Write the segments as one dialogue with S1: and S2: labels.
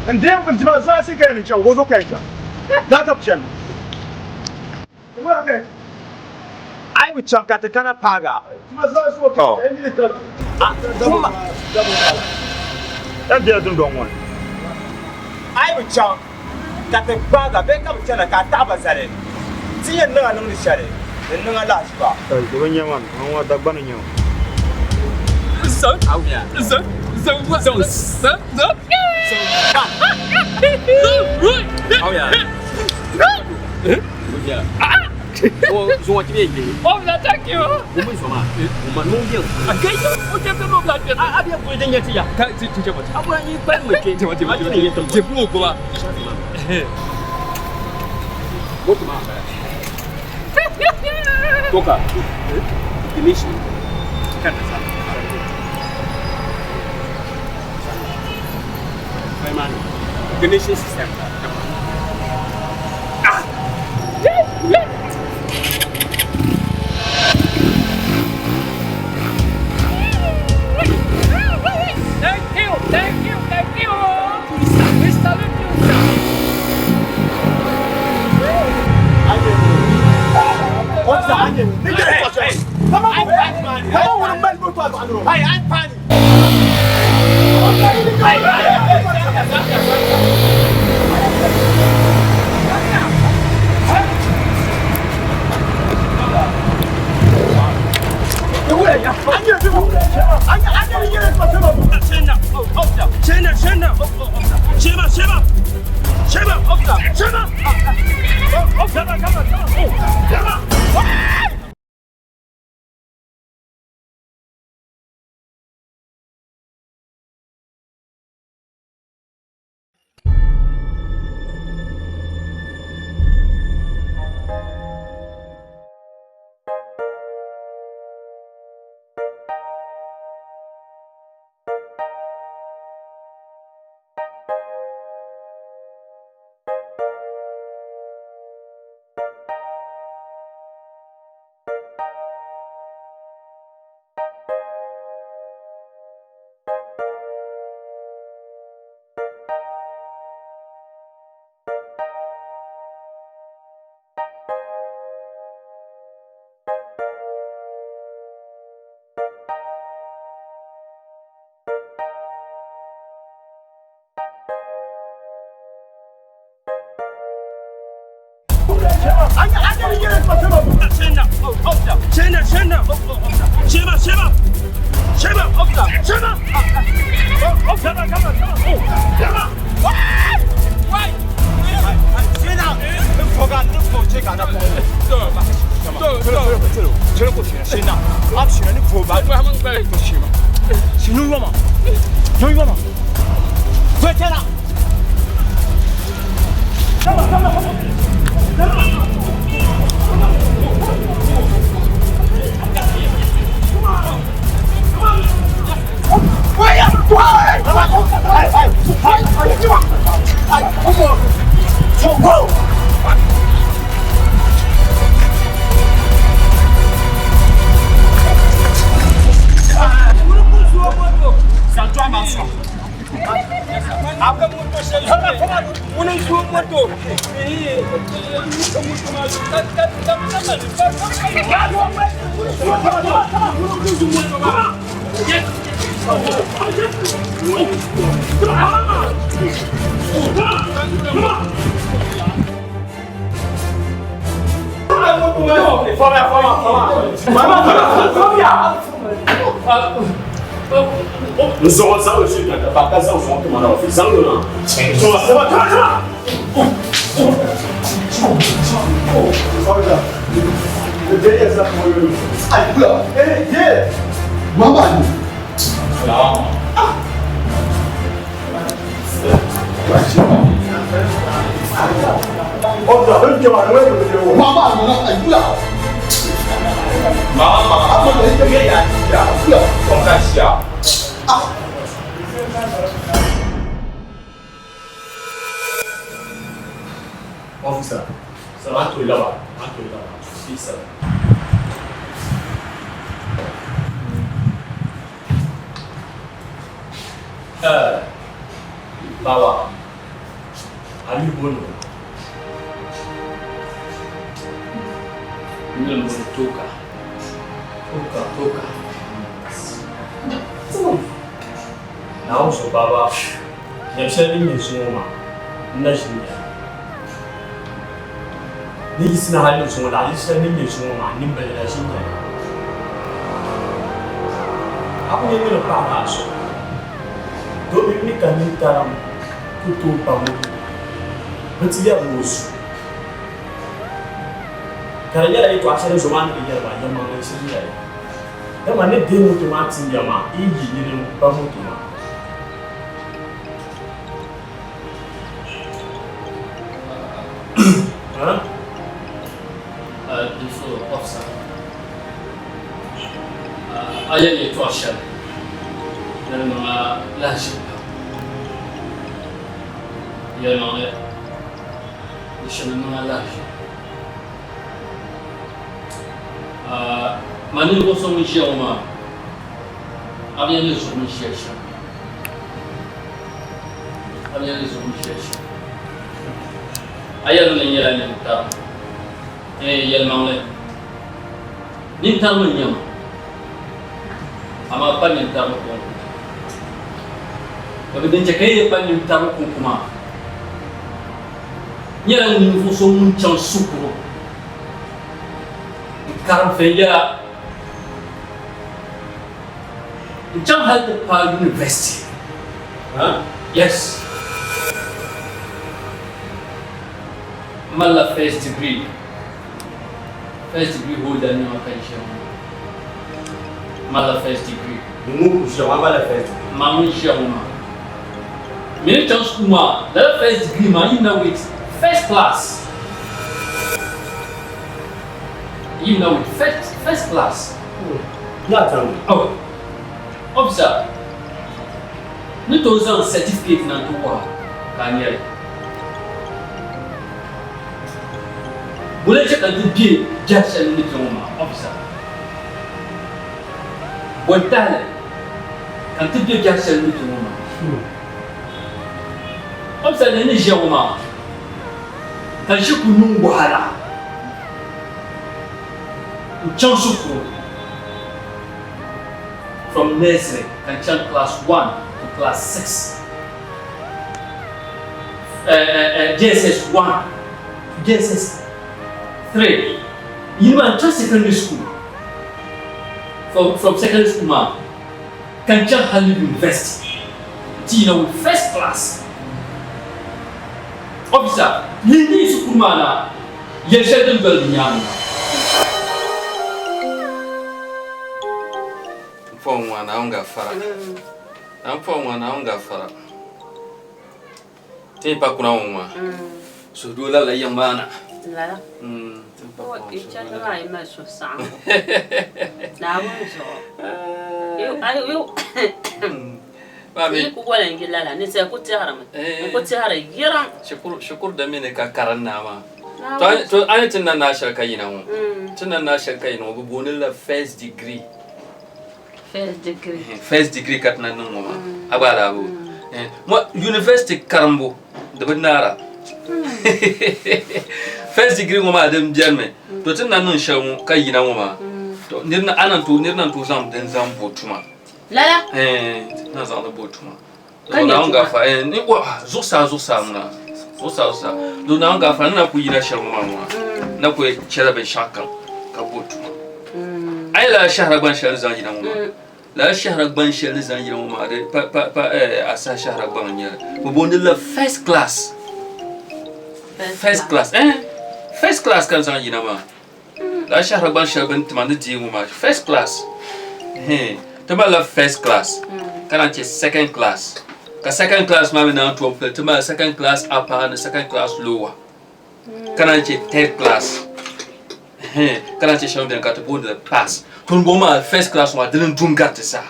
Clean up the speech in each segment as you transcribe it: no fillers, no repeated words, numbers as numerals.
S1: N deei n dima zaasi ka yɛn chaŋ, o zo ka yɛn chaŋ. Daa ka bi chani.
S2: A yi bi chaŋ ka ti kana paagi a. A yi bi chaŋ ka ti gbaag a bee ka bi chana ka a taɣi ba zali, ti yɛn niŋ a niŋdi shɛli di niŋ a lahiʒiba.
S3: Eh, Baba, a yuli booni o?
S4: N yuli m-booni Toka.
S3: Toka.
S4: Toka.
S3: Naawuni zuɣu Baba, nyam shɛli din nyɛ zuŋɔ maa, n na ʒi n-nya li. Ni yiɣisi na hali ni zuŋɔ, laɣizi shɛli din nyɛ zuŋɔ maa, n nini bi na ʒi n-nya li. A ku nyɛ niri paɣiri a zuɣu, domin mi ka nintarim ku tooi pa moto, bɛ ti yɛri ni o zu. Ka di nyɛla yɛtɔɣa shɛli zuɣu maa ni bi yɛri maa, yɛlimaŋli n-shiri nyɛ li. Dama ni deei moto maa ti ya maa, yi yi nini m-ba moto maa.
S4: Dinzuɣu ofisa, a yɛli yɛtɔɣ shɛli ni di niŋ a lahiʒibu pam. Yɛlimaŋli, di shɛm n-niŋ a lahiʒibu. Man ninvuɣ so ŋun ʒiya ŋɔ maa, a bi nya ni zuɣu ni ʒiya shɛm. A bi nya ni zuɣu ni ʒiya shɛm. A yɛli ni n nyɛla nintarim. Ɛɛn, yɛlimaŋli, nintarim n-nyɛ ma, amaa pa nintarim kɔŋko. Domin din chɛ ka yi pa nintarim kɔŋko maa nyɛla ninvuɣ so ŋun chaŋ shikuru n-karim viɛnyɛla n-chaŋ hal ti paai university. Yes. M malila first degree, first degree holder n-nyɛ ma ka n ʒiya ŋɔ maa. M malila first degree.
S2: Ŋun ku ʒiya ŋɔ, a malila first degree?
S4: Ma ŋun ʒiya ŋɔ maa. Mi ni chaŋ school maa, lala first degree maa yimina with first class. Yimina with first, first class.
S2: Yaa taŋ.
S4: Oh. Officer, ni tooi zaŋ certificate na n-ti wuhi a ka a nya li. Bɔ n-chɛ ka n ti be biɛhi shɛli ni kpe ŋɔ maa, officer? Bɔ n-tahi li ka n ti be biɛhi shɛli ni kpe ŋɔ maa? Officer, ni ni ʒiya ŋɔ maa, ka n ʒi ku niŋ wahala n-chaŋ shikuru from nursery ka n chaŋ class one to class six. JSS 1 to JSS 3 yini maa n chaŋ secondary school from secondary school maa ka n chaŋ hali university n ti yina with first class officer lihimi shikuru maa na yɛli shɛli din doli di nyaaŋa maa.
S5: N pɔŋ ŋɔ Naawuni gafara. N pɔŋ ŋɔ Naawuni gafara. Ti yi pa kuna ŋɔ maa suhudoo labila yiŋ maa na.
S6: Lala. Ti chandi maa yi mali suhusaɣingu. Naawuni zuɣu. Yi ku wala n-yi lala, ninsal ku tɛhirimi. N ku tɛhiri yiriŋ.
S5: Shikuru din mi ni ka karim naa maa. To a ni ti na naa shɛli ka yina ŋɔ, ti na naa shɛli ka yina ŋɔ, bɛ booni li la first degree.
S6: First degree.
S5: First degree ka ti na niŋ ŋɔ maa. A gba daa bo. Ŋɔ university karimbu di bi naara. First degree ŋɔ maa din beni mi. To ti na niŋ shɛli ŋɔ ka yina ŋɔ maa. To nir na a na tooi nir na tooi zaŋ din zaŋ bo tuma.
S6: Lala?
S5: Eh, na zaŋ di bo tuma.
S6: Ka nyɛ
S5: Naawuni
S6: tuma.
S5: gaafara eh ni wa zuɣusaa zuɣusaa ŋuna. Zuɣusaa zuɣusaa. Do Naawuni gaafara ni na ku yina shɛli ŋɔ maa ŋuna. Na ku chɛla binshɛɣu kam ka bo tuma. A yi lala shɛhira gban shɛli ni zaŋ yina ŋɔ maa, lala shɛhira gban shɛli ni zaŋ yina ŋɔ maa di pa pa pa eh, asahi shɛhira gbaŋ n-nyɛ li. Bɛ booni li la first class. First class eh first class ka n zaŋ yina maa. Lala shɛhira gban shɛli bɛ ni tima ni deei ŋɔ maa first class eh ti malila first class ka naan chɛ second class ka second class maa mi naan tom pili ti mali second class upper ni second class lower ka naan chɛ third class. Ka lahi chɛ shɛba bɛni ka ti booni li pass. To ni bɔŋɔ maa first class maa dini n-du n-gari ti zaa.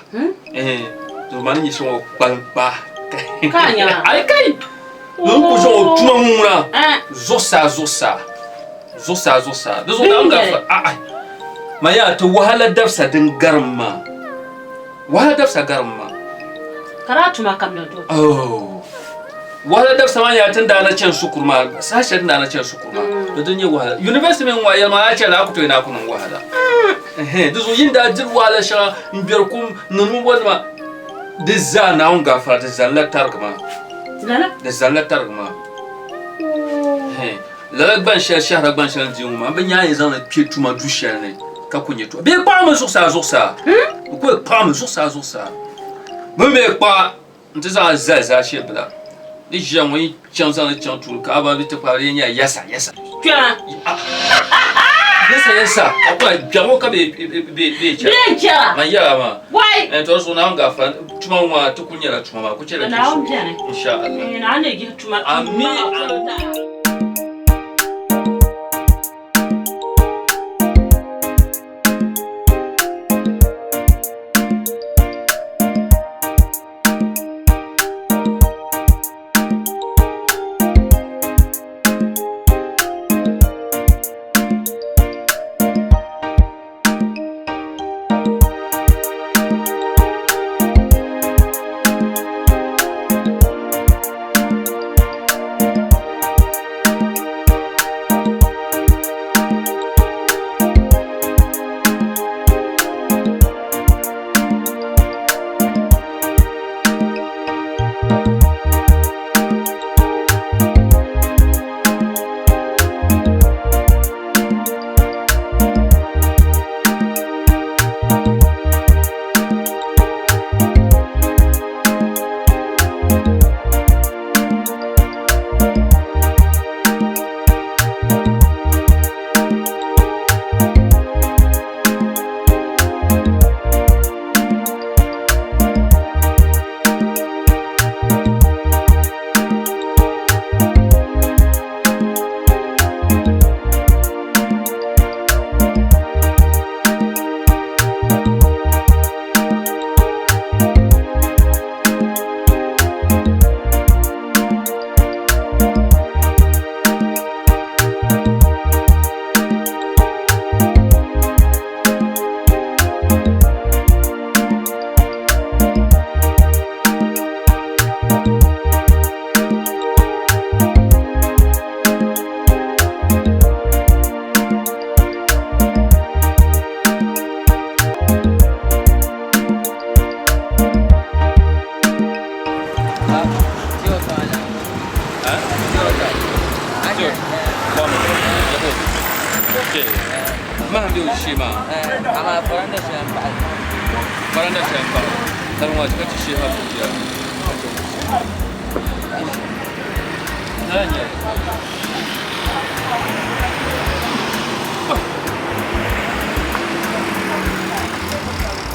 S5: To maa ni nyɛ shɛm ŋɔ kpalim kpaa. Ayi kai! Ni ku zaŋ o tuma ŋuna zuɣusaa zuɣusaa zuɣusaa zuɣusaa di zuɣu Naawuni gafara aai man yaa ti wahala dabisa din garim maa wahala dabisa garim maa.
S6: Ka daa tuma kam na do.
S5: Oh. Wahala dabisa maa nyɛla ti ni daa na chani shikuru maa, saha shɛli ti ni daa na chani shikuru maa, to di nyɛ wahala. University mini ŋɔ yɛli maa a chɛli a ku tooi ni a ku niŋ wahala. Ɛhɛn, di zuɣu yi ni daa diri wahala shɛŋa n-gbɛri kum n-niŋdi bɛ bɔri nima, di zaa Naawuni gaafara di zalila tarigi maa.
S6: Lala?
S5: Di zalila tarigi maa. Ɛhɛn, lala gban shɛli shɛhira gban shɛli n-di ŋɔ maa, m bi nya a ni zaŋ li kpe tuma du shɛli ni ka ku nyɛ tuma. Bee kpaɣimi zuɣusaa zuɣusaa. Bɛ ku kpaɣimi zuɣusaa zuɣusaa. Bɛ mi bee kpaɣa N ti zaŋ a zali zaashee bila. Ni ʒiya ŋɔ yi chaŋ zaŋ li chaŋ tuuli ka a ba bi ti kpaari yɛn nyɛla yasa yasa.
S6: Kpɛma.
S5: Yasa yasa ka kpɛma gbɛɣu ka bɛ bɛ chɛra.
S6: Bɛ chɛra.
S5: Man yɛla maa.
S6: Wai.
S5: Ɛn to zuɣu Naawuni gaafara tuma ŋɔ maa ti kuli nyɛla tuma maa ku chɛla ti
S6: Naawuni bɛni.
S5: Insha Allah.
S6: Naawuni ni yihi tuma.
S5: Amin. Mahim bɛ o shee maa.
S4: Amaa faranda shɛli m pahi.
S5: Faranda shɛli m pahi. Tari ŋɔ ka ti shee ha ku biɛla. Lala nyɛ.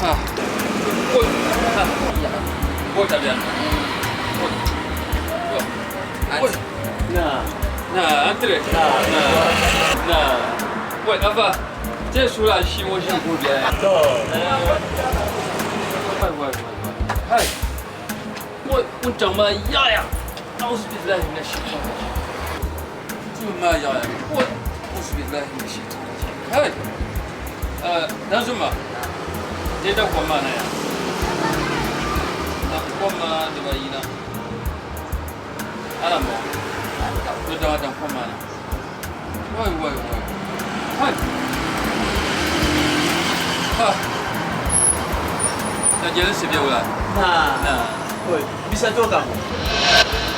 S5: Ha. Ko. Ha. Ko tabiya. Ko. Ko.
S3: Na.
S5: Na, antre. Na. Na. Wai, afa. Te sura shi mo shi ko biya.
S3: To.
S5: Wai, wai, wai. Hai. Wai, kun tang ma yaya. Auzu billahi minash shaitanir rajim. Tu ma yaya. Wai, auzu billahi minash shaitanir rajim. Hai. Dan zuma. Te da ko ma na ya. Da ko ma da bayina. Ana mo. To da da ko ma na. Wai, wai, wai. Hai. Ha. Na jeli si bɛ wula.
S3: Na.
S5: Na.
S3: Oi, bisa to kam.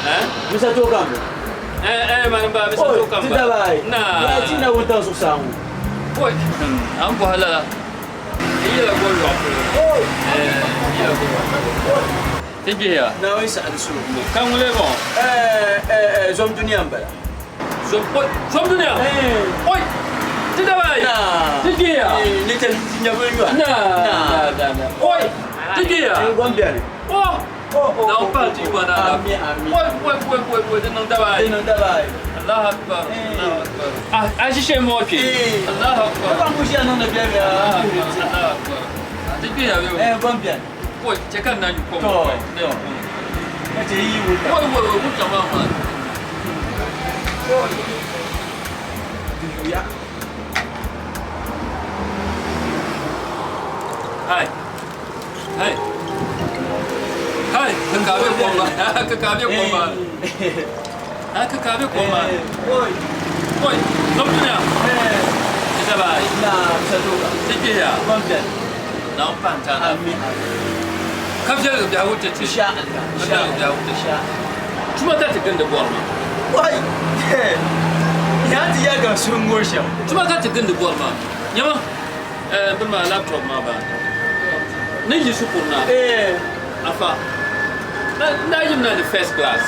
S5: Eh?
S3: Bisa to kam.
S5: Eh eh man ba bisa to kam
S3: Oi,
S5: ba.
S3: ti dabai.
S5: Na.
S3: Ya ti na wuta su samu.
S5: Oi. An bɔhi lala. Yi yɛla gol lɔɣu polo.
S3: Oi.
S5: Eh, yi yɛla gol lɔɣu polo. Ti gbihiya.
S3: Na wai sa su.
S5: Ka ŋuni bɔŋɔ?
S3: Eh eh eh zom duniya bala.
S5: Zom oi, zom duniya.
S3: Eh.
S5: Oi. Ti dabai.
S3: Na.
S5: Ti gbihiya.
S3: Eh, ni ta nya bu nywa.
S5: Na. Na na na. Oi. Ti gbihiya.
S3: Eh, gom biya ne.
S5: Oh.
S3: Oh oh.
S5: Na o pa ti gba na.
S3: Amin amin.
S5: Oi oi oi oi oi di niŋ dabai.
S3: Di niŋ dabai.
S5: Allahu akbar.
S3: Eh.
S5: Allahu akbar. Ah, a shishe mo ke.
S3: Eh.
S5: Allahu akbar.
S3: Ba mu shi anan na biya biya.
S5: Allahu akbar. Ti gbihiya bɛ.
S3: Eh, gom biya.
S5: Oi, che kan na nyu kom.
S3: To.
S5: To.
S3: Ka ce yi wuta.
S5: Oi oi oi wuta ma ma.
S3: Ya.
S5: Hai. Hai. Hai. ka be kom maa ka ka be kom maa ha ka ka be kom maa
S2: Oi.
S5: Oi, zomtunya. Ita bai.
S2: Na sadoka.
S5: Ti kpe ya.
S2: Ban bɛni.
S5: Na n pahi n
S2: Amin.
S5: Ka viɛligi biɛhigu ti ti.
S2: Insha Allah.
S5: Ka viɛligi biɛhigu ti ti. Tuma ka ti gindi bɔri maa.
S2: Wai. Ya ti ya ga sun ŋɔ shɛm.
S5: Tuma ka ti gindi bɔri maa. Nyama, bini maa laptop maa baa. Ni yi shikuru na. Afa. Na yim na ni first class.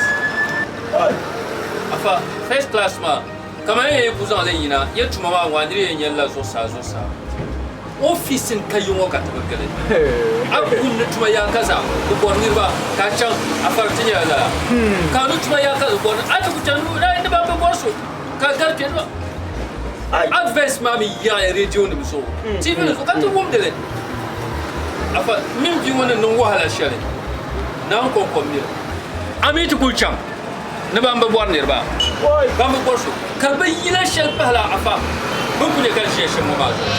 S5: Afa, first class maa. Kamani yɛn ku zaŋ li yina, yɛ tuma maa ŋɔ a niri yɛn nyɛli la zuɣusaa zuɣusaa. Ofiisi n ka yi ŋɔ ka ti bi gili. A kum ni tuma yaaka zaa bi bɔri niriba ka a chaŋ a fari ti nyɛla lala. Ka ni tuma yaaka bi bɔri a ti ku chaŋ ni ban bi bɔri so ka gari kpɛ nima. Adverts maa mi yaɣiya radio nim zuɣu, TV nim zuɣu ka ti wumdi li. Afa mini bia ŋɔ ni niŋ wahala shɛli Naawuni kɔŋko m-mi li. A mi ti kuli chaŋ ni ban bi bɔri niriba, ban bi bɔri so, ka bɛ yila shɛli pahila afa bɛ ni kuli ka ʒiya shɛm ŋɔ maa zuɣu.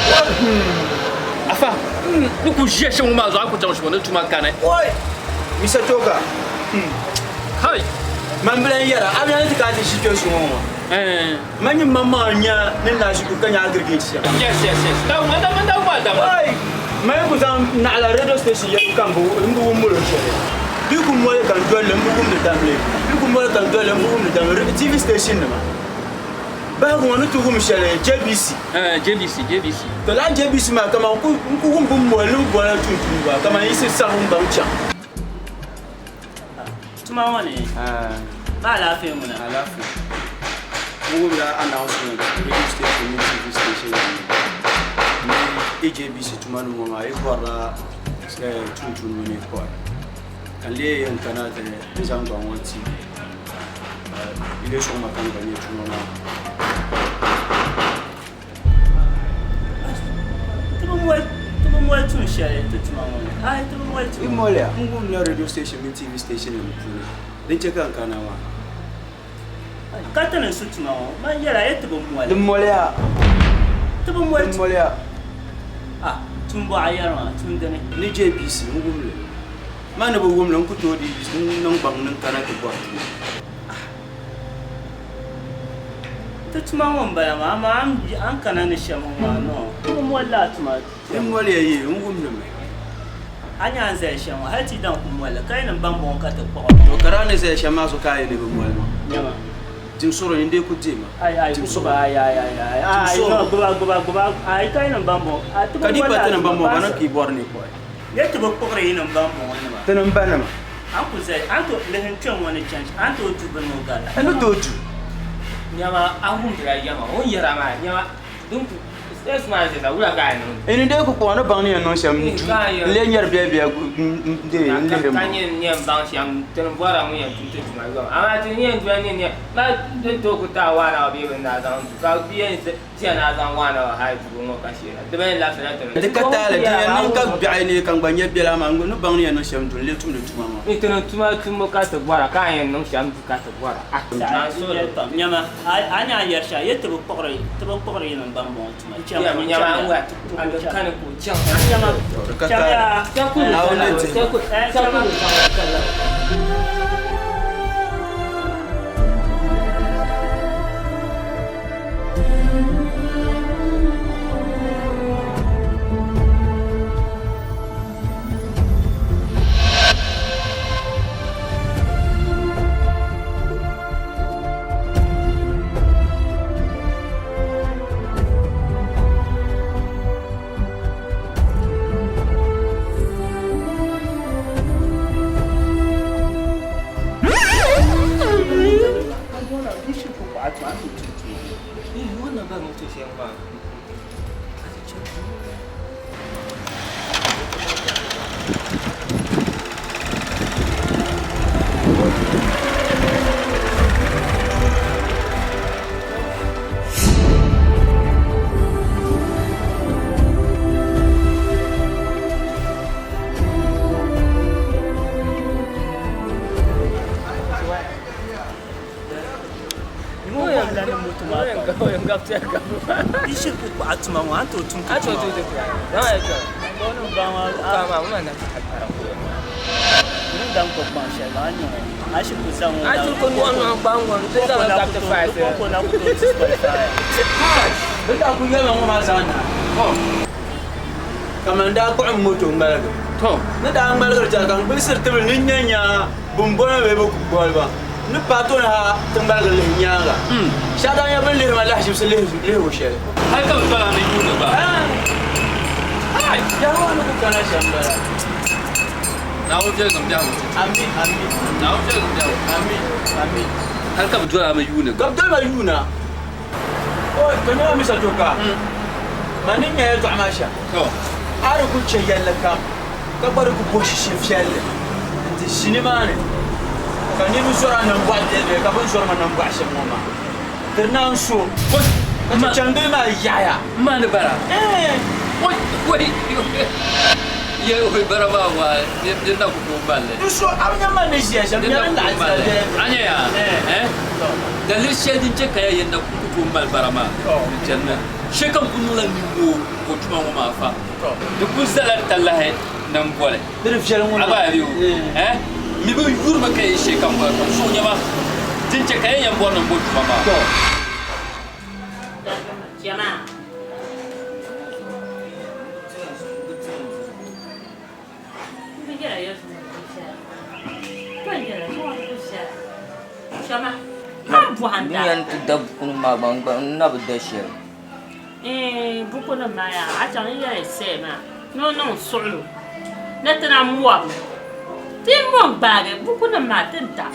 S5: Afa ni kuli ʒiya shɛm ŋɔ maa zuɣu a ku chaŋ shɛm ni tuma kani.
S2: Oi! Mr. Toka.
S5: Hai!
S2: Man bi lan yɛra, a bi lan ti ka a ti ʒi kpe zuŋɔ ŋɔ. Man nyini maŋmaŋ n-nya ni naa ʒi ka nya aggregate shɛm.
S5: Yes, yes, yes. Da da da da da.
S2: Oi! Man yi ku zaŋ naɣila radio station yɛligu ka m bi wum molo shɛli. Bɛ ku moli ka n doli li, m bi wumdi damli. Bɛ ku moli ka n doli li, m bi wumdi damli. TV station nima. Bahigu ŋɔ ni ti wum shɛli JBC.
S5: JBC, JBC.
S2: To lala JBC maa kaman n ku wum bɛ moli ni bɛ bolila tuuntumdiba kaman yiɣisi saɣim m baŋ chaŋ.
S7: Tuma ŋɔ ni ba alaafee ŋuna.
S8: Alaafee. N wumla announcement radio station mini TV station ni AJBC tuma nim ŋɔ maa yi bɔrila tuuntumdiba ni kɔhi ka n lee yɛn kana ti n zaŋ gbaŋ ŋɔ ti ka yi lee sɔŋ ma ka n gba nyɛ tuma maa.
S7: Ti bi moli ti bi moli tuun shɛli ti tuma ŋɔ ni. Ayi ti bi moli
S8: Yi
S7: tuma.
S8: moliya n wumla radio station mini TV station nim puuni din chɛ ka n kana maa.
S7: Ka ti ni su tuma ŋɔ man yɛla yi ti bi moli.
S8: Di moliya.
S7: Ti bi moli.
S8: Di moliya.
S7: Ah, tuun bɔɣa yɛri maa, tuun dini.
S8: Ni JBC n wumli. Man ni bi wumli n ku tooi di niŋ gbaŋ ni n kana ti bɔri tuma.
S7: Ti tuma ŋɔ m-bala maa, amaa a ni kana ni shɛm ŋɔ maa noo, ti bi moli lala tuma.
S8: Di moliya yi, n wumli mi.
S7: A nya a ni zaya shɛm ŋɔ, hal ti yi daŋ ku moli li, ka yi ni bambɔŋɔ ka ti kpuɣi ma.
S8: To ka daa ni zaya shɛm maa zuɣu ka a yi ni bi moli ma.
S7: Nyama.
S8: Dim suɣuri n dee ku deei ma.
S7: Ai, ai,
S8: Dim
S7: ku
S8: suɣuri.
S7: gbuba, ai, ai, ai, ai,
S8: Dim
S7: ai,
S8: suɣuri.
S7: no, gbuba, gbuba, gbuba, ai, ka yi ni bambɔŋɔ, a ti bi
S8: Ka di
S7: moli
S8: pa
S7: lala
S8: ti ni
S7: tuma,
S8: bambɔŋɔ, ba
S7: paasi.
S8: niŋ ka yi bɔri ni kpuɣi.
S7: Ye ti bi kpuɣiri yi ni bambɔŋɔ nima.
S8: Ti ni ba nima.
S7: A ni ku zali, a ni tooi lihi n-kpe ŋɔ ni chani, a ni tooi du bini ŋɔ gari.
S8: A ni tooi du.
S9: Nyama, a wumdila yɛma, o ni yɛra maa, nyama, din ku stress maa ni zaya, wula ka a niŋdi?
S8: N ni dee ku kpuɣi ni baŋ ni yɛn niŋ shɛm n du, n lee nyɛri biɛla biɛla n-dee n lihiri
S9: Ka
S8: ma.
S9: nyɛ n yɛn baŋ shɛm, ti ni bɔrila ŋun yɛn tum ti tuma yom. Amaa ti ni yɛn doli ni nɛ, ma di tooi ku taai one hour bee bini daa zaŋ du, ka bɛ yɛn chani a zaŋ one hour hali dubu ŋɔ ka sheera. Di bi yɛn labisila ti ni.
S8: Di ka taali, di yɛn niŋ ka biɛɣu neei ka n gba nyɛ biɛla, amaa n ni baŋ ni yɛn niŋ shɛm du, n lee tumdi tuma maa.
S9: Ni ti ni tuma tumbu ka ti bɔra, ka a yɛn niŋ shɛm du ka ti bɔra.
S7: Nyama, a ni a yɛri shɛli, yi ti bi kpuɣiri, ti bi kpuɣiri yinim ban bɔŋɔ tuma.
S9: Nyama, nyama, n wa, a di kani ka o chaŋ.
S7: Nyama,
S8: Di ka
S7: chaŋ ya.
S8: taali. Naawuni ni dihi ma.
S7: Chama. Di shiri ku kpaɣi tuma ŋɔ, a ni tooi tum ti tuma ŋɔ. daŋ ko kpaŋ shɛli maa, a ni a shi ku zaŋ o
S9: A ti ku nɔɣi nɔɣi kpaŋ ŋɔ, n ti zaŋ li kabiti faai
S7: Di kɔŋko na ku tooi disqualify a.
S2: Bɛ daa ku yɛli ma ŋɔ maa zaa naai. Ka man daa kpuɣi m moto ŋmaligi. Ni daa ŋmaligiri chana ka n gbulisiri tibili ni n nya nya bumbɔna bee bɛ ku goli ba. N ni paai tooni ha ti ŋmaligi lihi nyaaŋa. Shɛba daa nyɛla bɛn lihiri ma lahiʒibisi lihibu shɛli.
S5: Hal ka bɛ tɔla ni yuuni gba.
S2: Yahuwa ni ku kana shɛm m-bala.
S5: Naawuni viɛligim biɛhigu ti ti.
S2: Ami, ami.
S5: Naawuni viɛligim biɛhigu.
S2: Ami, ami.
S5: Hal ka bɛ doli a mi yuuni
S2: gba. Ka bɛ doli ma yuuna. Oi, ka nyɛla Misa Toka. Man ni nya yɛltɔɣa maa shɛm, a di ku chɛ yɛlli kam ka gba di ku bo shishe viɛlli nti ʒi nimaani ka niriba zɔri a nambɔɣu viɛlviɛli ka bɛ ni zɔri ma nambɔɣu shɛm ŋɔ maa. Di di naan so ka ti chandi maa yaɣiya.
S5: M ma ni bara. Oi, oi, ye oi bara maa waa, di na ku tooi mali li.
S2: Di so a bi nya man ni ʒiya shɛm, di nyɛla n laɣim tira bee?
S5: A nya yaa, eh? Daliri shɛli din che ka ya yɛn na ku tooi mali bara maa, di chanimi. Shɛli kam ku niŋla nimmoo o tuma ŋɔ maa fa. Di ku zala talahi ni m boli.
S2: Di di viɛli ŋuna.
S5: A gba a bi o, eh? Mi bi yurimi ka yi shɛli kam boli ka suhu nyama din che ka ya yɛn bɔri ni m bo tuma maa.
S9: N yɛn ti da bukunima maa gba n gba n na bi da shɛli.
S6: Bukunima maa yaa a chaŋ n yɛli see maa ni o niŋ suɣulo ni ti na mɔrimi ti yi mɔŋ gbaagi bukunima maa ti ni da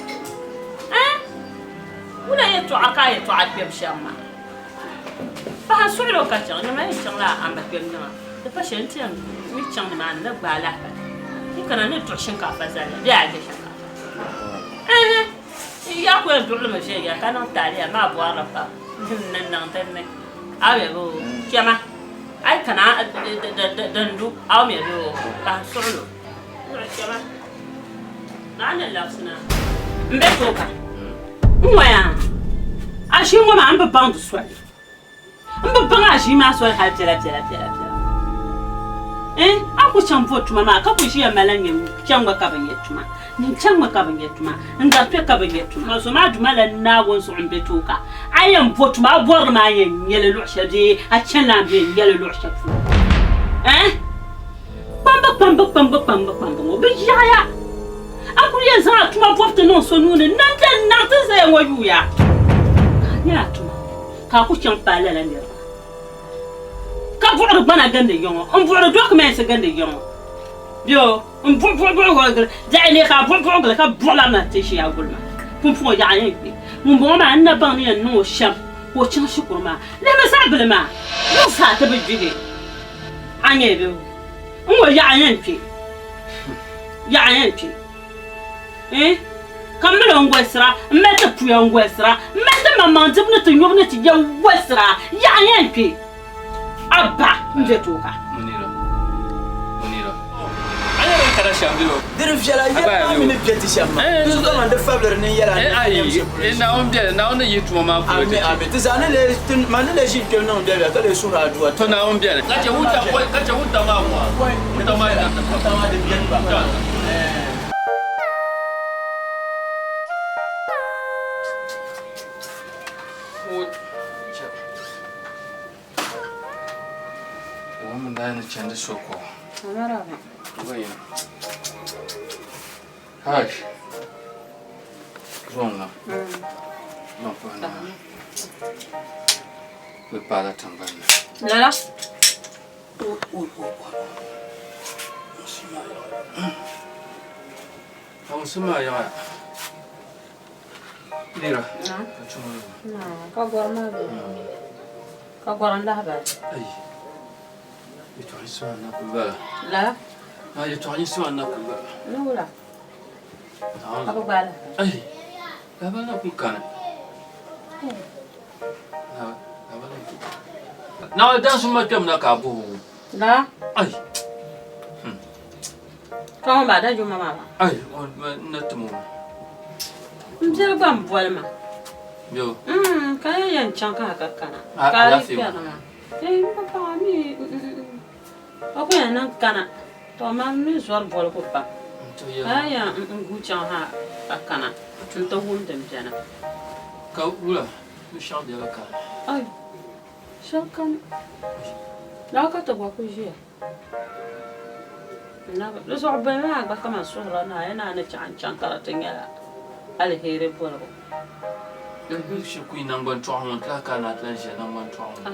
S6: wula yɛltɔɣa ka a yɛltɔɣa kpɛm shɛm maa paɣa suɣulo ka chaŋ nyama yɛn chaŋla a ma kpɛm yiŋa. Di pa shɛli n ti yɛn mi chaŋ nimaani ni gbaai lahibali n kana ni duɣi shinkaafa zali bee a je shinkaafa. Ɛɛh n yaa ku yɛn duɣili mi viɛnyɛla ka niŋ taaliya maa bɔrili pam n niŋ din ni a mi bi kpɛma a yi kana din lu a mi bi pahi suɣulo kpɛma naa ni labisina n bɛ tooka n ŋɔya a ʒii ŋɔ maa n bi baŋ di soli. M bi baŋ a ʒii maa soli hal biɛla biɛla biɛla biɛla. Eh, a ku chaŋ bo tuma maa ka ku ʒiya mali n nyɛ chaŋ gba ka bi nyɛ tuma, n chaŋ gba ka bi nyɛ tuma, n gari kpe ka bi nyɛ tuma. Ma zo maa Duuma la Naawuni zuɣu m-be tooi ka a yɛn bo tuma, a bɔrili maa yɛn nyɛli luɣ shɛli bee a chani la m-bɛ nyɛli luɣ shɛli polo. Eh, kpamba kpamba kpamba kpamba kpamba ŋɔ bɛ yaɣiya. A kul yɛn zaŋ a tuma bɔbu ti niŋ so nuu ni nandan naɣ ti zaya ŋɔ yuuya ka a nya a tuma. Ka a ku chaŋ paai lala niriba, ka buɣiri gbana gindi yiŋɔ, m-buɣiri dɔkumɛnsi gindi yiŋɔ, bee m-buɣibuɣi gili biɛɣu lee ka a buɣibuɣi gili ka buɣi labina ti ʒiya guli ma. Pumpɔŋɔ yaɣa yɛn kpe ŋumbɔŋɔ maa, n na baŋ ni yɛn niŋ o shɛm ka o chaŋ shikuru maa. Lihimi zaɣ bili maa, niŋ saha ti bi gbihi a nya bee n-ŋɔ yaɣa yɛn kpe, yaɣa yɛn kpe. Eh, ka m mali o n-golisira, m mali ti puya n-golisira, m mali ti maŋmaŋ dibu ni ti nyubu ni ti ya n-golisira, yaɣa yɛn kpe a ba m-be tooka.
S5: Munira, Munira, a nyɛla din kana shɛm bee o?
S2: Di di viɛla, yɛli maa mi ni bɛ ti shɛm maa, di zuɣu kaman di fabiliri ni n-yɛli a ni a nyam shɛm polo
S5: Ayi, Naawuni beni, Naawuni ni yihi tuma maa polo
S2: Ami,
S5: ti ti.
S2: ami, ti zaa ni lee, ti, man ni lee ʒi n-kpɛm niŋ biɛla ka lee suhiri aduwa.
S5: To Naawuni beni. Ka chɛ wuntaŋ, ka chɛ wuntaŋ maa ŋɔ a. Wuntaŋ maa yina ti pam.
S2: Wuntaŋ maa di beni pam.
S6: Lala.
S5: Baŋsim maa yaɣiya. Nira.
S6: Ka gɔri maa bɛ. Ka gɔri n lahi bala.
S5: Ayi. Yɛtɔɣa yinsi maa na kuli bala.
S6: Lala?
S5: Aa yɛtɔɣa yinsi maa na kuli bala.
S6: Ni wula? Ka bi gbaai lahabali?
S5: Ayi. Lahabali na kuli kani. Lahabali na kuli kani. Naawuni dansi ma kpɛm na ka a bɔhi o.
S6: Lala?
S5: Ayi.
S6: Ka ŋun maa da juma maa ba?
S5: Ai, n na tim o.
S6: N biɛli gba m boli ma.
S5: Yo.
S6: Ka yɛn yɛn chaŋ ka ka kana.
S5: Ka alaafee
S6: ma. Eh, m paɣa mi o ku yɛn niŋ kana. To ma mi zɔri boligu pam. A yɛn n guui chaŋ ha ka kana n-ti wum din beni.
S5: Ka wula binshɛɣu bela kani?
S6: Ai, shɛli kani. Lala ka ti gba kuli ʒiya. Di zuɣu bini maa gba kaman suhirila Naawuni ni a ni chaŋ n-chaŋ ka di ti nyɛla aliheri boligu.
S5: Shɛb ku yi naŋgban tɔɣu ŋɔ n-ti lahi kana ni a ti lahi ʒiya naŋgban tɔɣu ŋɔ.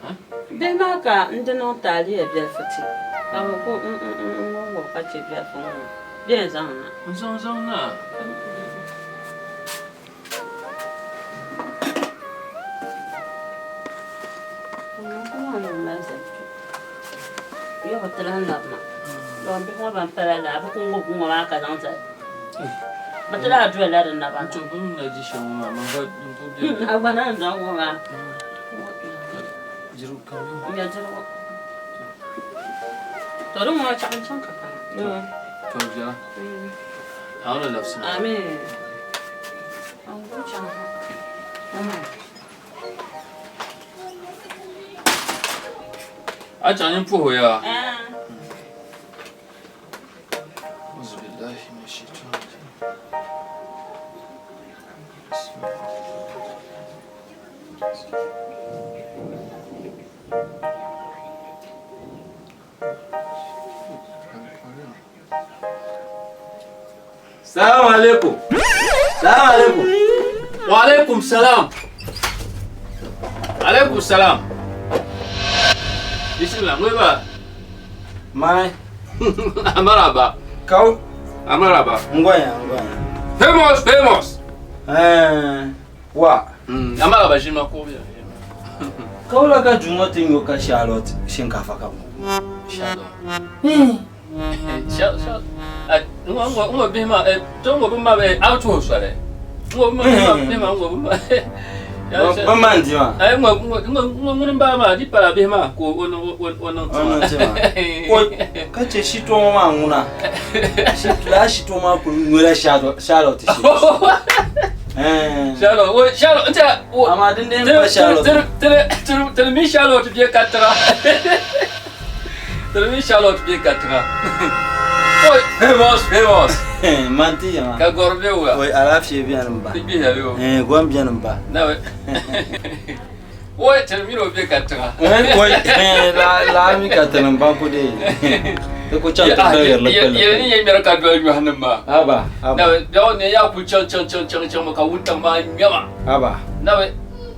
S6: Ai, bihi maa ka n di niŋ taaliya biɛlifu ti ka bɛ ku n-ŋub ka chɛ biɛlifu ŋɔ maa bɛ yɛn zaŋ na.
S5: N zaŋ zaŋ na.
S6: Yɔbu ti lahi labina. Dɔn bihi ŋɔ ban pala laa bɛ ku ŋub ŋɔ maa ka zaŋ zali. Bɛ ti lahi dolila di naba na.
S5: N to bɛ ni na di shɛm ŋɔ maa, man gba n ku be.
S6: A gba naan zaŋ ŋɔ maa.
S5: Dirigu kam yo.
S6: N nya dirigu. To di ŋɔ chaŋ chaŋ ka kana.
S5: To viɛla. Naawuni labisi na.
S6: Amin.
S5: A chaŋ nyin puhi o yaa.
S2: Salaam alaikum. Salaam alaikum.
S5: Wa alaikum salam. Alaikum salam. Bismillah, ngwe ba.
S2: Mai.
S5: Amaraba.
S2: Kau.
S5: Amaraba.
S2: Ngoya, ngoya.
S5: Famous, famous.
S2: Eh, wa.
S5: Amaraba shi ma ko biya.
S2: Kaula ka jungo tingo ka Charlotte shinkafa ka mu.
S5: Charlotte. Charlotte. Ngo ngo ngo bihi maa to ŋɔ bi ma a tuhi soli ŋɔ bi ma bihi maa ŋɔ bi ma
S2: Bi ma n-di maa
S5: ŋɔ ŋɔ ŋɔ ŋuni m-bala maa di pala bihi maa ka o niŋ o niŋ
S2: O niŋ tima o ka che shito ŋɔ maa ŋuna lala shito maa kuli nyola Charlotte shee
S5: Charlotte o Charlotte n tɛha
S2: amaa din dee pa Charlotte
S5: tiri mi Charlotte bɛ katiŋa Tiri mi Charlotte bɛ katiŋa Oi, famous, famous.
S2: Man ti yɛma.
S5: Ka gɔri bɛ wula.
S2: Oi, alaafee bɛni m ba.
S5: Ti gbihi ya o.
S2: Eh, gom bɛni m ba.
S5: Na Oi, tiri mi o bɛ katiŋa.
S2: Oi, la la mi ka tini m ba ku dee. Ti ku chaŋ ti dayiri li kpilli.
S5: Yɛli ni yɛn ŋmɛri ka doli nyɔhi nim maa.
S2: Haba, haba.
S5: Na biɛɣu ni yaa ku chaŋ chaŋ chaŋ chaŋ chaŋ ka wuntaŋ maa ŋmɛma.
S2: Haba.
S5: Na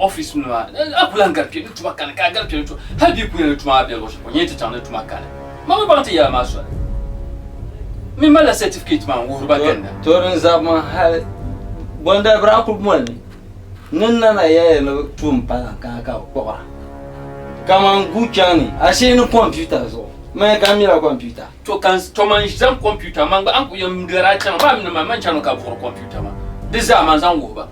S5: office nima a ku lahi gari kpe ni tuma kani ka a gari kpe ni tuma hali bɛ ku yɛn ni tuma maa be luɣushɛli polo nyɛ ti chaŋ ni tuma kani ma bi baŋ ti yɛla maa soli mi malila certificate maa n wuhiri ba ginda.
S2: To din zabimi hali bɔndali bɛ daa kuli moli ni ni nana yɛli ni tuum pala ka ka bɛ kpuɣira kaman gu chaŋ ni ashee ni computer zuɣu mani ka mila computer.
S5: To ka to man zaŋ computer man gba an ku yɛn gari a chaŋ maa mi man chani ka buɣiri computer maa di zaa man zaŋ wuhi ba.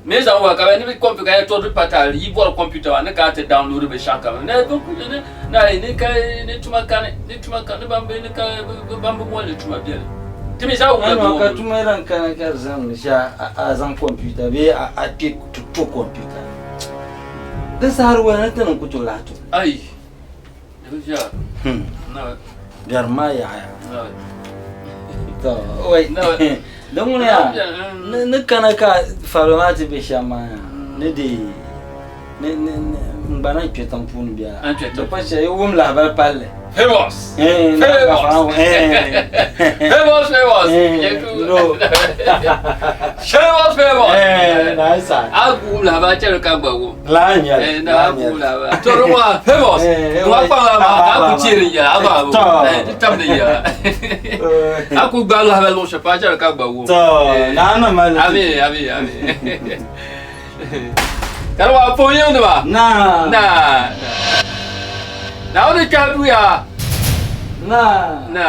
S5: Me zaŋ wa ka ni computer ka to di pata yi bɔri computer maa ni ka ti download binshɛɣu kam ne bin ku ne na ni ka ni tuma kani ni tuma kani ban bi ni ka ban bi moli tuma bɛni ti mi zaa wula
S2: bi ka tuma dan kana ka zaŋ ni sha a zaŋ computer bee a kpe ti to computer di sahari waya ni ti ni ku to lahi to
S5: ai di bi viɛla
S2: Biɛri maa yaɣaya to oi di ŋuni yaa ni kana ka fabila maa ti bɛ shɛm maa yaa ni di ni ni n gba na kpɛ tiŋ puuni biɛla di pa shɛli wum lahabali palli
S5: Famous. Famous. Famous, famous. No. Famous, famous.
S2: Nice.
S5: A gu lahabali chɛli ka gba wum.
S2: Laa nyɛli.
S5: Na gu lahabali. To di ŋɔ famous. Ŋɔ kpaŋ la maa a ku cheeri yɛla a gba
S2: To.
S5: Di tam di yɛla. A ku gba lahabali luɣu shɛli polo a chɛli ka gba wum.
S2: To naa ni mali.
S5: Ami ami ami. Ka di ŋɔ pun yiŋ nima.
S2: Na.
S5: Na. Naawuni kpɛhi duya.
S2: Na.
S5: Na.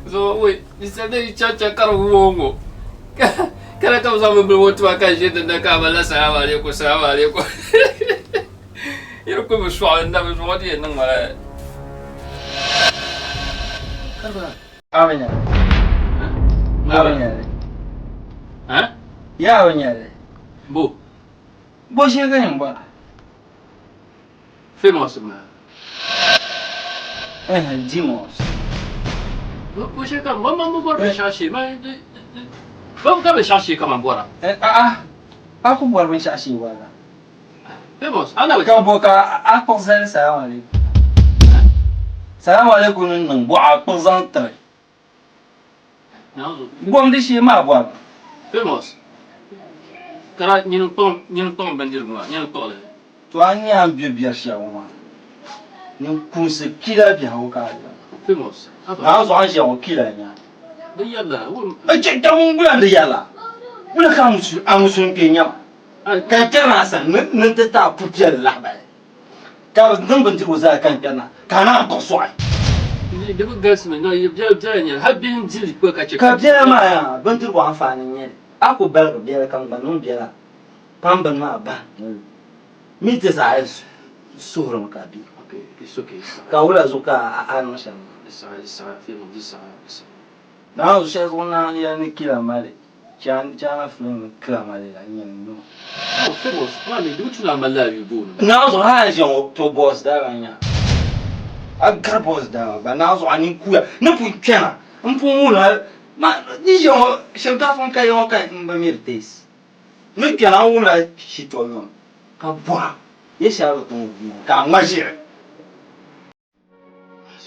S5: So wait, ni chaŋ chaŋ ka di wuhi ŋɔ. Kana ka bi zaŋ bin bili ŋɔ tuma ka ʒi dinni ka a mali salamu alaikum salamu alaikum. Yiri ku bi sɔɣi n na bi zuɣu di yɛn niŋ ma la.
S2: A bi nyɛli. A bi nyɛli. Ya bi nyɛli.
S5: Bo.
S2: Bo shee ka yɛn bɔra?
S5: Famous maa.
S7: Eh, Dimos.
S5: Ko shɛli ka ma ma bɔri binshɛɣu shee ma ba ka binshɛɣu shee ka man bɔra.
S7: Eh, a a ku bɔri binshɛɣu shee wala.
S5: Famous, a na bi.
S7: Ka bɔ ka a kpuɣi zali salamu alaikum. Salamu alaikum ni niŋ bɔ a kpuɣi zaŋ tiri. Gom di shee maa bɔri.
S5: Famous, kara nyini kpuɣi nyini kpuɣi bindirigu maa nyini kpuɣili.
S7: To a ni nya n be biɛri shɛli ŋɔ maa, ninkuunsi kila biɛhigu ka a nya.
S5: Famous, haba.
S7: Naa zuɣu a ni ʒiya ŋɔ kila n-nya.
S5: Di yɛrila, wum.
S7: Chɛ ka ŋun gula di yɛrila, wula ka a ŋun su n-kpe nya ma, ka n kpɛrina a sani ni n ti ti a pupiɛlli lahibali, ka bɛ niŋ bindirigu zali ka n kpɛrina, ka a naan kpuɣi sɔɣi.
S5: Di bi galisimi, no, yi biɛla biɛla n-nyɛ li, hal bihi n-di li kpe ka chɛ
S7: ka. Ka biɛla maa yaa, bindirigu anfaani n-nyɛ li. A ku baligi biɛla kam gba niŋ biɛla. Pam bini maa bahi mi ti zaa suhurimi ka bi ka wula zuɣu ka a niŋ shɛm maa. Naanzu shɛli zuɣu n yɛli ni kila mali China film kila mali la n-nyɛ ni nyo. Naanzu hali a ʒiya ŋɔ to boss driver n-nyɛ a. A gari boss driver gba naanzu a nini kuya ni pun kpɛna m pun wum hali ni ʒiya ŋɔ shinkaafa n ka ya ŋɔ ka m bi mi di taste. Ni kpɛna a wumla shitɔɣu yɔŋ ka bɔha yɛ shɛli bi ti ŋun ka a ŋma ʒiri.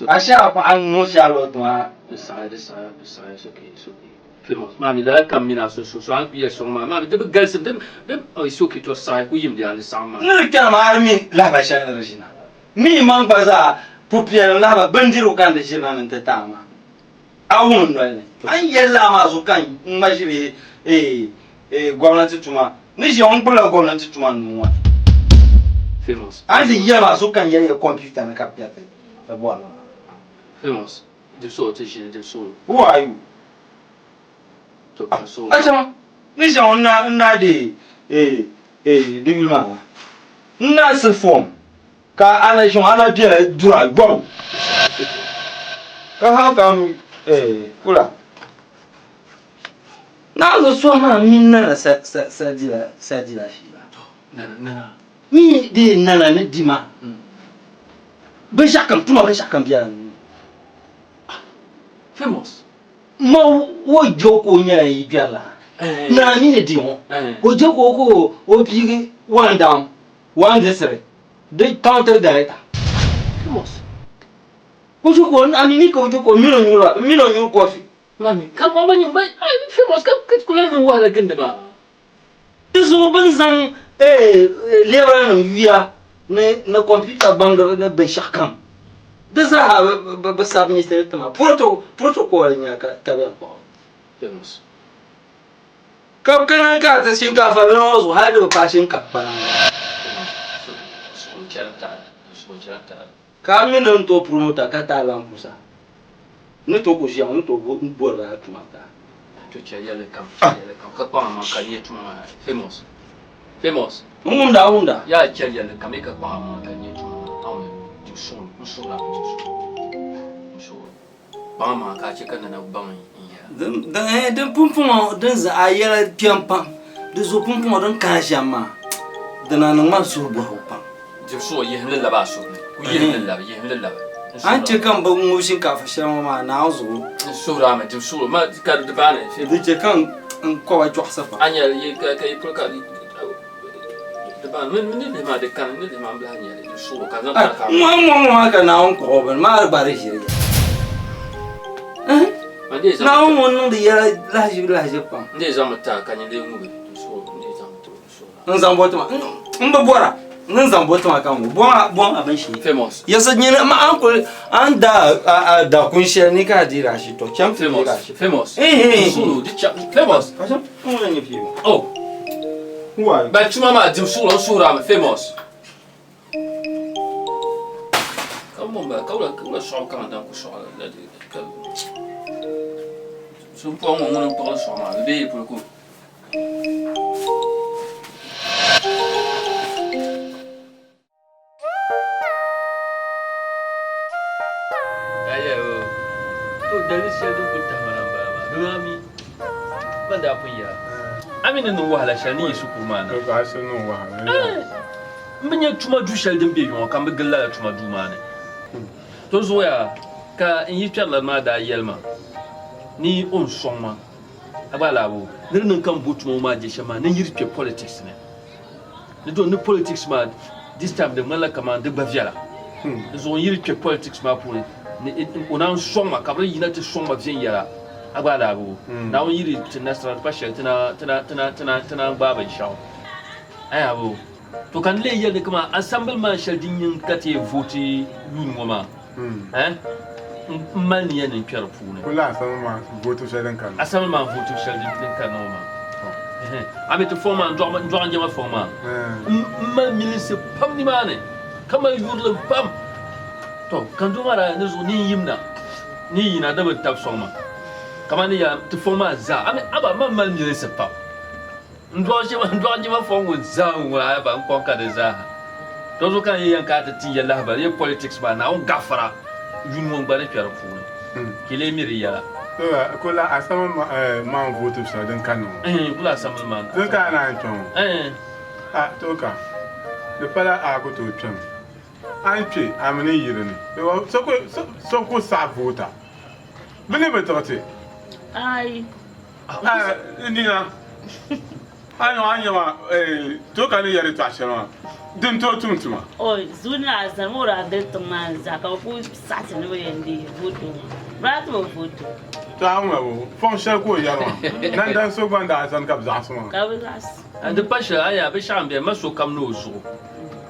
S7: A shɛra pun a niŋ shɛli o tuma.
S5: Di saɣi di saɣi di saɣi it's okay it's okay famous maa mi lala kam mini a sunsuun so a ni kuli yɛli sɔŋ maa maa mi di bi galisi di di oh it's okay to saɣi ku yim di a ni saɣim maa.
S7: Ni di kpɛna maa a di mi lahibali shɛli ni di ʒina mi man gba zaa pupiɛlim lahibali bindirigu ka n di ʒirina ni n ti ti a maa. A wum n noli ni a ni yɛli lala maa zuɣu ka n ŋma ʒiri gomnanti tuma ni ʒiya ŋɔ n gbubila gomnanti tuma n nuu ŋɔ ni. A ni ti yɛli maa zuɣu ka n yɛli ya computer ni ka bɛ ti bɔri ma maa.
S5: Famous, di so ti ʒini di so.
S7: Who are you? Achama, ni ʒiya ŋɔ n naa deei di yuli maa n naa si form. Ka a na ʒiŋ a na bela dura gbɔbu, ka hal ka m kula. Naawuni suhu maa mini nana sadila shee. Mi dee nana ni dima binshɛɣukam tuma binshɛɣukam bela ni.
S5: Famous.
S7: Ma o je ka o nyɛla yi gbɛrila naa mi ni di ŋɔ o je ka o ka o piigi one down one district di country director.
S5: Famous.
S7: O je ka o a mi ka o je ka o mini o nyuri mini o nyuri coffee.
S5: Mami ka ma ba nyɛ ba famous ka kula niŋ wahala gindi maa.
S7: Di zuɣu bɛ ni zaŋ lɛbira nim yuya ni ni computer baŋdiba ni binshɛɣu kam di zaa bi submit ti ma protocol n-nyɛ ka bɛ kpuɣi.
S5: Famous.
S7: Ka bɛ kana ka ti shinkaafa bini ŋɔ zuɣu hali di bi paai shinkaafa kpalaŋ ŋɔ. Ka a mi ni n tooi promoter ka ti a lan kusa ni tooi ku ʒiya ŋɔ ni tooi bɔrila a tuma ti a.
S5: To chɛ yɛlli kam, chɛ yɛlli kam, ka kpaŋ amaŋ ka nyɛ tuma maa famous, famous.
S7: N wumda, a wumda.
S5: Yaa chɛ yɛlli kam, ka kpaŋ amaŋ ka nyɛ tuma maa, a wum di suɣili, n suhiri a di suɣili, n suhiri. Kpaŋ amaŋ ka a chɛ ka nana baŋ n yɛla.
S7: Din pumpɔŋɔ din za a yɛla kpɛm pam, di zuɣu pumpɔŋɔ din kana shɛm maa, di na niŋ ma suhu bɔhigu pam.
S5: Di suɣu yihim li labi a suhu ni, ku yihim li labi, yihim li labi.
S7: A ni chɛ ka m bi ŋubi shinkaafa shɛli ŋɔ maa Naawuni zuɣu.
S5: N suhiri a mi, di suɣu ma ka di baani.
S7: Di chɛ ka n kɔba chɔɣisi pam.
S5: A nya li ka yi puli ka di baani mi ni lihi maa di kani, ni lihi maa m bi lahi nya li, di suɣu ka n zaŋ tari ka.
S7: Ŋ ŋɔ ŋɔ maa ka Naawuni kpuɣi o bini maa gba di ʒiri ya. Naawuni ŋun niŋdi yɛla lahiʒibu lahiʒibu pam.
S5: N dii zaŋmi ti a ka nyin lee ŋubi, di suɣu n dii zaŋmi ti o, di suɣu.
S7: N zaŋ bɔ tima n bi bɔra n zaŋ bɔ tima ka ŋɔ bɔ bɔ ma bin shee.
S5: Famous.
S7: Yɛsi nyini ma an kuli an da a da kun shɛli ni ka a deeri a shitɔ cham ti deeri a shitɔ.
S5: Famous. Famous. Di cha famous.
S7: Ka n ŋun nyɛ fiibu.
S5: Oh.
S7: Who are you?
S5: Ba tuma maa dim suɣulo n suhuri a mi famous. Ka mo ba ka wula ka wula sɔɣu ka dan ku sɔɣu la ka so pɔŋ ŋɔ ŋuni n kpuɣili sɔɣu maa di bee yi polo ko. A mi ni niŋ wahala shɛli ni yi shikuru maa na. M bi nya tuma du shɛli din be yuŋɔ ka m bi gili lala tuma duu maa ni. To zuɣuya ka n yi kpɛrilana maa daa yɛli ma ni o ni sɔŋ ma a gba alaabo ni di niŋ ka m bo tuma ŋɔ maa je shɛm maa ni n yi di kpe politics ni. Ni to ni politics maa this time di ŋmanila kaman di gba viɛla. Di zuɣu n yi di kpe politics maa puuni ni o naan sɔŋ ma ka bɛ di yina ti sɔŋ ma viɛnyɛla a gba alaabo. Naawuni yi di ti nasara di pa shɛli ti naan gbaai binshɛɣu. Ayaabo. To ka n lee yɛli ni kaman assembly man shɛli din nyin ka ti yɛn vooti yuuni ŋɔ maa, eh, m mali niya ni n kpe di puuni.
S1: Kula assembly man votibu shɛli din kanna.
S5: Assembly man votibu shɛli din kanna ŋɔ maa. A mi ti fɔŋ maa, n dɔɣi n jɛma fɔŋ maa. M mali milinsi pam nimaani, ka mali yurilim pam. To, ka n doo maa daa ni zuɣu ni n yimna, ni n yina di bi tabi sɔŋ ma. Kaman ni yaa ti fɔŋ maa zaa, a mi aba man mali milinsi pam. N dɔɣi jɛma fɔŋ ŋɔ zaa ŋɔ a ba n kɔŋ ka di zaaha. To zuɣu ka n yi yɛn ka a ti ti ya lahibali ye politics maa Naawuni gafara yuun ŋɔ gba ni kpe di puuni ka yi lee mi di yɛla.
S1: Kula assembly man votibu shɛli din kanna ŋɔ.
S5: Ɛɛn kula assembly man.
S1: Din ka a naan kpe ŋɔ.
S5: Ɛɛn.
S1: A to ka di pala a ku tooi kpemi. A ni kpe a mi ni yi di ni. So ku saɣi voota. Bɛ ni bi tiɣi ti.
S6: Ayi.
S1: Nina, a ni a nya maa, to ka ni yɛli tɔɣ shɛli maa, din tooi tum tuma.
S6: O zuɣu ni daa zani o daa gili tiŋ maa zaa ka bɛ kuli saɣisi ni bɛ yɛn deei voto maa. Bɛ daa ti bi voto.
S1: To a wumla bo? Fɔŋ shɛli ka o yɛri maa, nandan so gba n-daa zani ka bɛ zaɣisi maa.
S6: Ka bɛ zaɣisi.
S5: Di pa shɛli, a nya binshɛɣu m-beni ma sokam ni o zuɣu,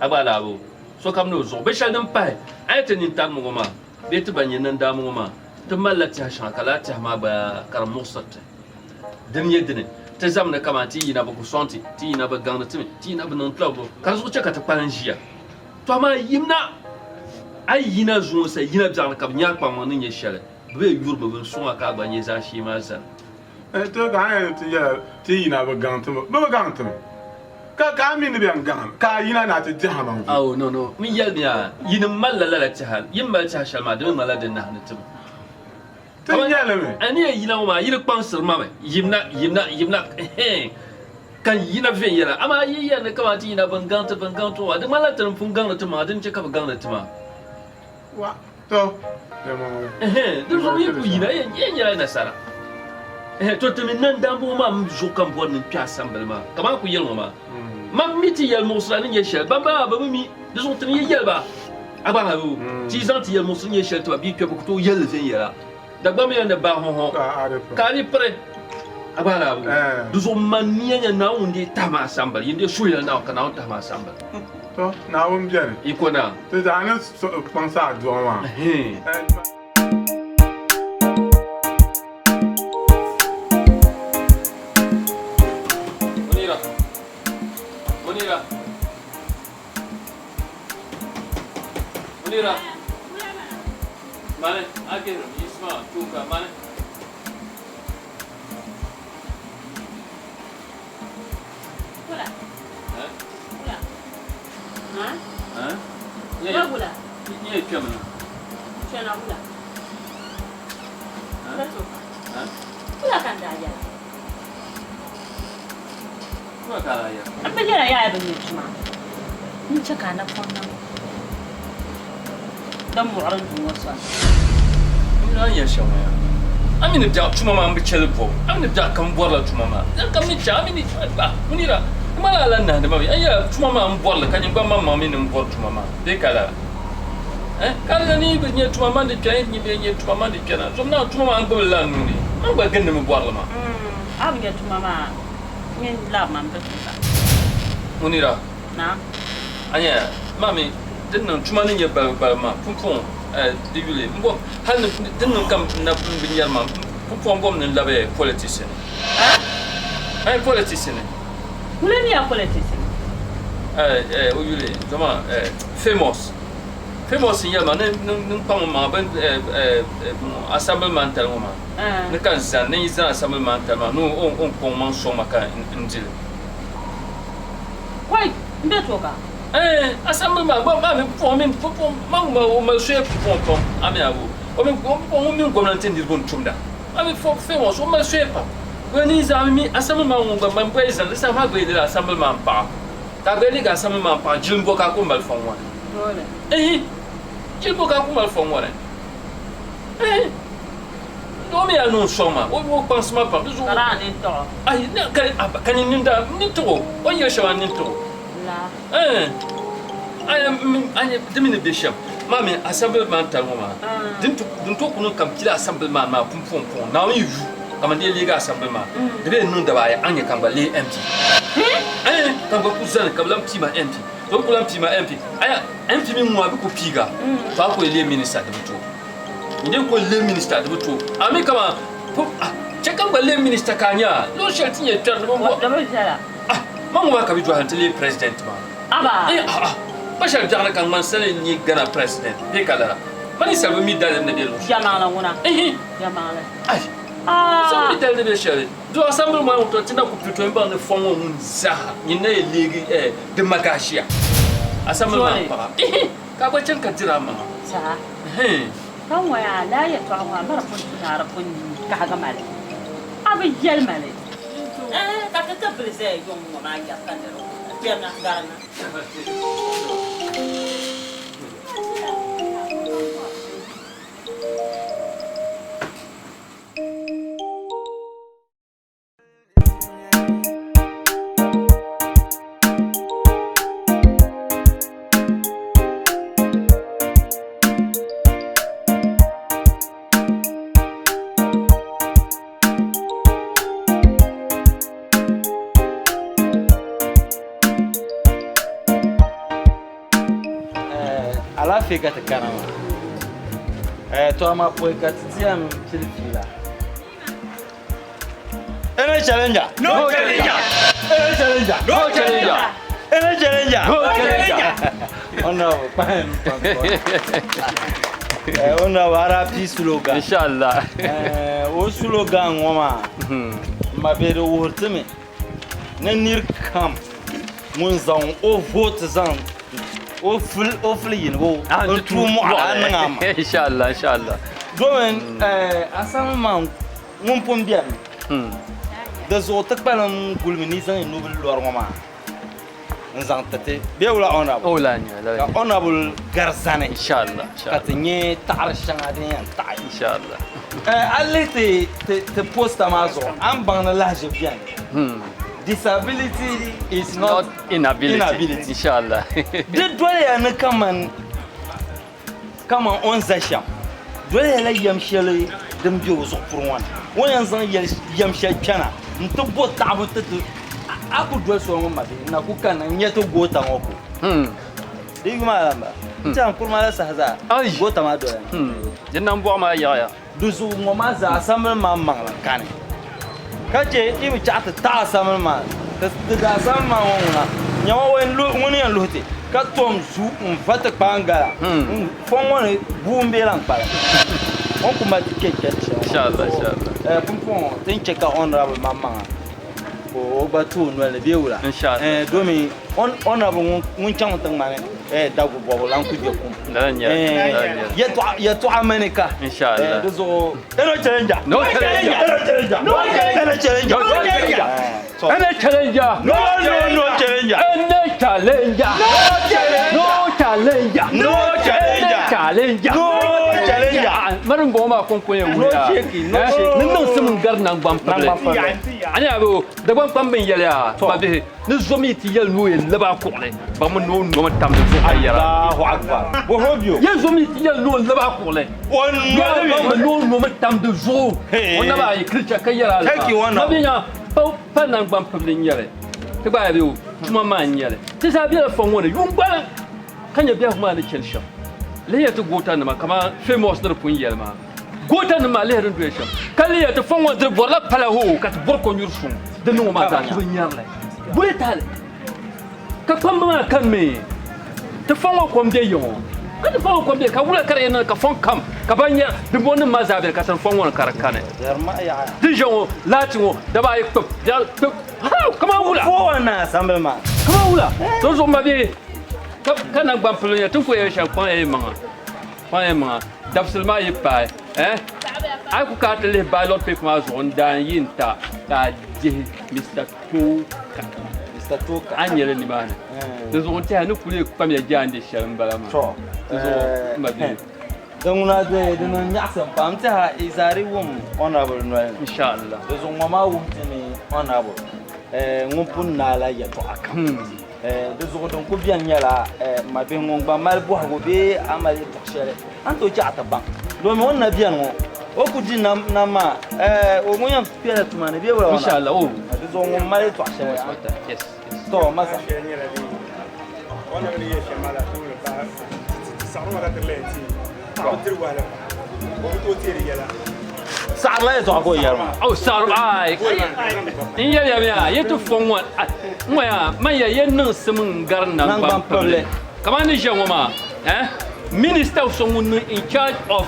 S5: a gba alaabo, sokam ni o zuɣu. Binshɛli din pahi, a yi ti nintarimi ŋɔ maa, Bee ti ban nyɛ nandaamba ŋɔ maa, ti malila tɛha shɛŋa ka lala tɛha maa gba ka di muɣisiri ti. Dini nyɛ dini, ti zamini kamani ti yina bi ku sɔŋ ti, ti yina bi gaŋdi ti mi, ti yina bi niŋ tila bo, ka di zuɣu chɛ ka ti kpalim ʒiya. Tɔ amaa yimina, a yi yina zuŋɔ sa yina biɛɣuni ka bɛ nya a kpaŋmaŋ ni nyɛ shɛli, bɛ bee yurimi bɛ ni sɔŋ a ka a gba nyɛ zaashee maa zani.
S1: To ka a yɛn ti yɛla ti yina bi gaŋ ti mi, bɛ bi gaŋ ti mi. Ka ka a mi ni bɛn gaŋ ka a yina na ti dihi a maŋ vi.
S5: Awo, no, no, n yɛlimiya, yinim malila lala tɛha, yi ni mali tɛha shɛli maa, di mi ŋmanila di nahi ni ti mi.
S1: Ti nyɛli mi.
S5: A ni yɛn yina ŋɔ maa, yi di kpaŋsiri ma mi, yimna, yimna, yimna, ɛhɛn, ka n yina viɛnyɛla. Amaa yi yɛli ni kaman ti yina bɛn gaŋ ti, bɛn gaŋ ti ŋɔ maa, di ŋmanila ti ni pun gaŋdi ti maŋa, dini n-chɛ ka bɛ gaŋdi ti maa.
S1: Wa, to, yɛlimaŋli.
S5: Ɛhɛn, di zuɣu yi ku yina, yi yɛn nyɛla nasara. Ɛhɛn, to ti mi nandaamba ŋɔ maa mi zuɣu ka m bɔri ni n kpe asambili maa, kaman a ku yɛli ŋɔ maa. Man mi ti yɛlimuɣisira ni nyɛ shɛli, bambala maa bɛ bi mi, di zuɣu ti ni yi yɛli ba, a gba ha yoo, ti yi zaŋ ti yɛlimuɣisiri nyɛ shɛli ti ba bɛ yi kpe bɛ ku tooi yɛli li viɛnyɛla. Dagbamba yɛli ni ba hɔhɔ ka a di piri, a gba ha yoo. Di zuɣu man nia nyɛ Naawuni ŋun dii tahi ma asambili, yin dii suhuyɛli Naawuni ka Naawuni tahi ma asambili.
S1: To, Naawuni beni.
S5: Yiko naa.
S1: Ti zaa ni kpaŋsi a dua maa.
S5: Munira. Munira. Munira. Mani, a gihiri yisima tuuka mani.
S6: Kula.
S5: Eh?
S6: Kula. Ha?
S5: Eh?
S6: Ba wula.
S5: Nye kpɛm na.
S6: Kpɛna wula.
S5: Eh?
S6: Ba toka.
S5: Eh?
S6: Wula ka n daa yɛla.
S5: Wula ka a daa yɛla?
S6: N bi yɛla yaa bi nyɛ tuma. N chɛ ka a napɔŋ niŋ din muɣiri n duu ŋɔ soli.
S5: N mi a ni yɛli shɛm ŋɔ yaa. A mi ni biɛɣu tuma maa m bi chɛ li bɔbu. A mi ni biɛɣu kam bɔrila tuma maa. Biɛɣu kam ni chɛ a mi ni ah Munira, n gba lala lan nahindi ma mi. A yɛla tuma maa m bɔri li ka nyini gba maŋmaŋ mi ni m bɔri tuma maa bee ka lala? Eh ka di ni bi nyɛ tuma man di kpɛna yi bi nyɛ tuma man di kpɛna zom naa tuma maa n gbubi li la n nuu ni man gba gindi mi bɔri li maa.
S6: A bi nyɛ tuma maa nyini labi ma m bi tusa.
S5: Munira.
S6: Naam.
S5: A nya maa mi din niŋ tuma ni nyɛ balibu balibu maa pumpɔŋɔ di yuli m bom hali ni din niŋ ka n na bi nyari maa pumpɔŋ bom ni n labi politics ni.
S6: Ha?
S5: Ɛɛ politics ni.
S6: Ŋuni n nya politics ni?
S5: Ɛɛ o yuli zoma famous famous n yɛli ma ni n kpaŋ n maŋa bin assembly man tali ŋɔ maa ni ka n zani ni n yi zani assembly man tali maa ni o ni kɔŋ maŋ sɔŋ ma ka n dili.
S6: Koi, n be toka.
S5: Eh, assembly man gba maa mi puɣi mini puɣi man gba o mali soya puɣi pam a mi a bo o mi o mini gomnanti niriba n tumda a mi famous o mali soya pam o ni zaa mi assembly man ŋun gba man gba yi zani di saha maa gba yi lala assembly man paɣa. Ka a gba leegi assembly man paɣa, jilin bɔ ka a ku mali fɔŋ ŋɔ ni? Ehi, jilin bɔ ka a ku mali fɔŋ ŋɔ ni? Ehi, doo mi yaa niŋ sɔŋ ma, o kpaŋsi ma pam, di zuɣu.
S6: Ka daa nini tɔɣ o.
S5: Ayi, ka ni nini daa, n nini tɔɣ o, o ni yɛli shɛm a nini tɔɣ o.
S6: La.
S5: Eeh, a nya di mi ni be shɛm maa mi assembly man tali ŋɔ maa, din tooi ku niŋ ka m pili assembly man maa pumpɔŋ Naawuni yi yu ka man dii leegi assembly man, di bee n-niŋ daba ayi a ni nya ka n gba leei MP. Eeh, ka n gba ku zani ka bɛ lan pii ma MP. To bɛ ku lan pii ma MP, a nya MP mi ŋun a bɛ ku piig a, to a ku yɛn leei minister di bi tooi. N dii ku leei minister di bi tooi. A mi kaman chɛ ka n gba leei minister ka a nya luɣ shɛli ti ni yɛn kpɛri ni bɛ bɔ.
S6: Di bi viɛla.
S5: Ah, ma ŋɔ maa ka bɛ dɔhi nti leei president maa.
S6: Aba!
S5: Eh, ah, ah, pa shɛli biɛɣuni ka ŋmani sali n-nyɛ Ghana president bee ka lala. Ma ninsal bi mi daliri ni be luɣ shɛli.
S6: Yɛlimaŋli ŋuna.
S5: Ehe.
S6: Yɛlimaŋli.
S5: Ai, ninsal bi mi daliri ni be shɛli. Di assembly maa ŋɔ to ti na ku pili to m-baŋ ni fɔŋ ŋɔ ŋun zaaha nyin na yɛn leegi eh, di magaʒia. Assembly maa m-paɣa. Ehe, ka a gba chani ka diri a maŋa.
S6: Saa.
S5: Ehe.
S6: Ka ŋɔ yaa lala yɛtɔɣa ŋɔ a miri pun tuhi a di pun kahigi ma li. A bi yɛli ma li. Ka ti ti bili zaya yuŋ ŋɔ maa yɛri ka niriba kpɛrina garina.
S7: Alaafee ka ti kana maa to amaa pɔi ka ti ti yɛn pili fiila Any challenger?
S2: No challenger.
S7: Any challenger?
S2: No challenger.
S7: Any challenger?
S2: No challenger.
S7: Honorable, kpahim pam. Honorable, RP slogan.
S4: Inshallah.
S7: O slogan ŋɔ maa, m ma be di wuhiri ti mi ni nir kam ŋun zaŋ o vote zaŋ o fili yini o n tuui mɔɣili a niŋ a ma.
S4: Inshallah, inshallah.
S7: Domin asama maa ŋun pun beni di zuɣu ti kpalim gulimi ni zaŋ nubili lɔri ŋɔ maa n zaŋ ti ti bee wula honorable?
S4: O la nya, la
S7: Ka honorable gari zani
S4: Inshallah,
S7: ka ti nya taɣiri shɛŋa din yɛn taɣi.
S4: Inshallah.
S7: A lihi ti poster maa zuɣu a ni baŋ ni lahiʒibu beni. Disability is not
S4: inability.
S7: Inability.
S4: Inshallah.
S7: Di doliya ni kaman kaman o ni za shɛm doliya la yɛm shɛli din be o zuɣu puri ŋɔ ni. O ni yɛn zaŋ yɛm shɛli kpɛna nti bo taɣibu ti ti a ku doli soli ŋɔ ma bee n-na ku kanna n-nya ti goota ŋɔ ko. Di yuma la m-bala. N tɛha n kuri maa la saha zaa goota maa doya ni.
S4: Di nambɔɣu maa yaɣiya.
S7: Di zuɣu ŋɔ maa zaa asamili maa maŋli kani, ka chɛ yi bi chaɣ ti taɣi asamili maa, ti da asamili maa ŋɔ ŋuna nyama o ŋuni yɛn luhi ti, ka tom zu n-va ti kpaai n-gala fɔŋ ŋɔ ni bua m-be lan kpalim. O ni ku mali ti kpe kpɛri shɛli ŋɔ maa. Pumpɔŋɔ ti ni chɛ ka Honourable maŋmaŋa ka o gba tu o noli ni bee wula? Domi Honourable ŋun chaŋ ti ŋmani dagu bɔbu lan ku gbe kum. Yɛtɔɣa mini ka. Di zuɣu Eno challenger.
S5: No challenger.
S7: Eno challenger.
S5: No challenger.
S7: Eno challenger.
S5: No challenger. Eno challenger.
S7: No no no challenger.
S5: Eno challenger.
S7: No challenger.
S5: No challenger.
S7: No challenger.
S5: Eno challenger.
S7: No challenger.
S5: Mari m-bɔŋɔ maa kɔŋko yɛn wuhiya.
S7: No shaking, no shaking.
S5: Ni niŋsim n-gari naŋgban pibili.
S7: Naŋgban pibili.
S5: A ni yaa Dagbaŋ kpam bɛn yɛli a, mabihi, ni zom yi ti yɛli ni o yɛn lab a kuɣili, baŋmi ni o nomi tam di zuɣu ka yɛra.
S7: Allahu Akbar. Bɔhɔ bio.
S5: Yɛn zom yi ti yɛli ni o lab a kuɣili,
S7: O nomi
S5: baŋmi ni o nomi tam di zuɣu o naba ayi kiricha ka yɛra a
S7: Thank you, Honour.
S5: Mabihi nya, pa naŋgban pibili n-nyɛ li, ti gba yaa bɛ o tuma maa n-nyɛ li. Ti zaa bela fɔŋ ŋɔ ni yuun gbaliŋ ka nya biɛhigu maa ni chani shɛm. Lihiya ti gootanima kaman Famous ni di pun yɛli maa. Goota nim maa lihi din doya shɛm ka lihiya ti fɔŋ ŋɔ di bɔrila pala hoo ka ti bɔri konyuri suŋ di niŋ o maa zaa ti bi nyarili boli tahali ka kpamba maa kani mi ti fɔŋ ŋɔ kom bɛ yiŋɔ ka ti fɔŋ ŋɔ kom bɛ ka wula ka di yɛn niŋ ka fɔŋ kam ka ban nyɛ di bɔ nim maa zaa bɛni ka ti fɔŋ ŋɔ ni ka di kani di ʒɛ ŋɔ laati ŋɔ daba ayi kpib biɛɣu kpib kaman wula kaman wula to zuɣu ma bɛ ka naŋgban pili nyɛ ti ni ku yɛli shɛm kpaŋ ya yi maŋa. Kpaŋ ya maŋa, dabisili maa yi paai, eh, a yi ku kana ti lihi ballot paper maa zuɣu n-daa yi n-ta ka a dihi Mister Tooka.
S7: Mr. Toka.
S5: A ni nyɛli nimaani. Di zuɣu n tɛha ni kuli kpamiya jaande shɛli m-bala maa.
S7: Tɔ.
S5: Di zuɣu m ma bihi.
S7: Din ŋuna di di niŋ nyaɣisim pam. N tɛha i zaa di wum Honourable noli ni.
S5: Inshallah.
S7: Di zuɣu ŋɔ maa wuhi ti ni Honourable ŋun pun naai la yɛltɔɣa kam. Di zuɣu din ku beni nyɛla m ma bihi ŋun gba mali bɔhigu bee a mali yɛltɔɣ shɛli a ni tooi chaɣ ti baŋ. Domi o ni na beni ŋɔ o ku di nam nam maa o ŋun yɛn kpɛla tuma ni bee wula wana?
S5: Inshallah o.
S7: Di zuɣu ŋun mali yɛltɔɣ shɛli
S5: Yes.
S7: Tɔ masa.
S1: Shɛli nyɛla din o ni yɛli shɛm maa la ti wuli ba ti saɣiri ŋɔ ka ti lahi ti paɣaba diri wahala pam o bi tooi teeri yɛla.
S7: Saɣirila yɛltɔɣa ka o yɛri maa.
S5: Oh, saɣiri ai n yɛliya mi a yi ti fo ŋɔ n ŋɔ yaa man ya yɛn niŋsim n gari naŋgban pibili kamani ni ʒiya ŋɔ maa eh minister so ŋun niŋ in charge of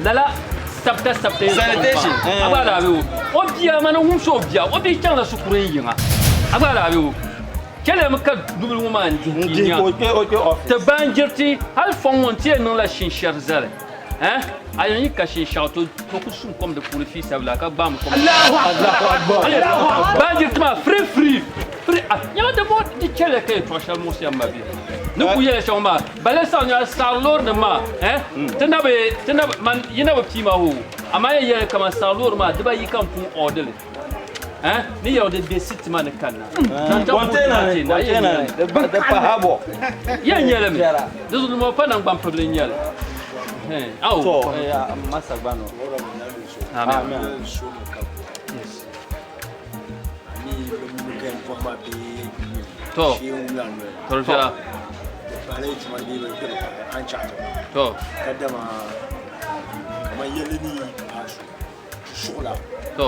S5: lala sabita sabita
S7: Sanitation.
S5: A gba daa be o o bia mani wumsi o bia o bia chaŋla shikuru n yiŋa a gba daa be o chɛlimi ka dubili ŋɔ maa n dihi
S7: N dihi ka o kpe o kpe office.
S5: Ti baanjiriti hali fɔŋ ŋɔ n ti yɛn niŋla shinshɛri zali eh a yɛn yi ka shinshɛɣu to to ku sun kom di puuni fii sabila ka gbaami kom.
S7: Allahu Akbar.
S5: Baanjiriti maa free free free ah nyɛla di mo di chɛliya ka yɛltɔɣa shɛli muɣisi ya m ma bia ni ku yɛla shɛŋa maa bale saɣi nyɛla saɣiri loori nim maa eh ti na bi ti na bi man yi na bi pii ma hoo amaa yɛn yɛli kaman saɣiri loori maa dibayi ka n pun ɔɔdili eh ni yɛli di bɛ city maa ni kanna
S7: Container ni container ni di pa habɔ.
S5: Yɛn nyɛli mi di zuɣu ŋɔ pa naŋgban pibili n nyɛli eh awo
S7: To masa gba no.
S5: Amen. To. To viɛla. To. To.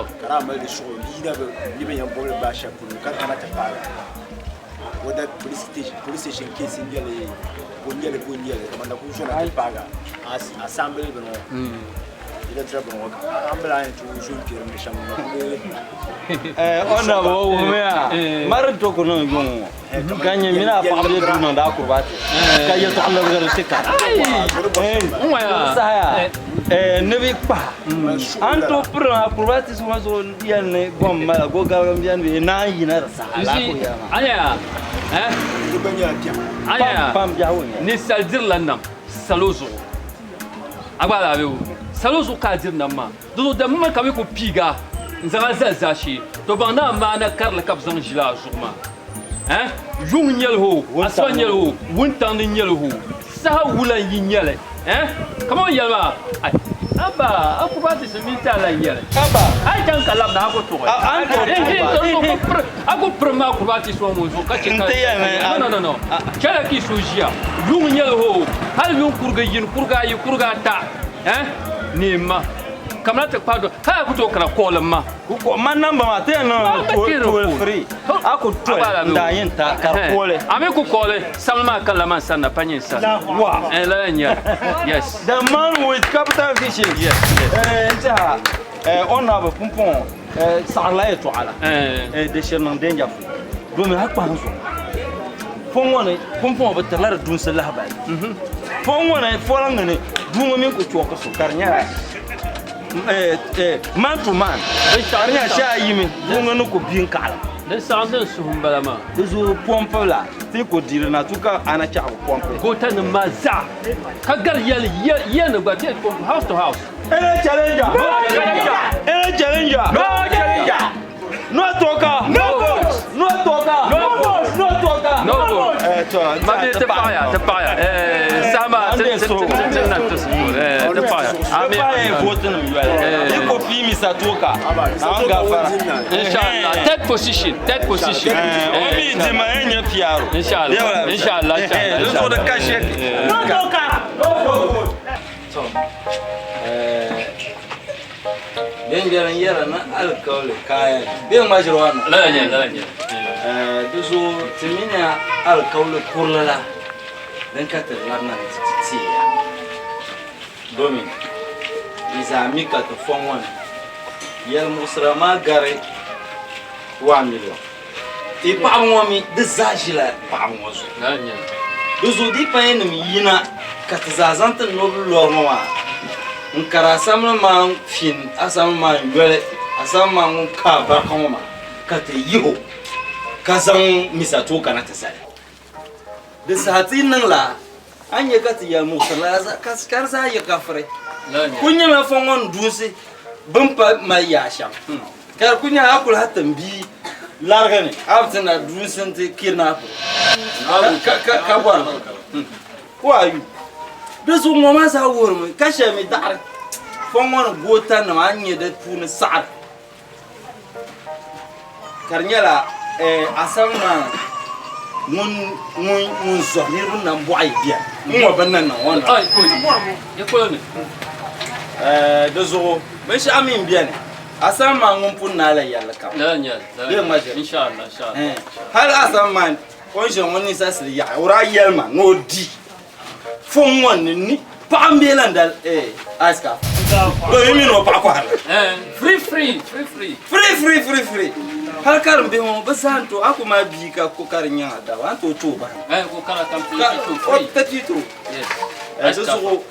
S7: Honorable o wumiya mari to ku niŋ yuŋ ŋɔ ka nyɛ mini a paɣa bɛ duu niŋdi akuribaati ka yɛltɔɣa labigiri ti ka saha ni bi kpaha a ni tooi piri akuribaati ŋɔ zuɣu yɛli ni gom mala go galigi n bɛni bee naan yina di saha laa ku yɛli maa.
S5: Anya eh anya
S7: pam biɛhigu n nyɛli.
S5: Ninsal dirila nam salo zuɣu. A gba lahi be o salo zuɣu ka a diri nam maa. Di zuɣu dammi ma ka bɛ ku piig a n-zaŋ a zali zaashee, to baŋ ni a maana karili ka bɛ zaŋ ʒili a zuɣu maa. Eh? Yuŋ n-nyɛli hoo, asiba n-nyɛli hoo, wuntaŋ ni n-nyɛli hoo, saha wula n-yi nyɛli? Eh? Kaman o yɛli maa, ai, Abba, a ku ba ti si mini ti a lan yɛli.
S7: Abba!
S5: A yi chaŋ ka labina, a ku tuɣi.
S7: A ni tooi tuɣi ba.
S5: A ku pirim ma akuriba ti sɔŋ ŋun zuɣu ka chɛ ka.
S7: N ti yɛli ni a.
S5: No, no, no, no. Chɛliya ka yi suhu ʒiya. Yuŋ n-nyɛli hoo, hal yuŋ kurigi yini, kurigi ayi, kurigi ata, eh, neemma. Kamina ti kpahi do, hal a ku tooi kana kɔɔlim ma.
S7: Ku kɔ, man namba maa ti yɛn niŋ tool free. A ku toli n daa yɛn ta ka di kooli.
S5: A mi ku kooli, samli maa kanila man sani na pa nyɛ n sani.
S7: Wow.
S5: Eh, lala n-nyɛli. Yes.
S7: The man with capital vision.
S5: Yes, yes.
S7: Eh, n tɛha, eh, honorable pumpɔŋɔ, eh, saɣirila yɛltɔɣa la. Eh, di shiri niŋ danger fu. Domin a kpahi n zuɣu. Fɔŋ ŋɔ ni, pumpɔŋɔ bi tirila di dunsi lahibali. Fɔŋ ŋɔ ni, fɔliŋ ni, duu ŋɔ mini ku chɔɔki so ka di nyɛla man to man. Ka di nyɛla shee a yimi, duu ŋɔ ni ku bi n-kaɣila.
S5: Di saɣim din suhu m-bala maa.
S7: Di zuɣu pɔmpi la, ti ku diri na tu ka a na chaɣi bi pɔmpi.
S5: Goota nim maa zaa ka gari yɛli yiya ni gba ti pɔmpi house to house.
S7: Any challenger?
S5: No challenger.
S7: Any challenger?
S5: No challenger.
S7: No talker.
S5: No vote.
S7: No talker.
S5: No vote.
S7: No talker.
S5: No vote.
S7: Eh, to,
S5: Ma bi ti paɣaya, ti paɣaya. Eh, sama ti ti ti ti na ti su. Eh, ti paɣaya.
S7: Ami. Paɣaya vote nim yɔli. Ni ko pii Mr. Toka. An gafara.
S5: Inshallah. Third position, third position.
S7: Eh, o mi di ma e nyɛ piaro.
S5: Inshallah. Inshallah, inshallah.
S7: Di zuɣu di ka shɛli.
S6: No talker.
S7: No vote. To, eh, bɛn biɛri n yɛra ni alikauli kaaya bɛ ŋma ʒiri wa na.
S5: Lala nyɛ, lala nyɛ.
S7: Eh, di zuɣu ti mini alikauli kurili la din ka ti labina ni ti ti teeya. Domin di zaa mi ka ti fɔŋ ŋɔ ni yɛlimuɣisira maa gari 1 million. Ti paɣaba ŋɔ mi di zaa ʒila paɣaba ŋɔ zuɣu.
S5: Lala nyɛ.
S7: Di zuɣu di pa nim yina ka ti zaa zaŋ ti nobili lɔri ŋɔ maa n kari asamli maa n fin asamli maa n yoli asamli maa ŋun ka barika ŋɔ maa ka ti yihi o. Ka zaŋ Misa ti o kana ti zali. Di saha ti yi niŋ laa, a ni nya ka ti yɛli muɣisiri lala zaa ka di zaa yi kafiri. Kul nyɛmi fɔŋ ŋɔ ni duunsi bɛ ni pa mali yaa shɛm. Ka di kul nyɛla a kul ha tim bia larigi ni a bi ti na duunsi nti kidnap o ka bɔri li. Who are you? Di zuɣu ŋɔ maa zaa wuhirimi ka shɛli mi daɣiri fɔŋ ŋɔ ni gootanima a ni nya di puuni saɣiri. Ka di nyɛla asam maa ŋun ŋun zɔri niriba nambɔɣu yi bɛni n-ŋɔ bɛ ni niŋ o niŋ. Di zuɣu binshɛɣu mi m-bɛni asam maa ŋun pun naai la yɛlli kam. Bee ŋma ʒiri. Hali asam maa o ni ʒiya ŋɔ ninsalisili yaɣi o daa yɛli ma ni o di Fɔŋ ŋɔ ni ni paɣa m-be lan dali ice cap. Domi mini o paɣa kɔhiri li.
S5: Free free free free.
S7: Free free free free. Hali karim bihi ŋɔ bɛ zaa n-tooi a ku mali bia ka ko ka di nyaŋ a daba a ni tooi ti o bahi.
S5: Ko kara kam ti o free.
S7: Ka ti ti o.
S5: Yes.
S7: Di zuɣu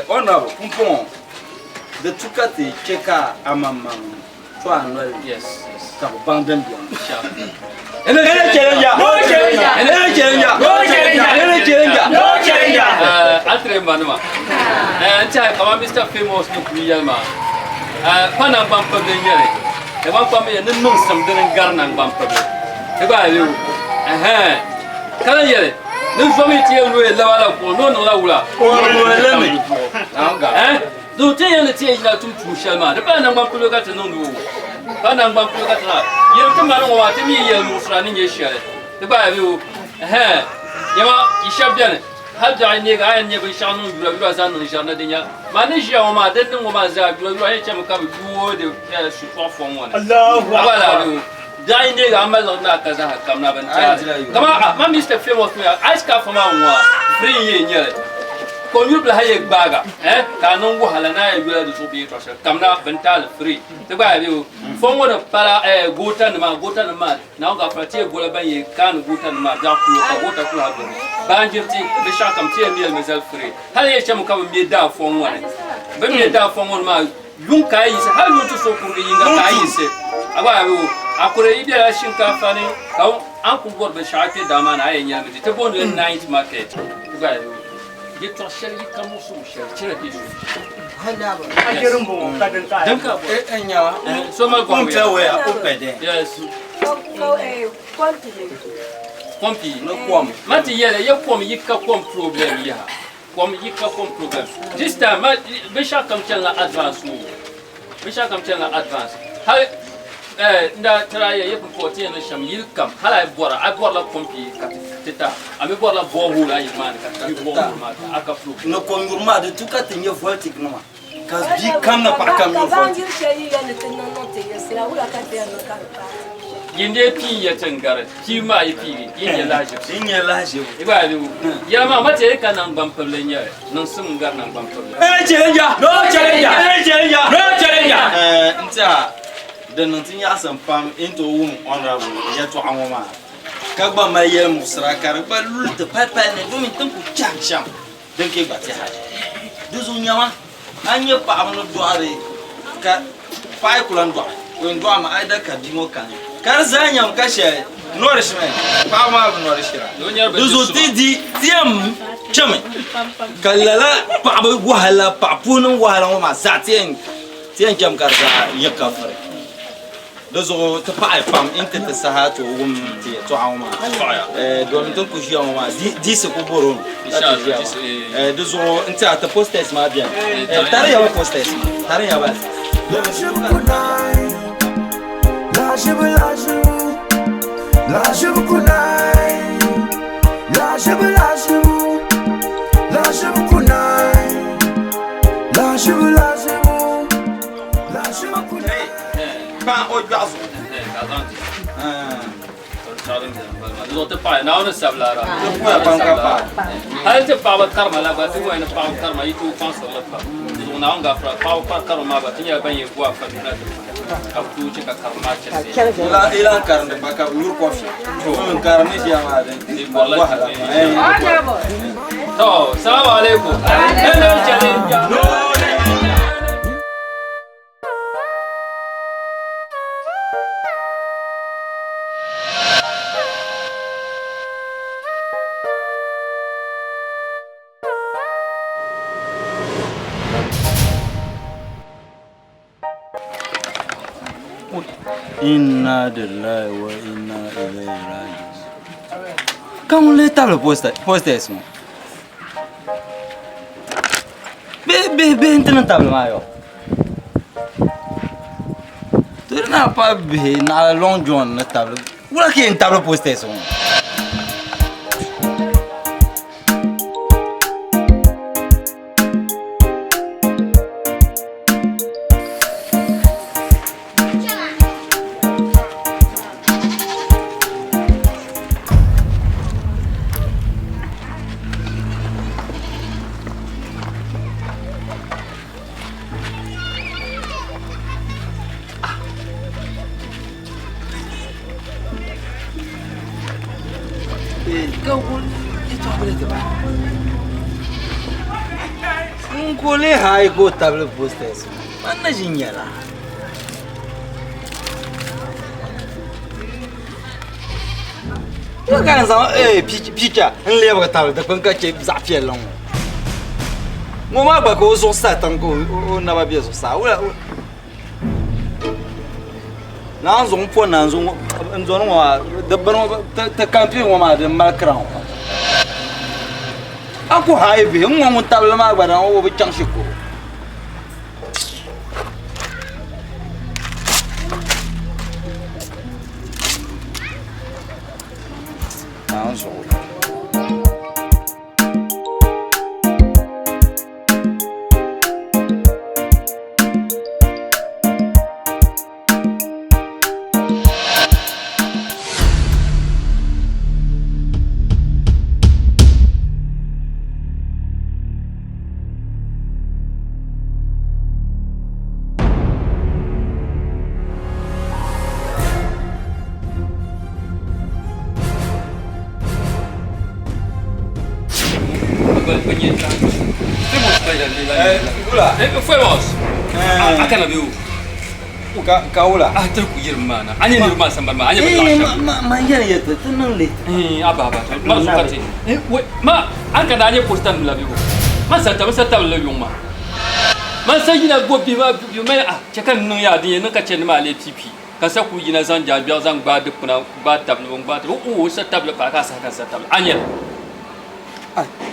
S7: honorable pumpɔŋɔ di tu ka ti che ka amaŋmaŋ to a noli ni ka bɛ baŋ din beni.
S5: No challenge! No challenge! Atire manima. N tɛhi kaman Mr. Famous ni kuli yɛli maa, pa naŋgban pibili n nyɛli. Naŋgban kpam mi ni niŋsim dini n gari naŋgban pibili. Di gba ayi o. Ka lan yɛli, ni zomi ti yɛn looi laba la kuɣu ni o niŋla wula?
S7: O looi li mi.
S5: Di ti yɛn ni ti yɛn yina tum tuun shɛli maa, di pala naŋgban polo ka ti niŋdi o, pa naŋgban polo ka ti niŋ a. Yɛlim ti ma ni ŋɔ maa ti mi yi yɛli muɣisira ni nyɛ shɛli, di gba bɛ o. Ɛhɛn, nyama yi shɛba beni, hal biɛɣu yi neegi a yɛn nya binshɛɣu niŋ yura yura zaŋ niŋ ʒiɛri ni di nya. Maa ni ʒiya ŋɔ maa, din niŋ ŋɔ maa zaa yura yura yɛn chɛmi ka bɛ yooi di shitɔɣu fɔŋ ŋɔ ni. A gba lahi bɛ o. Biɛɣu yi neegi a mali niŋdi ni a ka zaha kam na bini taali. Kaman a ma Mister Famous ŋɔ yaa, ice cafe maa ŋɔ a, free n-yɛn nyɛ li. Ka o nyuri bila ha yɛ gbaaga eh ka a niŋ wahala ni a yɛn yɔla di zuɣu bee yɛtɔɣ shɛli kamina bini taali free. Ti gba yaa bɛ o. Fɔŋ ŋɔ ni pala eh goota nima, goota nima maa Naawuni gaafara ti yɛn bola ban yɛn kaani goota nima maa biɛɣu kulo ka goota kuli ha doli baanjiriti binshɛɣu kam ti yɛn mɛlimi zali free. Hali yɛn chɛmi ka bɛ me daa fɔŋ ŋɔ ni. Bɛ ni me daa fɔŋ ŋɔ ni maa Yuŋ ka a yiɣisi, hal yuŋ ti so kurigi yiŋga ka a yiɣisi. A gba a o, a kuri yi bela shinkaafa ni ka a ni kuli bɔri binshɛɣu a kpe daa maa ni a yɛn nyɛlimi di. Ti booni li night market. Ti gba a o, yɛtɔɣ shɛli yi ka muɣisigu shɛli chira bɛ so. Din ka bɔri. So mali gɔŋ ya. Yes. Pompi. Ma ti yɛli ya kom yi ka kom problem yaha. Kom yi ka kom problem. This time ma binshɛɣu kam chanila advance o. Binshɛɣu kam chanila advance. Hali eh, n daa try ya yɛ pun ti yɛn niŋ shɛm yili kam hali a yi bɔra a bɔrila pompi ka ti ta a mi bɔrila borehole a yili maa ni ka ti gbi borehole maa ta a ka problem.
S7: Ni kom nyuri maa di tu ka ti nyɛ voltic nima ka bia kam ni paɣa kam nyuri
S10: Ka
S7: voltic.
S10: baanjiri shɛli yi yɛli ni ti niŋ niŋ ti yiɣisira wula ka ti yɛn niŋ ka di paai?
S5: Yin dee pii ya ti n-gari pii maa yi piigi, yi nyɛ lahaʒibu.
S7: Yi nyɛ lahaʒibu.
S5: Yi gba yi yɛla maa, ma ti ka naŋgban pibili n-nyɛ li, niŋsim n-gari naŋgban pibili.
S2: No challenger! No challenger! No challenger! No challenger!
S7: N tiɛha di niŋ ti nyaɣisim pam n tooi wum Honourable yɛltɔɣa ŋɔ maa ka gba mali yɛlimuɣisira ka di gba luli ti palipali ni domin ti ni kuli chahi shɛm din ka yi gba tɛha di zuɣu nyama a ni nyɛ paɣaba ni dɔɣiri ka paɣa yi ku lan dɔɣi o yɛn dɔɣimi a yi da ka bia ŋɔ kani ka di zaa nyam ka shɛli nourishment paɣaba maa bi nourishira di zuɣu ti di ti yɛn chami ka lala paɣaba wahala paɣa puuni wahala ŋɔ maa zaa ti yɛn chami ka di zaa yi ka firi. Di zuɣu ti paɣi pam n-ti ti saha ti wum ti yɛtɔɣa ŋɔ maa. Domin ti ni kuli ʒiya ŋɔ maa, diisi kuli bɔri o mi ka ti ʒiya maa. Di zuɣu n tiɛha ti posters maa beni. Tariya ba posters maa, tariya ba li. Kpaŋ o gbɛɣu zuɣu.
S5: Zuɣu ti paɣi Naawuni sabila ra.
S7: Ti puya pam ka paɣi.
S5: Hali ti paɣaba karima la gba ti ŋɔya ni paɣaba karima yi tooi kpaŋsiri li pam. Zuɣu Naawuni gafura paɣaba karima maa gba ti nyɛla ban yɛn gu afa duna ti ka bi tooi chɛ ka karima maa chɛsi.
S7: I lan karindi gba ka bi nyuri kɔfi. N karimi ʒiya maa din wahala.
S5: To, salamu alaikum. Hello, challenge.
S7: Inna lillahi wa inna ilayhi raji'un. Ka ŋun lee tabili posters ŋɔ? Bihi bihi bihi n-ti niŋ tabili maa yɔ. Ti di naa pa bihi naɣila Long John ni tabili. Wula ka yɛn tabili posters ŋɔ? N kuli haai ka o tabili posters man na ʒi nyɛla ka n zaŋ picha n lɛbigi tabili dikpuni ka chɛ zaɣ piɛlli ŋɔ ŋɔ maa gba ka o zuɣusaa tiŋ ka o naba bɛ zuɣusaa Naanzuɣu n po naanzuɣu n doni ŋɔ maa di bini ŋɔ ti kampeen ŋɔ maa di mali kiraŋ pam a ku haai bihi n ŋɔ ŋun tabili maa gba o bi chaŋ shikuru naanzuɣu.
S5: Akana be o.
S7: Ka wula?
S5: Ah, tiri ku yirim maa na. A nyɛ niriba maa sambani maa, a nyɛ bɛ laɣim shɛm.
S7: Ma yɛli yɛ ti ti niŋ li.
S5: Aba aba, ma zuɣu ka ti. Ma, an ka daa nyɛ posta nim la be o. Ma sa tabi sa tabili la yuŋ maa. Ma sa yina go bihi maa bihi ma ah chɛ ka n niŋ yaa din yɛn niŋ ka chɛ ni maa lee pipi. Ka sa ku yina zaŋ jaangbɛɣu zaŋ gbaai dikpuna gbaai tabili o n-gbaai tabili o o sa tabili paai ka a saha ka n sa tabili a nyɛli.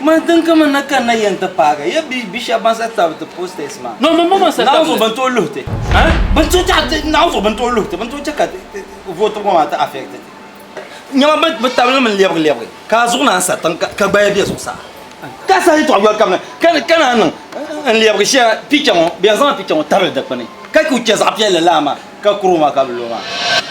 S7: Man din ka man na kanna yɛn ti paagi ya bi shɛba ban sa tabi ti posters maa.
S5: No man ma sa
S7: tabili. Naawuni zuɣu bɛn tooi luhi ti. Bɛn tooi chaɣ ti Naawuni zuɣu bɛn tooi luhi ti bɛn tooi chɛ ka vote ŋɔ maa ti affect ti. Nyama bɛ tabili mi lɛbigi lɛbigi ka a zuɣu naan sa tiŋ ka gbaya be zuɣusaa. Ka saha yɛtɔɣa yoli kam ni ka naan niŋ n lɛbigi shɛli picha ŋɔ bɛ yɛn zaŋla picha ŋɔ tabili dikpuni ka ku chɛ zaɣ piɛlli laa maa ka kuri o maa ka bi lo maa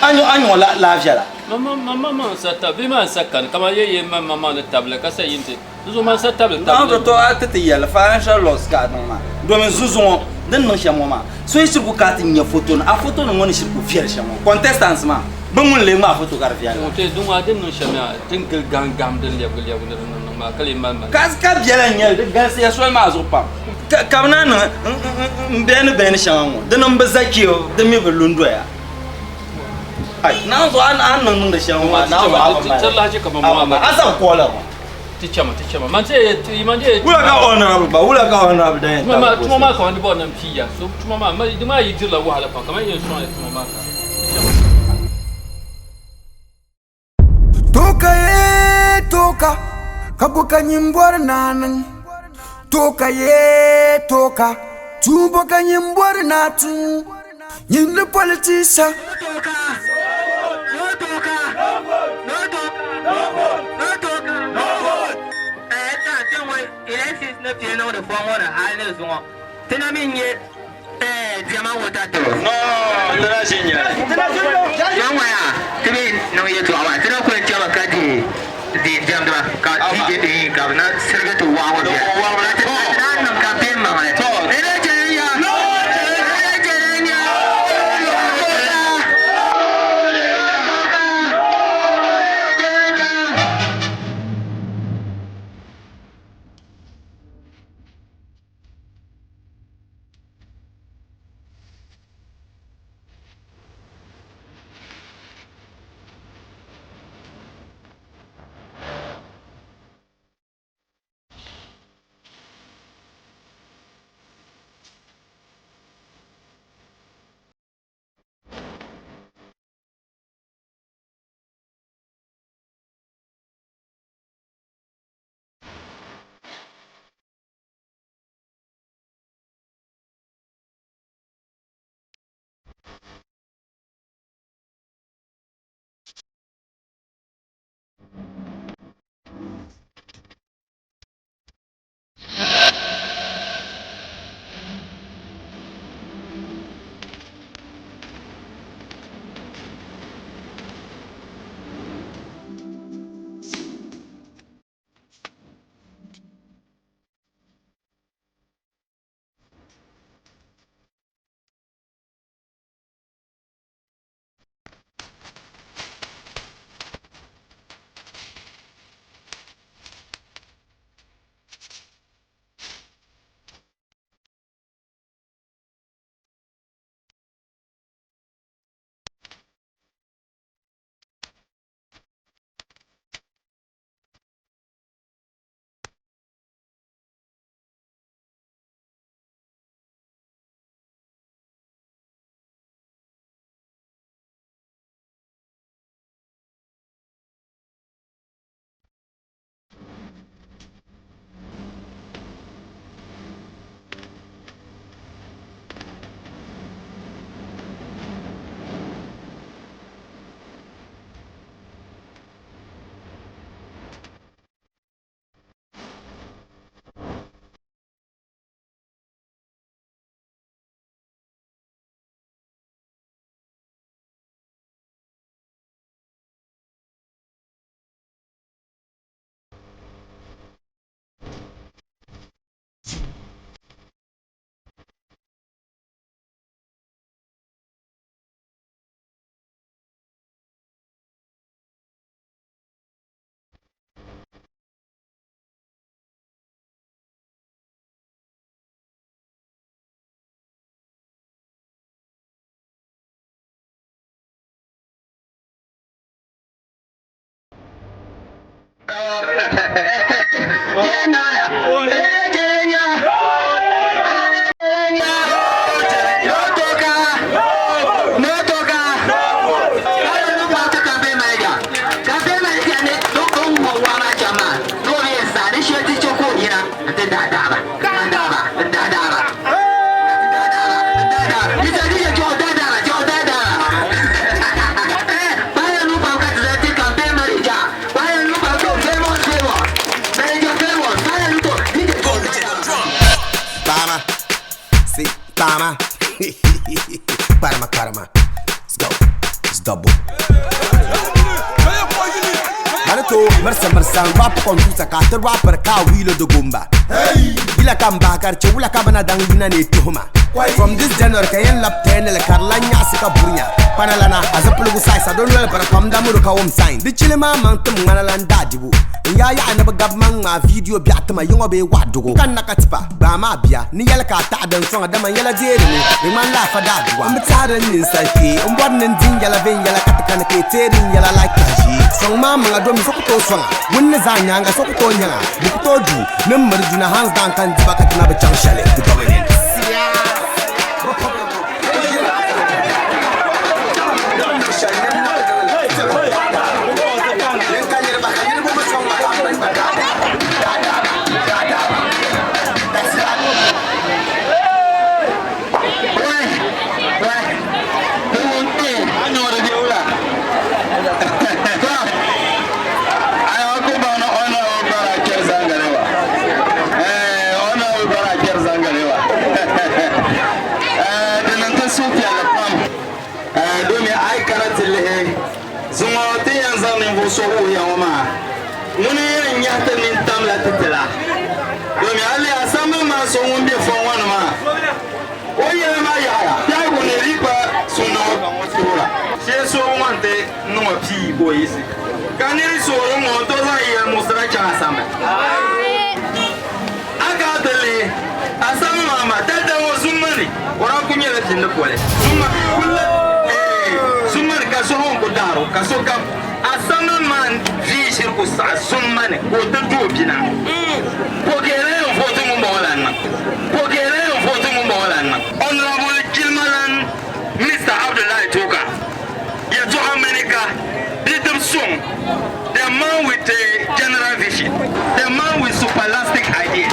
S7: a nyɔ laa viɛla.
S5: Man maŋ sa tabili bee man sa kani kaman ye ye man maŋ ni tabili ka sa yin ti di zuɣu man sa tabili tabili.
S7: Naawuni to a ti ti yɛli financial loss ka a niŋ maa domin zuzuŋɔ din niŋ shɛm ŋɔ maa so yi shiri ku ka ti nya foto ni a foto nim ŋɔ ni shiri ku viɛli shɛm ŋɔ contestants maa bɛ ŋun lee ŋmaai foto ka di viɛli la.
S5: Ŋɔ ti duŋ a din niŋ shɛm yaa din gili gahim gahim din lɛbigi lɛbigi ni di niŋ niŋ maa ka lee mali mali.
S7: Ka ka biɛla n nyɛli di galisiya soli maa zuɣu pam ka ka bɛ naan niŋ n bɛni bɛni shɛŋa ŋɔ di niŋ bi za kpe di mi bi lu n doya. Ai naan zuɣu a ni niŋ niŋdi shɛm ŋɔ maa naan zuɣu a bi mali a zaŋ kɔɔla ŋɔ.
S5: Ti chama ti chama man ti man ti
S7: Wula ka honorable ba wula ka honorable dan yɛn
S5: tuma tuma maa ka di bɔri ni n piiya so tuma maa di maa yi dirila wahala pam kamani yɛn sɔŋ tuma maa ka ti chama.
S11: Toka ye toka ka bo ka nyin bɔri naa niŋ toka ye toka tuun bo ka nyin bɔri naa tum nyin ni politisa.
S12: Bama. See, Bama. Karma, karma. Let's go. It's double. Manato, marsa marsa, rap condusa ka te rapper ka wilo do gumba. Ila kan bakar che wula ka bana dang yina ne tuhuma. From this January ka yen lap ten le karla nya se ka burnya. Panalana azapulugu sai sa don wel bara pam da muru ka wom sign. Di chile ma man tum ngana lan dadibu. Ya ya na ba gab man ma video bi atma yingo be wa dugo. Kan na katipa ba ma biya ni yala ka ta dan songa da man yala dere ni. Ni man la fa da duwa. Mtara ni sa ke mbor nin din yala ven yala kat kan ke terin yala like ji. Song ma ma do mi sokoto songa. Wunne za nyanga sokoto nyanga. Bukuto du nim murduna hands down kan diba katina be chang shale. The government.
S13: The man with the general vision, the man with superlastic ideas.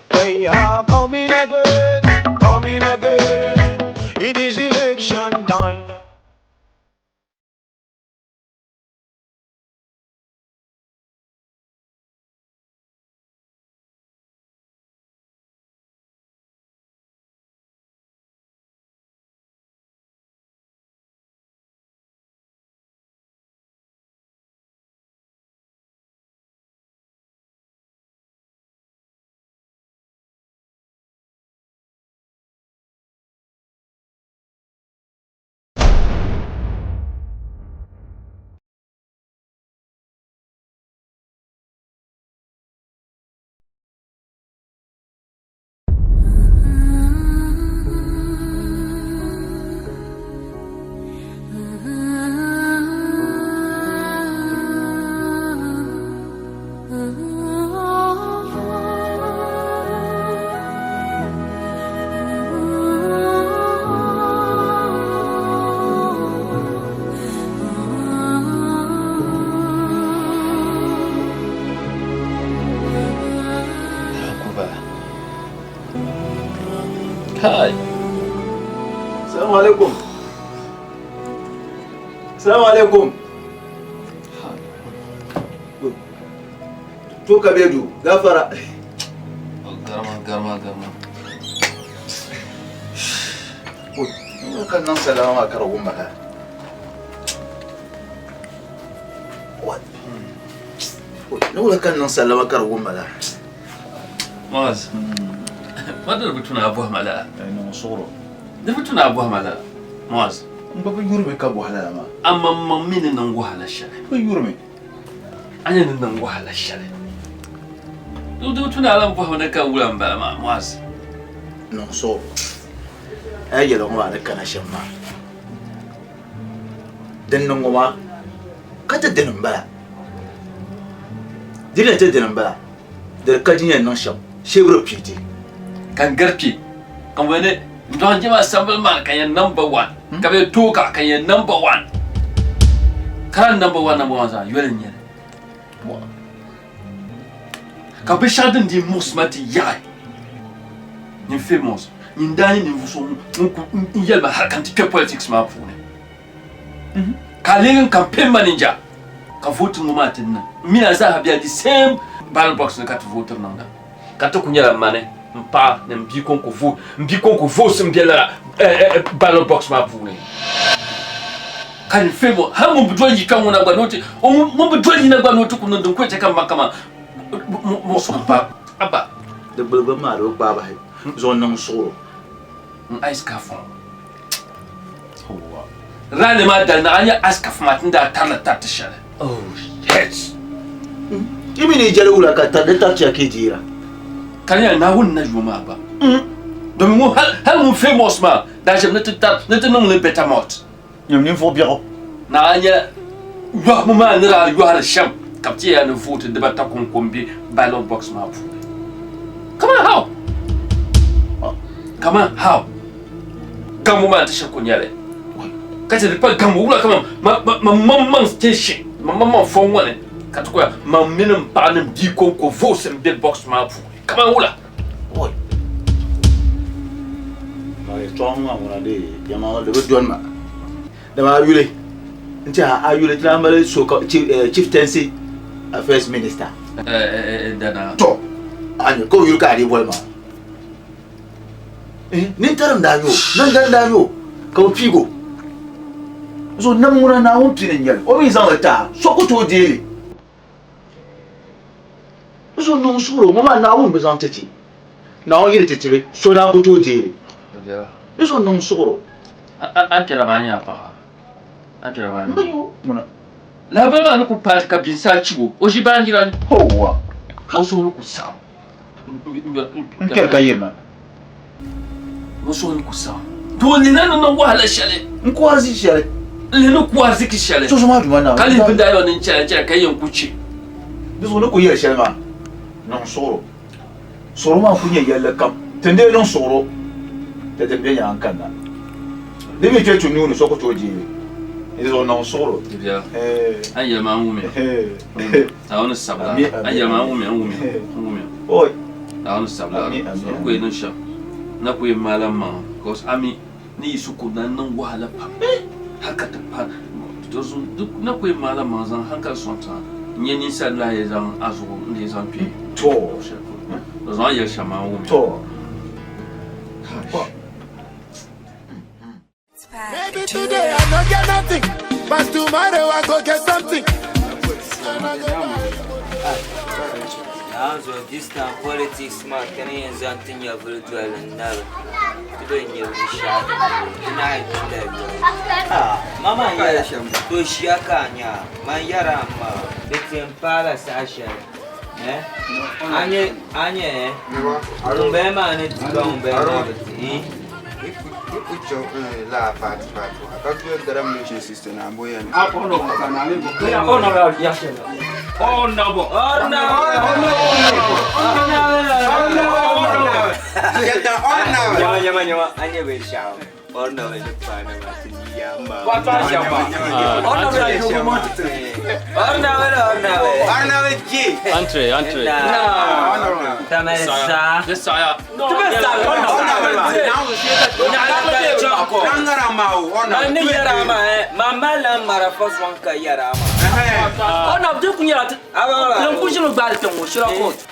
S14: They are coming again, coming again. It is election time.
S5: Kai.
S2: Salamu alaikum. Salamu alaikum. To ka bedu, gafara.
S5: Garma garma garma.
S15: Ka niŋ salama maa ka di wumma ka. Ni wula ka niŋ salama ka di wumma la.
S5: Muaz. Ma di bi tuna a bɔhima lala.
S15: Niŋ suɣuro.
S5: Di bi tuna a bɔhima lala. Muaz.
S15: N gba bi yurimi ka bɔhi lala maa.
S5: A maŋmaŋ mi ni niŋ wahala shɛli.
S15: Bi yurimi.
S5: A ni ni niŋ wahala shɛli. Di bi tuna a lan bɔhimi ni ka wula m-bala maa, Muaz.
S15: Niŋ suɣuro. A yi yɛli ŋɔ maa ni kana shɛm maa, din niŋ ŋɔ maa ka ti dini m-bala. Di ni ti dini m-bala, di di ka di yɛn niŋ shɛm, shee bɛ di pii ti.
S5: Ka n gari kpe, ka n ni n dɔɣi n jɛma assembly man ka yɛn number one, ka bɛ tooi ka ka yɛn number one. Ka number one number one zaa yoli n-nyɛ li. Ka binshɛɣu din dii muɣisi ma ti yaɣi nyin famous, nyin daa nyɛ ninvuɣ so ŋun ku n yɛli ma hali ka n ti kpe politics maa puuni. Ka a leegi n campaign manager ka voting ŋɔ maa ti niŋ. M mini a zaaha bela the same ballot box ni ka ti vootiri niŋda. Ka ti ku nyɛla mani, m paɣa ni m bia kɔŋko vote, m bia kɔŋko votes m-be lala ballot box maa puuni. Ka nyin famous, hali ŋun bi doli yi kpɛŋ ŋɔ na gba ni o ti, ŋun bi doli yi na gba ni o ti ku niŋ din ku yɛn chɛ ka m ma kaman muɣisigu pa Abba.
S15: Di gbuligbu maa di bi kpaai bahi zuɣu niŋ suɣuro.
S5: N ice kafu ŋɔ. Rally maa dali na a nya ice kafu maa ti ni daa tarili tariti shɛli. Oh shit!
S15: Yi mi ni yi jɛli wula ka di taritiya ka yi deera.
S5: Ka di nyɛla Naawuni na yo maa gba. Domin ŋun hali ŋun famous maa daa ʒimi ni ti tar ni ti niŋ li better malt.
S15: Nyam ninvuɣ biɛɣu.
S5: Naa nya yɔhibu maa ni daa yɔhiri shɛm ka bɛ ti yɛya ni vooti dibata kɔŋko m-be ballot box maa puuni. Kaman how? Kaman how? Gambu maa ti shiri ku nyɛli. Ka ti di pa gambu wula kaman ma maŋmaŋ station, ma maŋmaŋ fɔŋ ŋɔ ni ka ti ku ya man mini m paɣa ni m bia kɔŋko votes m-be box maa puuni. Kaman wula?
S15: Yɛltɔɣa ŋɔ maa ŋuna dee yɛlimaŋli di bi dɔni ma dama a yuli n tiɛha a yuli ti lahi mali so ka chieftaincy affairs minister to a nya ka o yuli ka a dii boli maa nintarim daa nyɛ o nandani daa nyɛ o ka bi piigi o so nam ŋuna Naawuni pini n nyɛli o mi zaŋli taha so ku tooi deeli N so niŋ suhuri ŋɔ maa Naawuni bi zaŋ ti ti. Naawuni yi di ti tiri, so daa ku tooi deei li. N so niŋ suhuri.
S5: A kpɛra maa nyɛ a paɣa? A kpɛra maa nyɛ ŋuna. Lahabali maa ni ku paai ka binsaa chibi o, o ʒi baanjira ni.
S15: Hoowa!
S5: O suhu ni ku saɣim.
S15: N kpɛri ka yirina.
S5: O suhu ni ku saɣim. Doo lihila ni niŋ wahala shɛli.
S15: N ku ariziki shɛli.
S5: N lihi ni ku ariziki shɛli.
S15: So maa duma Naawuni.
S5: Ka lihi bin daa yɛli ni n chɛla n chɛla ka yɛn ku chɛ.
S15: Di zuɣu ni ku yɛli shɛli maa, niŋ suɣuro. Suɣuro maa n-ku nyɛ yɛlli kam. Ti ni dii niŋ suɣuro, ti din be nyaaŋa kanna. Di mi kpe ti nuu ni, so ku tooi deei li. Di zuɣu niŋ suɣuro.
S5: Di biɛla. A ni yɛli maa n wumya. Naawuni sabila. A ni yɛli maa n wumya, n wumya, n wumya.
S15: Oi!
S5: Naawuni sabila n ku yɛn niŋ shɛm n na ku yɛn maala m maŋa because a mi ni yi shikuru na n niŋ wahala pam hali ka ti pa di zuɣu n na ku yɛn maala m maŋa zaŋ hankali sɔŋ tiŋa n nyɛ ninsal lahi yɛn zaŋ a zuɣu n lee zaŋ kpe luɣ shɛli polo. Di zuɣu a ni yɛli shɛm maa n wumya.
S14: Maybe today I no get nothing, but tomorrow I go get something.
S9: Naanzuo this time politics maa ti ni yɛn zaŋ ti nyɛvuli doli n nabi ti bi nyɛ binshɛɣu ti naai tula yoli. Mama n yɛla to ʒiya ka a nya man yɛra a ma di ti yɛn paala saha shɛli eh a nyɛ a nyɛ eh ŋun bala maa ni di ka ŋun bala maa bi di eh.
S5: Entre, entre.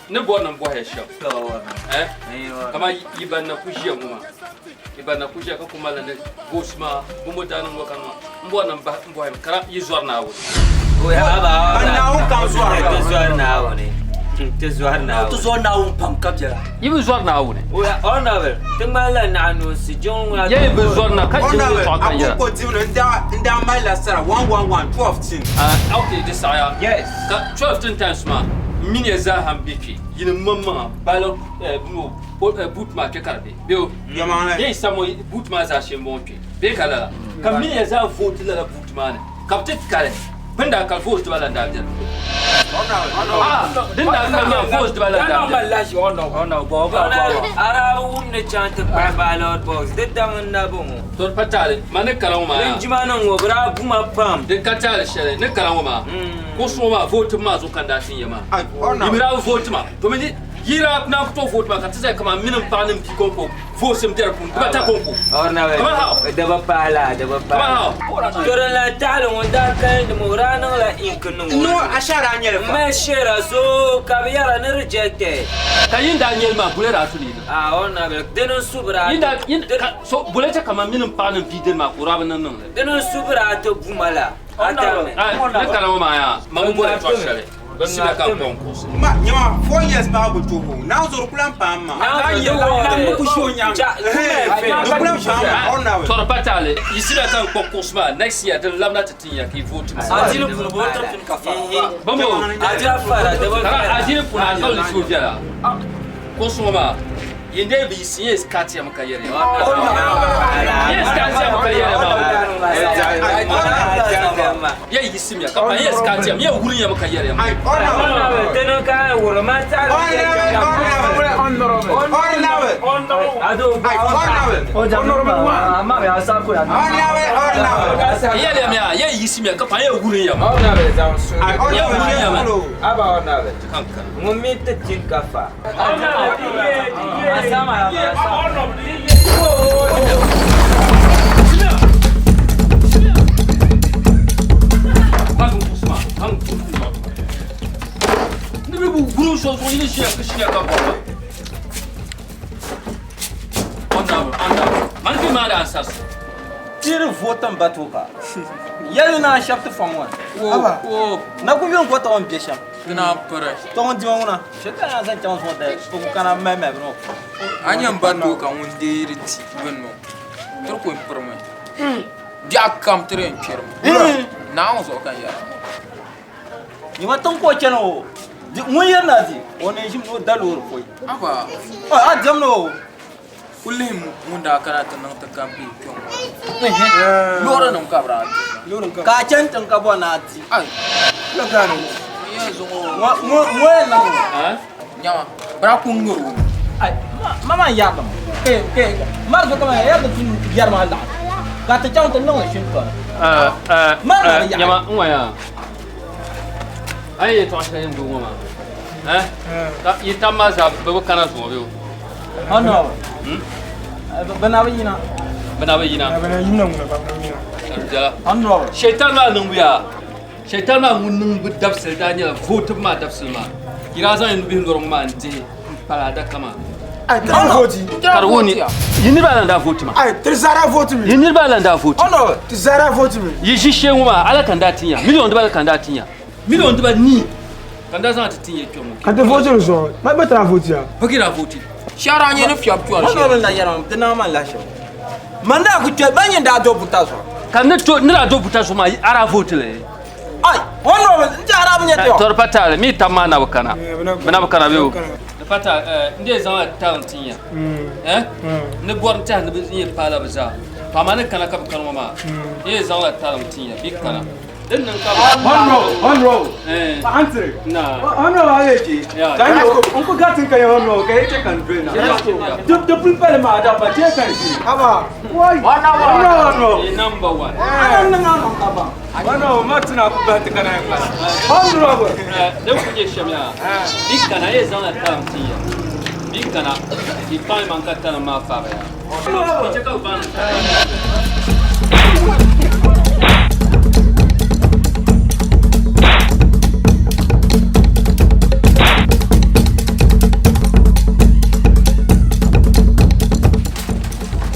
S5: Ni bɔri ni n bɔhi ya shɛm eh? Kaman yi ban na ku ʒiya ŋɔ maa yi ban na ku ʒiya ka ku malila ni goos maa bɔmbo daa niŋ ka ŋɔ n bɔri ni n bahi n bɔhi mi kara yi zɔri Naawuni.
S9: Ti zɔri Naawuni.
S7: Ti zɔri Naawuni pam ka biɛla.
S5: Yi bi zɔri Naawuni.
S9: Honorable, ti ŋmanila naɣ noonsi jiŋ ŋuna.
S5: Yɛ yi bi zɔri na ka jiŋ yɛltɔɣa ka yɛra.
S16: Akoko dibili n daa malila sara 111 12 tin.
S5: Ok, di saɣiya.
S9: Yes.
S5: Ka 12 tin times maa m mini ya zaa ha m-be kpe yinim maŋmaŋa ballot boot maa kpe ka di be bee o? Yɛ yi sabi ŋɔ boot maa zaa shee m-bɔŋɔ kpe bee ka lala ka m mini ya zaa vooti lala boot maa ni ka bɛ ti kali bɛ ni daa kali votes diba la n-daa beni. A'a din daa kali maa votes diba la n-daa beni.
S9: Arabi wum ni chaŋ ti kpahi ballot box di daŋ n-na bɔŋɔ.
S5: To di pa taali ma ni kara ŋɔ maa yaa.
S9: Linjima nim ŋɔ bɛ daa bu ma pam.
S5: Din ka taali shɛli ni kara ŋɔ maa kuɣusi ŋɔ maa votibu maa zuɣu ka n daa tin ya maa. Yi mi daa bi vooti ma domin yi daa naan ku tooi vooti ma ka ti zali kaman mini m paɣa ni m bia kɔŋko vooti m be di puuni dibata kɔŋko. Kaman how?
S9: Di bi pahi laa, di bi pahi.
S5: Kaman how?
S9: To din lahi taɣili ŋun daa kalindi ma o daa niŋla ink niŋ o
S16: No, ashara nyɛli fa.
S9: M mali shɛra so ka bɛ yɛra ni rejected.
S5: Ka yin daa nyɛli maa bule daa tuli yi ni.
S9: Ah, honorable, dini n-su bɛ daa
S5: Yin daa, yin, ka, so bule chɛ kaman mini m paɣa ni m bia dini maa ka o daa bi niŋ niŋ li.
S9: Dini n-su bɛ daa ti bu ma la. A tami.
S5: Ai, ni kana ŋɔ maa yaa, ma mi boli yɛtɔɣ shɛli. Bɛ sibila ka n kɔŋ kuɣusi.
S16: Ma, nyama, 4 years paai bi tuhi o. Naa zɔri ku lan paai ma. Di ku lan paai ma, honorable.
S5: Tɔri pa taali, yi sibila ka n kɔŋ kuɣusi maa, next year din labina ti tin ya ka yi vote ma.
S7: Adiini puuni bɛ ti pini ka fara.
S5: Bambo, kara adiini puuni alikauli ni tooi viɛla. Kuɣusi ŋɔ maa, yin dee bi yiɣisi yes kaati ya mi ka yɛri ya maa. Yes kaati ya mi ka yɛri ya maa. Ya yiɣisim ya ka pa yes kaati ya mi ya wurim ya mi ka yɛri ya maa. Yɛli ya mi ya ya yiɣisim ya ka pa ya wurim ya maa. Ya wurim ya maa.
S9: Ŋun mi ti tin ka fa.
S7: Tiri voota n ba tooka yɛli ni a shɛbi ti fɔŋ ŋɔ na ku yɔn ko tɔŋ n bɛ shɛm
S17: Ti naan piri.
S7: Tɔ ŋun dima ŋuna, shɛ ka naan zaŋ chaŋ zuŋɔ dali, o ku kana mali mali bini o puuni.
S17: A nya m ba too ka ŋun deeri ti bini ŋɔ, ti di ku yɛn pirimi. Biɛɣu kam ti di yɛn kpɛrimi. Naawuni zuɣu ka n yɛra ŋɔ.
S7: Nyama tiŋ ka o chani o, di ŋun yɛrina di, o ni ʒimi ni o da loori pɔi.
S17: Haba.
S7: A diɛmdi o.
S17: Ku lihi ŋun daa kana ti niŋ ti campaign kpe ŋɔ. Loori nim ka bɛ daa ti.
S7: Ka a chani tiŋ ka bɔri ni a di.
S17: Ŋɔ
S7: yɛn niŋ
S17: Nyama, bɛ daa ku ŋmiri o mi.
S7: Ma maa yɛrigi mi. Mari zo kaman yɛrigi ti yɛri maa laɣim ka ti chaŋ ti niŋ li shintɔna.
S5: Nyama, n ŋɔ yaa. A yi yɛtɔɣa shɛli yɛn gbubi ŋɔ maa. Eh? Yi tam maa zaa bɛ bi kana zuŋɔ bɛ o?
S2: Honorable. Bɛ na bi yina.
S5: Bɛ na bi yina.
S18: Bɛ na yina ŋuna ba bi yina.
S5: Jala.
S2: Honorable.
S5: Shaitan maa niŋbu yaa. Shaitan maa ŋun niŋ bi dabisili daa nyɛla votibu maa dabisili maa. Yi daa zaŋ yi nubihi lɔri ŋɔ maa n-dihi m-pali adaka maa.
S18: Ai tira voti.
S5: Ka di wuhi ni yi niriba ala n-daa voti maa.
S18: Ai tiri zara voti mi.
S5: Yi niriba ala n-daa voti.
S18: Honorable ti zara voti mi.
S5: Yi ʒi shee ŋɔ maa ala ka n daa tin ya. Miliɔn dibali ka n daa tin ya. Miliɔn diba nii ka n daa zaŋ ti tin ya kpɛŋ ŋɔ.
S18: Ka ti voti di zuɣu. Ma bɛ tira voti ya.
S5: Bɛ daa voti.
S16: Shɛra nyɛ ni fiɛbi kpɛri shɛli.
S2: Honorable na yɛrɛ ti naa man lahi shɛm. Man daa ku kpɛ ban yɛn daa do buta zuɣu.
S5: Ka ni to ni daa do buta zuɣu maa a daa voti li.
S2: Ai honorable n ti a daa bi nyɛ tiɔ.
S5: Tɔri pa taali mi tam maa na bi kana. Bɛ na bi kana bɛ o. Di pa taali n dee zaŋla taali n tin ya. Eh? Ni bɔri n tɛhi ni bɛ yɛn paala bɛ zaa. To amaa ni kana ka bɛ kani ŋɔ maa n yɛn zaŋla taali n tin ya bɛ kana. Din niŋ ka bɛ.
S18: Honorable honorable.
S5: Eh.
S18: Antiri.
S5: Na.
S18: Honorable a yɛ ke.
S5: Ya.
S18: Ka n n ku gati ka yɛ honorable ka yɛ chɛ ka n doli na. Di puli pali maa da ba chɛ ka n ʒi. Haba. Wai. Honorable.
S5: Ni number one.
S18: Ana niŋ a niŋ ka ba. Honorable ma tina ku bahi ti kana yɛn kpala. Honorable.
S5: Din ku nyɛ shɛm yaa. Bi kana yɛ zaŋla taali n tin ya. Bi kana bi paɣi man ka taali maa faagi ya. Bi chɛ ka bɛ baŋ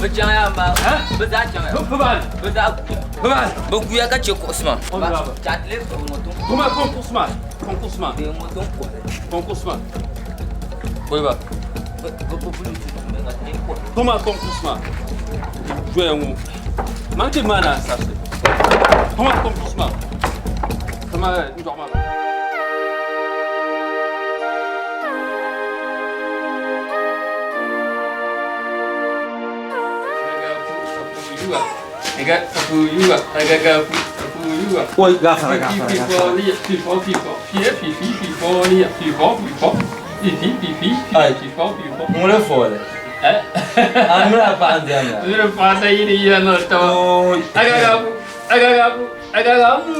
S9: Bɛ chaŋ yaa maa. Bɛ zaa chaŋ ya. Bɛ zaa kuya. Bɛ kuya ka che kuɣusi maa.
S5: Kuma kon kuɣusi maa. Kon kuɣusi maa. Kon kuɣusi maa. Boy ba. Kuma kon kuɣusi maa. Joya ŋɔ. Man ti maana sarisi. Kuma kon kuɣusi maa. Kama n dɔɣi maa.
S7: Oi, gafara, gafara, gafara. Ai, ŋuni fooli. A mini a paɣa n-diɛmda.
S5: Mini paɣa sa yili yila niŋ taba. Agagabu, agagabu, agagabu.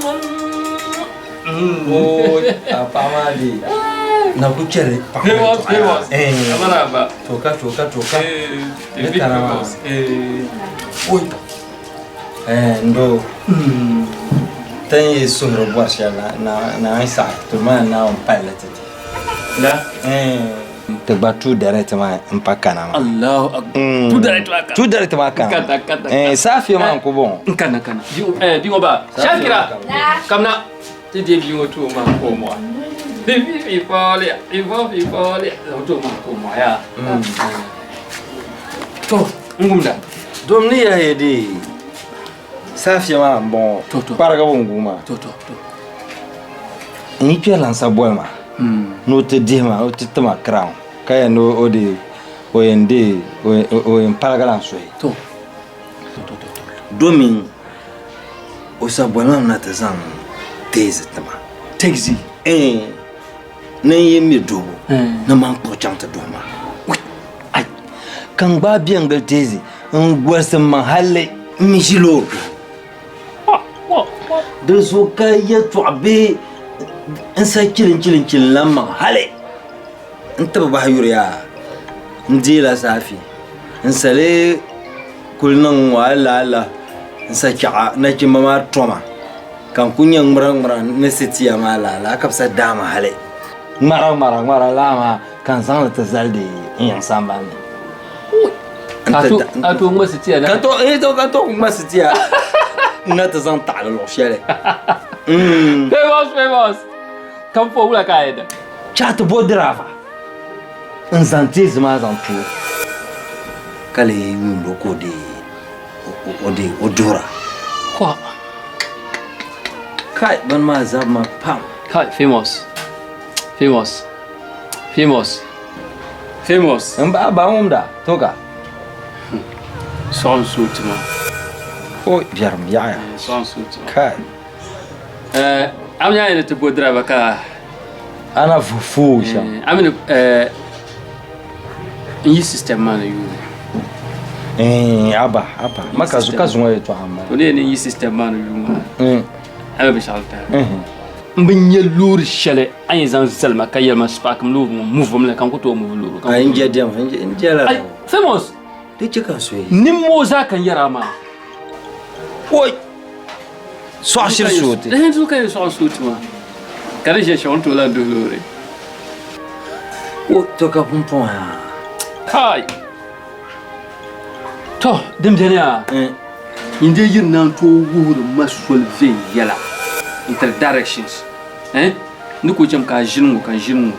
S7: Oi, a paɣa maa dee na ku chɛli paɣa
S5: Famous, famous.
S7: Eh.
S5: Amana ba.
S7: Toka, toka, toka.
S5: Eh,
S7: Ni tara maa.
S5: famous. Eh.
S7: Oi. Eh, ndo. Tan yi suhuri bɔri shɛli la, na na n saɣi ti maa Naawuni palli ti ti.
S5: La?
S7: Eh. Ti gba tu direct maa n pa kana maa.
S5: Allahu akbar. Tu direct maa kana.
S7: Tu direct maa kana.
S5: Kana, kana.
S7: Eh, safiya maa n ku bɔŋɔ.
S5: N kana kana. Eh, bi ŋɔ ba. Shakira. Kamna. Ti de bi ŋɔ tu ma ko mo. Bi bi bi fo le, bi fo bi fo le. Tu ma ko mo ya. To, n gumda.
S7: Dom ni ya ye de safiya maa n bɔŋɔ. Kparigibu n gu maa.
S5: To to to.
S7: N yi kpɛrila n sa boli ma. Ni o ti dihi ma, o ti ti ma crown. Ka yɛn ni o de o yɛn de o yɛn paligila n suhi.
S5: To.
S7: Domin o sa boli ma na ti zaŋ taxi ti ma.
S5: Taxi?
S7: Eh. Ni n yi mi dubu ni man kpuɣi chaŋ ti duhi ma. Ai. Ka n gbaai bɛn gili taxi n golisi n maŋ halli n mi ʒi loori. Di zuɣu ka yɛltɔɣa bee n sa chilin chilin chilin la maŋ hali n tibi bahi yuri yaa n deela saafi n sali kuli niŋ ŋɔ ala ala n sa chaɣa nachimba maa toma ka n ku nyɛ ŋmira ŋmira ni sitiya maa lala ka bi sa daama hali ŋmara ŋmara ŋmara laa maa ka n zaŋli ti zali di n yiŋ sambani ni.
S5: A to ŋma sitiya na.
S7: Ka to eh to ka to ŋma sitiya na ti zaŋ taɣali luɣu shɛli.
S5: Famous, famous. Kam fo wula ka a yɛda.
S7: Chaɣ ti bo diraava n zaŋ teezi maa zaŋ ti o ka lee yuund o ka o deei o deei o duhira.
S5: Kwa.
S7: Kai bini maa zabi ma pam.
S5: Kai famous. Famous. Famous. Famous.
S7: N ba ba ŋumda toka.
S5: Sɔŋ suuti ma.
S7: O biɛrim yaɣaya.
S5: Sɔŋ suuti ma.
S7: Kai.
S5: Eh, am nya ni ti bo driver ka
S7: ana fufu shɛm.
S5: Am ni eh n yi system maa ni yuuni.
S7: Eh, aba aba ma ka zu ka zuŋɔ yɛltɔɣa n bala.
S5: To ne ni n yi system maa ni yuuni maa. Ami binshɛɣu tahi.
S4: N bi nya loori shɛli a ni zaŋ zali ma ka yɛli ma spark m loori ŋɔ move mi li ka n ku tooi move loori.
S7: Ai n je diɛma n je la.
S4: Ai famous.
S7: Di chɛ ka n suhi.
S4: Nimmoo zaa ka n yɛri a maa.
S7: Oi! Sɔɣu shiri sooti.
S4: Ɛhɛn zuɣu ka yɛn sɔɣu sooti maa. Ka di ʒe shɛŋa n tooi lahi duhi loori.
S7: O to ka pumpɔŋɔ yaa.
S4: Kai! To din beni yaa. Nyin dee yiri na n-tooi wuhiri ma soli viɛnyɛla n-tiri directions. Eh? N ni kul cham ka a ʒini ŋɔ ka n ʒini ŋɔ.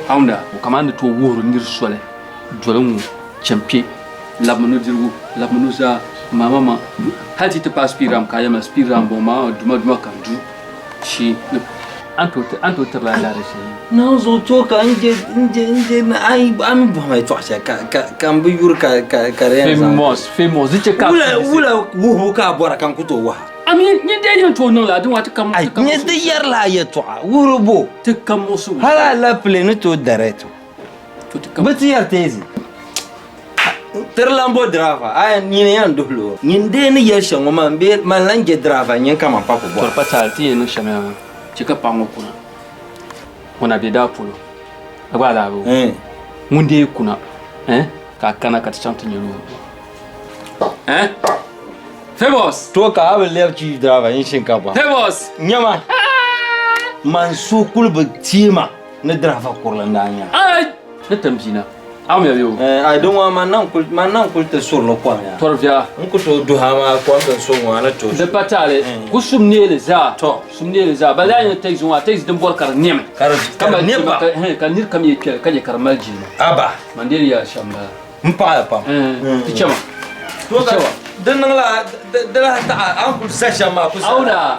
S4: Hawunda, kamani ni tooi wuhiri nir soli doli ŋɔ cham kpe, labimi nudirigu, labimi nuzaa, maama ma. Hal ti yi ti paai speed ramp ka a yɛli ma speed ramp bɔŋɔ maama duma duma ka n du shee ni a ni tooi tirila a direction.
S7: Naawuni zuɣu tooi ka n je n je n je a yi a mi bɔhima yɛtɔɣa shɛli ka ka ka n bi yuri ka ka ka di yɛn zaŋ.
S4: Famous famous di chɛ ka.
S7: Wula wula wuhibu ka a bɔra ka n ku tooi waha.
S4: A mi nyɛ dee yɛn tooi niŋ la di ŋɔ ti kam.
S7: Ai nyɛ di yɛrila a yɛtɔɣa wuhiri bo.
S4: Ti kam muɣisigu.
S7: Hali alapile ni tooi direct o. Bɛ ti yɛri teezi. Tiri lan bo driver a nyini yɛn duhi loori. Nyin dee ni yɛli shɛm ŋɔ maa m bee man lan je driver nyin kaman pa ku bɔra.
S4: Tɔri pa taali ti yɛn niŋ shɛm yaa chɛ ka paɣa ŋɔ kuna ŋuna be daa polo a gba daa bi wum ŋun dee kuna ka a kana ka ti chaŋ ti nya loori ŋɔ Famous.
S7: To ka a bi lɛbi chief driver n shinkafa.
S4: Famous.
S7: Nyama man so kuli bi teema ni driver kurili n daa nya.
S4: Ai ni tam bia na a mi yo.
S7: Ai din ŋɔ man naŋ kuli man naŋ kuli ti surili kom ya.
S4: Tɔri viɛla.
S7: N ku tooi duhi a maa kom din so ŋɔ a ni tooi.
S4: Di pa taali ku sum neeli zaa. To sum neeli zaa bali a nyɛ taxi ŋɔ a taxi din bɔri ka di nɛmi.
S7: Ka di ka di nɛ pa.
S4: Ka niri kam yɛ kpɛli ka nyɛ ka di mali jilima.
S7: Aba.
S4: Man dee ni yaa shɛm bala.
S7: N paɣaya pam.
S4: Ti chɛma.
S7: To ka di niŋla di lahi taɣa a ni kuli za shɛm maa ku za.
S4: Awuna.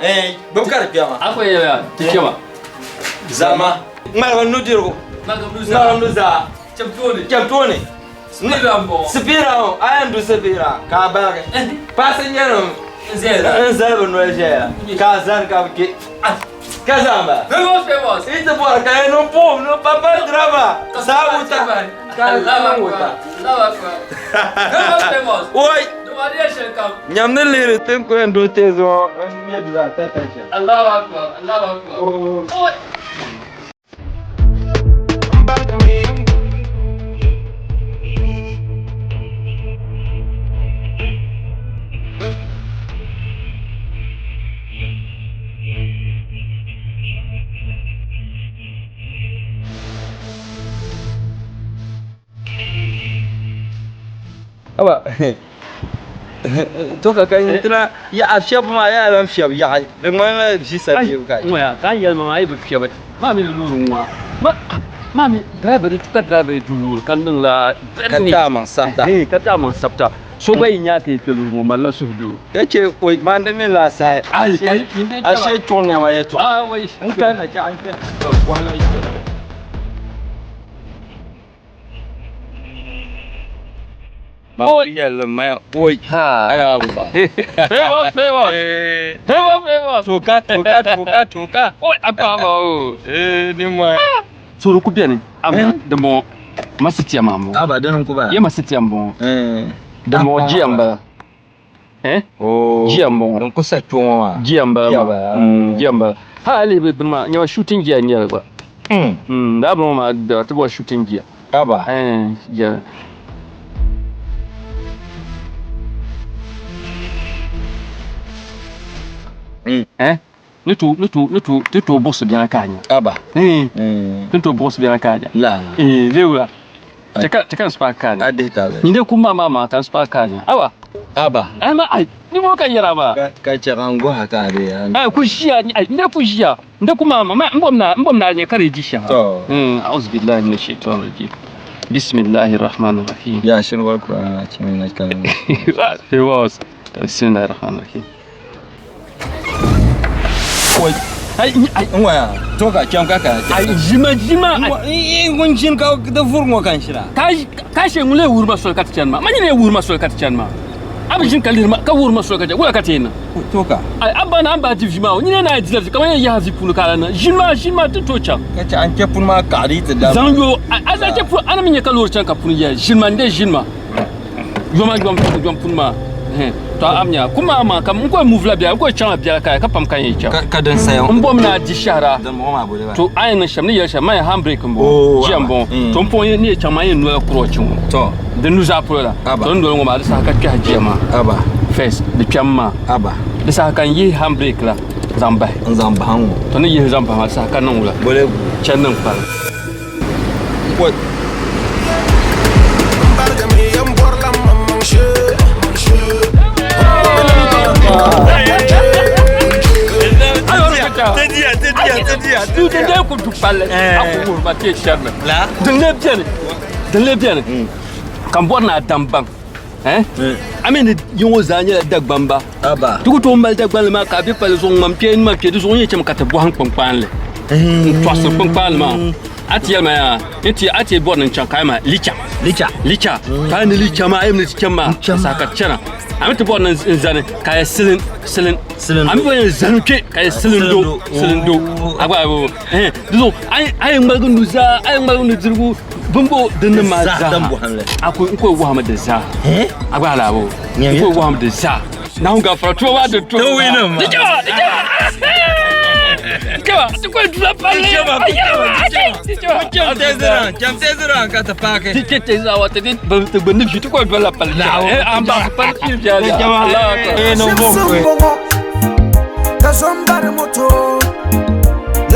S7: Gbubi ka di kpɛma.
S4: A ku yɛliya ti chɛma.
S7: Zama. Ŋmaligi nudirigu. Ŋmaligi nuzaa.
S4: Chɛm tooni.
S7: Chɛm tooni.
S4: Sipiira n bɔŋɔ.
S7: Sipiira ŋɔ a yɛn du sipiira ka a baligi. Pasinja nim n zali bi noli ʒɛya ka a zani ka bi kpe. Ka zamba.
S4: Famous famous.
S7: Yi ti bɔri ka yɛn niŋ boom ni papa driver saa wuta. Ka niŋ wuta.
S4: Famous famous.
S7: Oi.
S4: Dumariya shɛli kam.
S7: Nyam ni lihiri ti ni ku yɛn do teezi ŋɔ n nyɛ duri ata shɛm.
S4: Allahu akbar Allahu akbar. Oi.
S7: Aba to ka ka tira ya a fiɛbu maa yaa lan fiɛbu yaɣi di ŋmanila visa fiɛbu ka
S4: ŋɔya ka n yɛli ma maa yi bi fiɛbi maa mi loori ŋɔ ma maa mi driver di tu ka driver yi du loori ka niŋ la
S7: ka taai maŋ sabita
S4: ka taai maŋ sabita so gba yi nya ka yi kpɛ loori ŋɔ malila suhudoo
S7: ka chɛ o maa di mi la sahi a shee chuɣu nɛma yɛltɔɣa n kali na chɛ n kpɛ Toka toka toka toka.
S4: Oi apa o. Eh ni mo. So ku beni. Am din bɔŋɔ masitiya maa n bɔŋɔ.
S7: Aba dini n-ku bala.
S4: Ya masitiya n bɔŋɔ. Din bɔŋɔ jiya n bala. Eh? Jiya n bɔŋɔ.
S7: Din ku sa kpe ŋɔ maa.
S4: Jiya n bala maa. Jiya n bala. Ha a lihi bini maa nyama shooting jiya n nyɛli gba. Daa bini ŋɔ maa da ti bɔri shooting jiya.
S7: Aba.
S4: Eh jiya. Eh? Ni to ni to ni to ti to buɣisi biɛla ka a nya.
S7: Aba.
S4: Eh. Ti to buɣisi biɛla ka a nya.
S7: La.
S4: Eh, zai wula. Chɛ ka n spark ka a nya.
S7: A dihi tabili.
S4: Ni dai kum maa maa maa ka n spark ka a nya. Awa.
S7: Aba.
S4: Ai ma ai ni mo ka yɛra maa.
S7: Ka chɛ ka n goha ka a di ya.
S4: Ai ku ʒiya ai n dai ku ʒiya. N dai ku maa maa n bom na n bom na nya ka di di shɛŋa.
S7: To.
S4: A'udhu billahi minash shaitanir rajim. Bismillahir rahmanir rahim.
S7: Ya shiri wal Qur'an a chimi na kalma.
S4: It was. Bismillahir rahmanir rahim.
S7: Oi.
S4: Ai ai
S7: N waya to ka cham ka ka.
S4: Ai jima jima.
S7: Ŋun ʒini ka di vuri ŋɔ ka n shira.
S4: Ka ka she ŋun lee wuri ma soli ka ti chani maa. Ma nyini wuri ma soli ka ti chani maa. A bi ʒini ka lihiri ma ka wuri ma soli ka chani wula ka ti yɛn niŋ.
S7: To ka.
S4: Ai a ba na an ba di vi maa o nyini na yi dila vi kamani yɛn yaha vi puuni ka a lan niŋ. Ʒini maa ʒini maa ti tooi chaŋ.
S7: Ka chɛ an chɛ puni maa kaɣa di ti dam.
S4: Zaŋ yo a zaŋ chɛ puni a ni mi nya ka loori chani ka puni yɛya ʒini maa n dee ʒini maa. Yoma yom yom puni maa. To am nya kuma ma kam n ko move la biɛla n ko chaŋ la biɛla ka ka pam ka yɛn chaŋ.
S7: Ka din saya
S4: n bom na di shɛhira.
S7: Din bɔŋɔ maa boli ba.
S4: To a yɛn niŋ shɛm ni yɛli shɛm man yɛn handbrake n bɔŋɔ ʒiya n bɔŋɔ to n pɔŋ ni yɛn chaŋ maa yɛn nola kurochi ŋɔ.
S7: To
S4: di nuzaa polo la. To n doli ŋɔ maa di saha ka kpɛhi ʒiya maa.
S7: Aba.
S4: First di kpɛm maa.
S7: Aba.
S4: Di saha ka n yihi handbrake la zaŋ bahi.
S7: N zaŋ bahi ŋɔ.
S4: To ni yihi zaŋ bahi maa di saha ka niŋ wula.
S7: Boli.
S4: Chani niŋ kpali.
S7: What?
S4: Ka n bɔri ni a dam baŋ a mi ni yi ŋɔ zaa nyɛla Dagbamba ti ku tooi mali Dagbanli maa ka a be palli zuɣu ŋmani kpee nima kpee di zuɣu n yɛn chɛmi ka ti bɔhim kpunkpaanli n tɔɣisiri kpunkpaanli maa a ti yɛli ma yaa n ti a ti bɔri ni n chaŋ ka a ma licha
S7: licha
S4: licha ka a ni licha maa a yɛm ni ti chani maa saha ka ti chana a mi ti bɔri ni n zani ka yɛ silin silin a mi bɔri ni zani kpe ka yɛ silin do silin do a gba di zuɣu a yɛn ŋmaligi nuzaa a yɛn ŋmaligi nudirigu bimbo dinni maa zaa a ku n ku wahimi di zaa a gba alaabo n ku wahimi di zaa nahu gafara tuba maa di to di chɛba di chɛba chɛba ti ko dula palli di chɛba
S7: Cham tezira ka ti paaki.
S4: Ti chɛ tezira wa ti di ti gbunni vi ti ko dula palli an ba palli fi viɛlli
S11: Simsim ka so n bari moto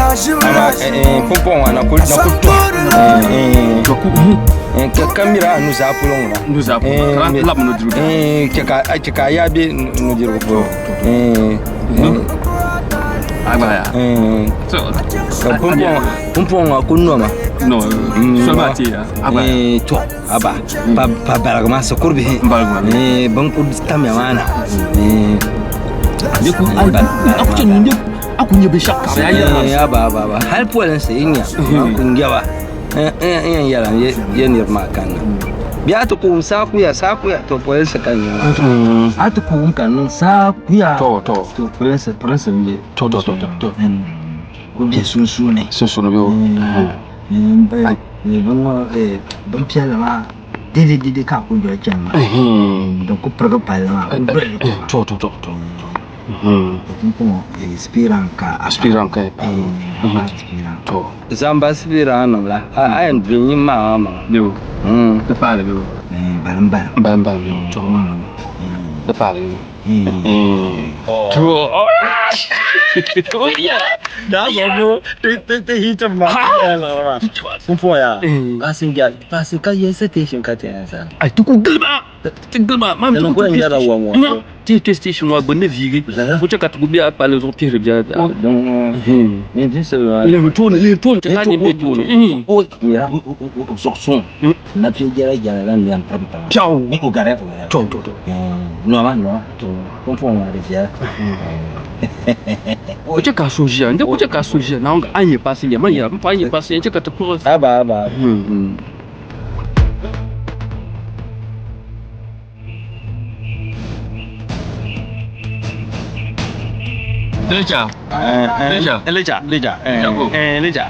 S7: Pumpɔŋ a na ku to ka mira a nuzaa polo ŋuna
S4: nuzaa polo ka labi nudirigu
S7: chɛ ka a yaa be nudirigu polo
S4: agbaya
S7: ka pumpɔŋ a ku noma
S4: no soli maa teeya agbaya
S7: to aba pa baligi maa shikuru bihi bin ku tamya maa na
S4: a ku chɛ a ku nyɛ binshɛɣu ka ya yɛra
S7: ya ba ba ba hali polinsi yi nya a ku nyɛba n yɛn yɛla yɛ niriba maa kanna bɛ a ti ku wum saakuya saakuya to polinsi ka nyɛ maa a ti ku wum ka niŋ saakuya
S4: to to
S7: to polinsi polinsi n bɛ
S4: to to to to
S7: ku bɛ sunsuuni
S4: sunsuuni bɛ o
S7: bin piɛlli maa dede dede ka a ku doli chani maa din ku pirigi palli maa ku doli
S4: to to to to
S7: Zamba speedrun la a yɛn duli nyin maa maa maŋa.
S4: Bɛ di paali bɛ
S7: balim balim.
S4: Balim balim bɛ to di paali bɛ. To
S7: Da zo ti ti hit ma. Pumpɔŋ yaa passenger passenger ka yɛ station ka ti yɛn sa.
S4: Ai ti ku giliba ti giliba maa mi ti ku
S7: yɛla wa ŋɔ.
S4: Ti ti station ŋɔ gbunni viigi ku chɛ ka ti ku bɛ a palli zuɣu pihiri biɛla biɛla. Lihiri tooni lihiri tooni chɛ ka a nini be tooni.
S7: Zuɣu suŋ na pia jɛla jɛla la n pam pam.
S4: Piɛɣu.
S7: O gari o gari.
S4: To to to.
S7: Nɔma nɔma to pumpɔŋ maa di viɛla.
S4: Ku chɛ ka a so ʒiya n ku chɛ ka a so ʒiya naawuni a ni nyɛ passenger man yɛra m pa a ni nyɛ passenger n chɛ ka ti kpuɣi.
S7: Aba aba.
S4: Lecha. Lecha.
S7: Lecha, lecha. Lecha.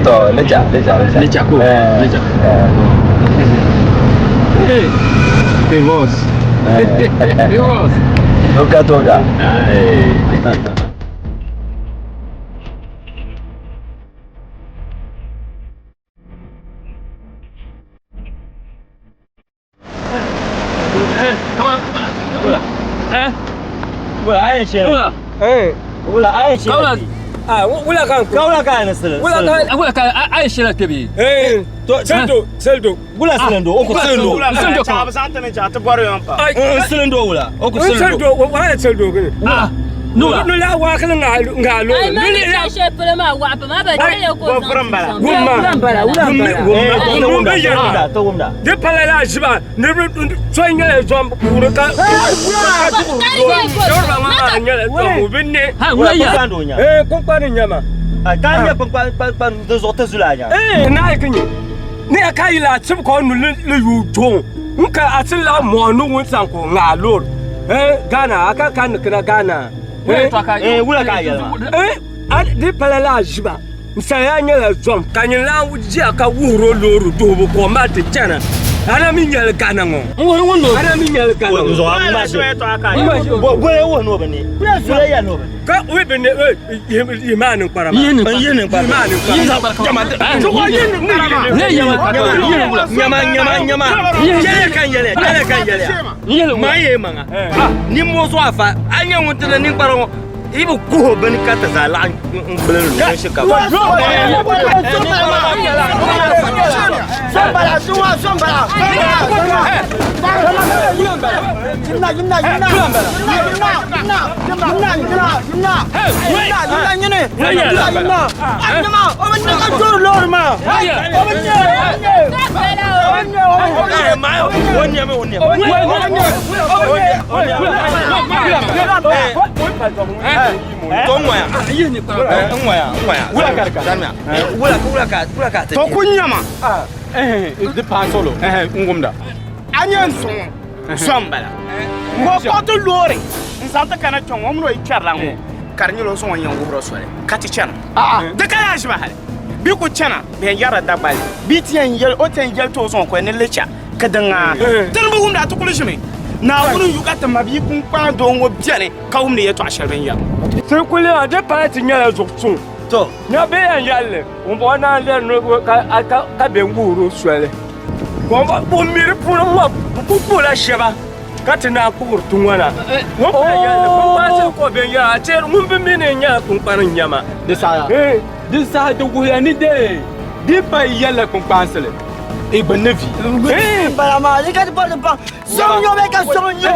S7: To, lecha, lecha, lecha.
S4: Lecha ko. Lecha. Hey. Hey boss. Hey boss.
S7: Toka toka.
S4: Hey. Wula ka a ye shɛla kpɛ bee.
S18: To seldo seldo.
S2: Wula silendo o ko silendo.
S18: Silendo
S8: ka. Ba san tani cha ti bɔri yɔn pa.
S2: Silendo wula o ko silendo.
S18: Silendo wala ye seldo kene.
S4: Ah. Nu la waakili ŋaa loori.
S6: Ai ma ni chaŋ shɛli polo maa waɣa pam, a ba chɛliya ka o zaŋ ti chaŋ.
S4: Wumma, wumma, wumma yɛra. Di pala la ʒiba ni so nyɛla zɔm puuni ka ka duɣuri loori. Loori maa nyɛla zɔm o bi ne. Eh, kpunkpani n-nyɛ ma.
S7: Ka nyɛ kpunkpani di zuɣu ti zula nya.
S4: Eh, naai ki nyɛ. Ni ya ka yi la chib ka o nuli li yuui doo n ka a ti lahi mɔɣi ni wun zaŋ ka o ŋaai loori. Eh, Ghana, a ka ka ni kina Ghana.
S7: Eh, wula ka a yɛli maa?
S4: Eh, a di pala la ʒiba. N saya nyɛla zom ka nyin lan ʒiya ka wuhiri o loori duhibu ka o mali ti chana. A na mi nyɛli Ghana ŋɔ.
S5: N wuhiri ŋun loori.
S4: A na mi nyɛli Ghana ŋɔ.
S7: Zuɣu a ŋma ʒi. Bole wuhi ni o bi ne. Bole yɛli ni o bi ne.
S4: Ka o bi ne yihi maa ninkpara maa.
S7: Yihi ninkpara maa.
S4: Yihi ninkpara maa. Zuɣu yihi ninkpara maa.
S5: Ne yɛma
S7: Nyama nyama nyama. Yɛli ka n yɛli yɛli ka n yɛli. Maa yee maŋa. Ni mo zuɣu afa a nyɛ ŋun ti ni ninkpara ŋɔ. I bi kuhi bini ka ti zaa laɣim n gbuli ni luɣi shɛli ka
S16: To ku nyama
S1: di paai solo n wumda
S16: a nyɛ n suŋ so n bala ka o kpuɣi ti loori n zaŋ ti kana kpɛŋ o mini o yi kpɛrila ŋɔ ka di nyɛla o zaŋ o yɛn wuhiri o soli ka ti chana di ka yaa ʒiba hali bɛ ku chana bɛ yɛn yɛrila Dagbali bɛ ti yɛn yɛli o ti yɛn yɛli ti o zaŋ o koli ni licha ka di ŋaa ti ni bi wumdi a ti kuli ʒimi Naawuni n yu ka ti mabia kpunkpaŋ doo ŋɔ beni ka wumdi yɛtɔɣa shɛli bɛ ni yɛri.
S4: Ti kuli a di paai ti nyɛla zuɣu suŋ.
S7: To.
S4: Nya bɛ yɛn yɛli li, ŋumbɔŋɔ naan lɛri ni ka bɛ wuhiri o soli. Ka o mi di puuni ŋɔ bɛ ku kpuɣila shɛba ka ti naan kpuɣiri ti ŋɔ na. Ŋun pun yɛli li, kpunkpansi ka o bɛn yɛra, a cheeri ŋun bi mi ni n nyɛla kpunkpani n-nyɛ ma.
S18: Di saha, di saha di wuhiya ni dee di pa yi yɛlila kpunkpansili i gbunni vi.
S7: Bala maa, yi ka ti bɔri ti baŋ som nyo bee ka som nyo.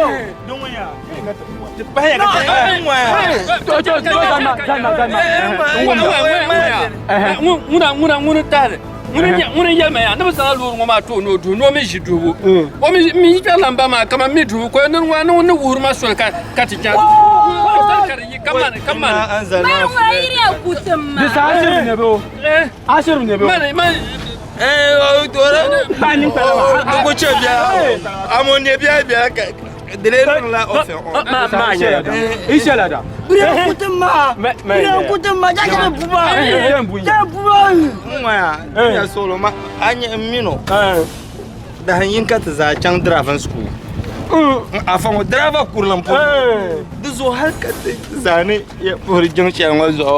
S5: Ŋuna ŋuna ŋuni tahili ŋuni yɛli ma yaa ni bi zaŋla loori ŋɔ maa tooi ni o duhi ni o mi ʒi duhibu o mi yi kpɛri lamba maa kamani mi duhibu ka ni ŋuna ni wuhiri ma soli ka ti chaŋ ka di yi ka mani ka mani.
S6: Mani ŋuna yiriya kutim maa.
S18: Di saha ashiri ne bɛ o ashiri ne bɛ o.
S5: Mani mani.
S7: Dahin yin ka ti zaa chaŋ driving school. Afa ŋɔ driver kurili m puhiri. Di zuɣu hali ka ti zaa ni yɛn puhiri jiŋ shɛli ŋɔ zuɣu.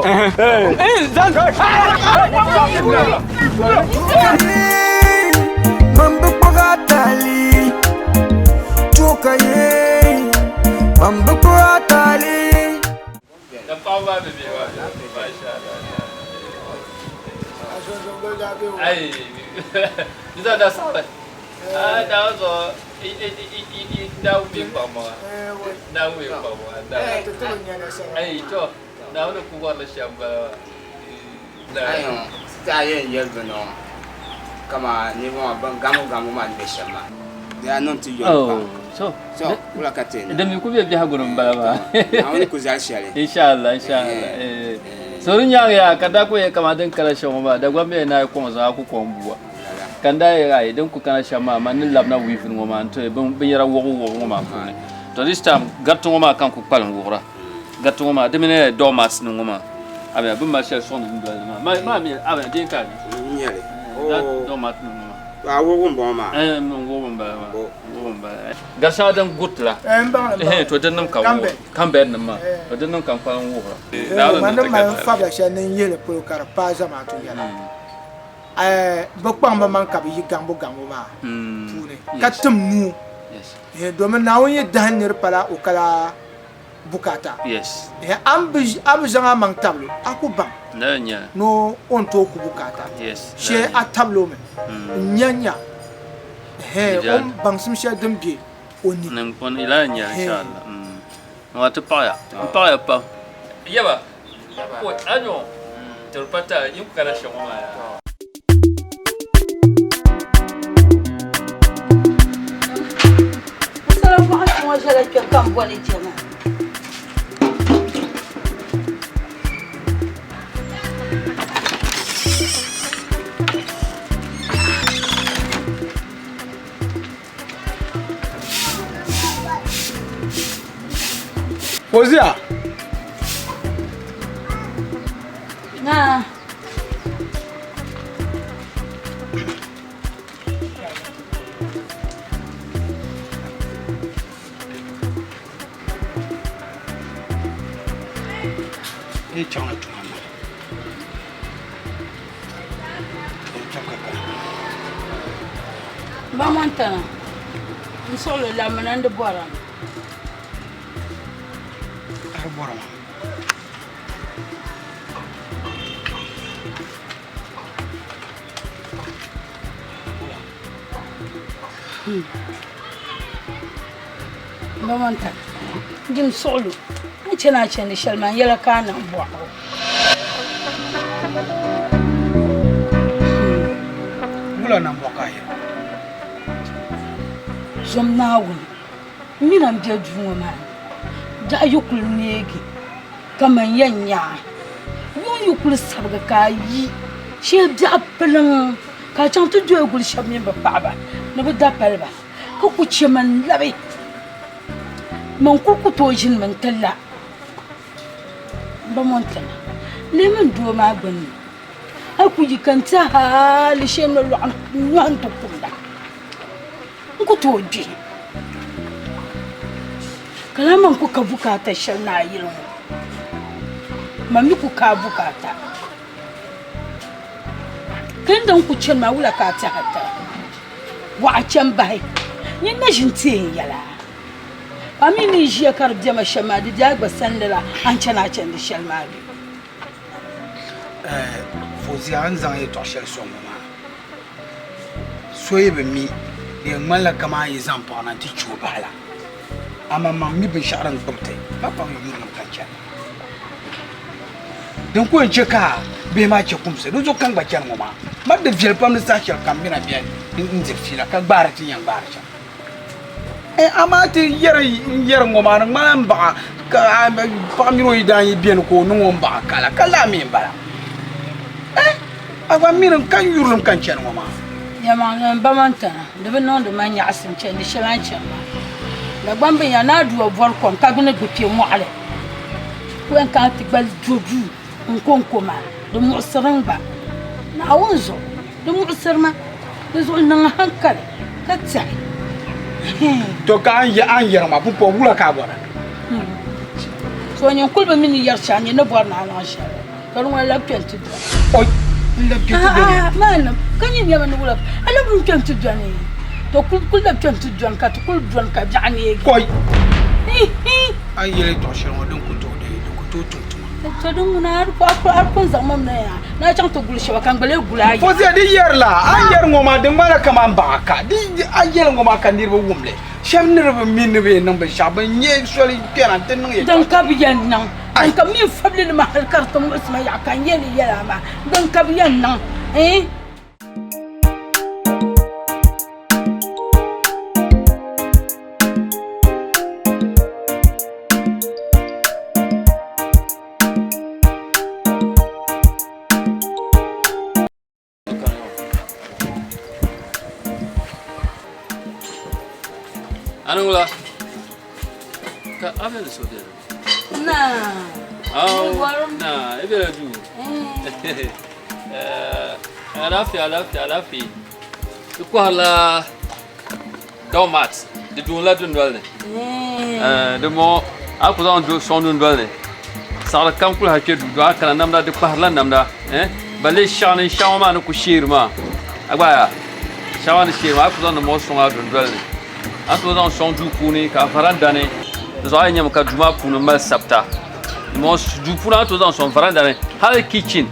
S11: Man bi kpuɣi a taali Tuuka ye Man bi kpuɣi a taali
S9: Ti a yɛn yɛli bini ŋɔ kaman niriba maa ban gamu gamu maa ni be shɛm maa di yaa niŋ ti yɔli pam so wula ka ti yɛn niŋ
S5: Din mi ku be biɛhigu ni m-bala maa.
S9: Naawuni ku zali shɛli.
S5: Inshallah, inshallah. So di nyaaŋa yaa ka daa ku yɛli kaman din kana shɛm ŋɔ maa Dagbaŋ mi ni a yi kɔŋ zaŋ a ku kɔŋ bua. Ka n daa yɛli ayi din ku kana shɛm maa man ni labina weaving ŋɔ maa n-ti binyɛra wuɣibu wuɣibu ŋɔ maa puuni. To this time gariti ŋɔ maa ka n ku kpalim wuɣira. Gariti ŋɔ maa di mini door mats nim ŋɔ maa a bɛ ni mali shɛli sɔŋdi dundoli ni maa maa mi a din ka a
S9: nya. N-nyɛli.
S5: Door mat nim ŋɔ maa.
S9: To a wuɣibu m-bɔŋɔ maa?
S5: Ɛɛn n wuɣibu m-bala maa. Wuɣibu m-bala. Gari shɛŋa din guriti la.
S19: Ɛɛn n baŋ li n baŋ li.
S5: To din nim ka n wuɣira. Kambɛd nim maa. To din nim ka n kpalim wuɣira.
S19: Man ni mali n fabila shɛli ni n yihili polo ka di paai zamaatu yɛla. Bɛ kpaŋ bɛ maŋ ka bɛ yi gaŋbu gaŋbu maa puuni ka tim nuu domin Naawuni yi dahi nir pala o kala bukaata. A bi zaŋ a maŋ tabili o, a ku baŋ ni o ni tooi ku bukaata shee a tabili o mi n-nya nya o ni baŋsim shɛli din be o ni.
S5: Maa ti paɣiya. N paɣiya pam. Yaba, a nyo, tiri pata yi ku kana shɛm ŋɔ maa yaa.
S10: N sala bɔɣisi ŋɔ ʒɛla kpe ka m boli je maa.
S18: Fozia.
S10: Naa.
S18: N chaŋla tuma ni. N chaŋ ka kana.
S10: Ba Montana, n suɣili lamina n di bɔra.
S18: A di bɔra maa.
S10: Ba Montana, jim suɣili n chani a chandi shɛli maa n yɛla ka a niŋ bɔɣiri.
S18: Wula nambɔɣu ka a yɛli?
S10: Zom Naawuni, m mi na m-be duu ŋɔ maa ni, biɛɣu yi kuli neegi ka man yɛn nya a. Yuŋ yi kuli sabigi ka a yi shee biɛɣu piliŋ ka a chaŋ ti doli guli shɛba mini bɛ paɣiba ni bɛ dapaliba ka ku chɛ ma n-labi. Man kul ku tooi ʒinimi nti la. M ba Montana, lihimi n doo maa gbunni, a yi ku yi ka n ti hali shee nolɔɣu nyɔhi nti kumda, n ku tooi gbi. Ka lahi man ku ka bukaata shɛli ni a yili ŋɔ, man mi ku ka a bukaata. Ka n ku chani maa wula ka a tɛha tira? Waɣa chani bahi, nyin na ʒi n-teei n yɛla. A mi ni ʒiya ka di bema shɛm maa, di be a gba sani lala a ni chani a chandi shɛli maa bee?
S18: Fozia, a ni zaŋ yɛtɔɣ shɛli sɔŋ ma maa, so yi bi mi, di yɛn ŋmanila kaman a yi zaŋ paɣa na nti chɛ o bahi la. Amaa man mi binshɛɣu din gbibi ti, ma kpaŋ yurilim ka chani. Din ku yɛn chɛ ka bihi maa chɛ kumsi, di zuɣu ka n gba chani ŋɔ maa. Ma di viɛli pam di saha shɛli kam bɛ na beni n-diri fiila ka gbaari ti yɛn gbaari shɛm. Amaa ti yɛri n-yɛri ŋɔ maa di ŋmanila m baɣa ka paɣa mini o yidaan yi beni ka o niŋ o m baɣa kala ka laa mi m-bala. A gba mini ka yurilim ka n chani ŋɔ maa.
S10: Yɛlimaŋli m ba Montana, di bi niŋdi ma nyaɣisim chandi shɛli a ni chani maa. Dagbaŋ binya ni a dua bɔri kom ka ni gbi kpe mɔɣili ka yɛn kana ti gba do duu n-ko n-ko maa, di muɣisiri m gba. Naawuni zuɣu di muɣisiri ma, di zuɣu niŋ hankali ka tɛhi.
S18: To ka a ni yɛri maa pumpɔŋ wula ka a bɔra?
S10: So nyin kuli bi mi ni yɛri shɛli, a nyɛ ni bɔri ni a niŋ shɛli, ka di ŋuni labi kpe nti dɔni.
S18: Oi, n labi kpe nti dɔni?
S10: A'a, maanim, ka nyin nyɛmi ni wula a labi n kpe nti dɔni? To kuli labi kpe nti dɔni ka ti kuli dɔni ka biɛɣu neegi.
S18: Kɔi! A ni yɛli yɛtɔɣ shɛli ŋɔ din ku tooi deei, di ku tooi tum tuma.
S10: To din ŋuna a di pun zaŋ ma mi na yaa ni a chaŋ ti guli shɛba ka n gba lee guli a yaa.
S18: Fozia, di yɛrila, a ni yɛri ŋɔ maa di ŋmanila kaman baɣa ka di a yɛli ŋɔ maa ka niriba wum li. Shɛba ni di bi mi ni bɛ yɛn niŋ binshɛɣu, bɛ nya soli kpɛna nti niŋ yɛltɔɣa.
S10: Din ka bɛ yɛn niŋ, din ka bɛ mi n-fabili li ma hali ka di ti muɣisi ma yaɣa ka n yɛli yɛla maa, din ka bɛ yɛn niŋ, eh.
S5: Anula. Ka abel so bɛ.
S10: Na.
S5: Aw. Na, e bɛ du. Eh, alaafee alaafee alaafee. Ti kɔhirila doormat di duunila dundoli ni. Di bɔŋɔ a ku zaŋ sɔŋ dundoli ni saɣiri kam kuli ha kpɛ duu a kana namda di kpahirila namda balle shɛŋa ni shɛŋa maa ni ku sheeri maa a gba yaa shɛŋa maa ni sheeri maa a ku zaŋ di ŋɔ sɔŋ a dundoli ni a ni tooi zaŋ sɔŋ duu puuni ka varanda ni di zuɣu a yi nyɛmi ka duu maa puuni mali sabita duu puuni a ni tooi zaŋ sɔŋ varanda ni hali kichin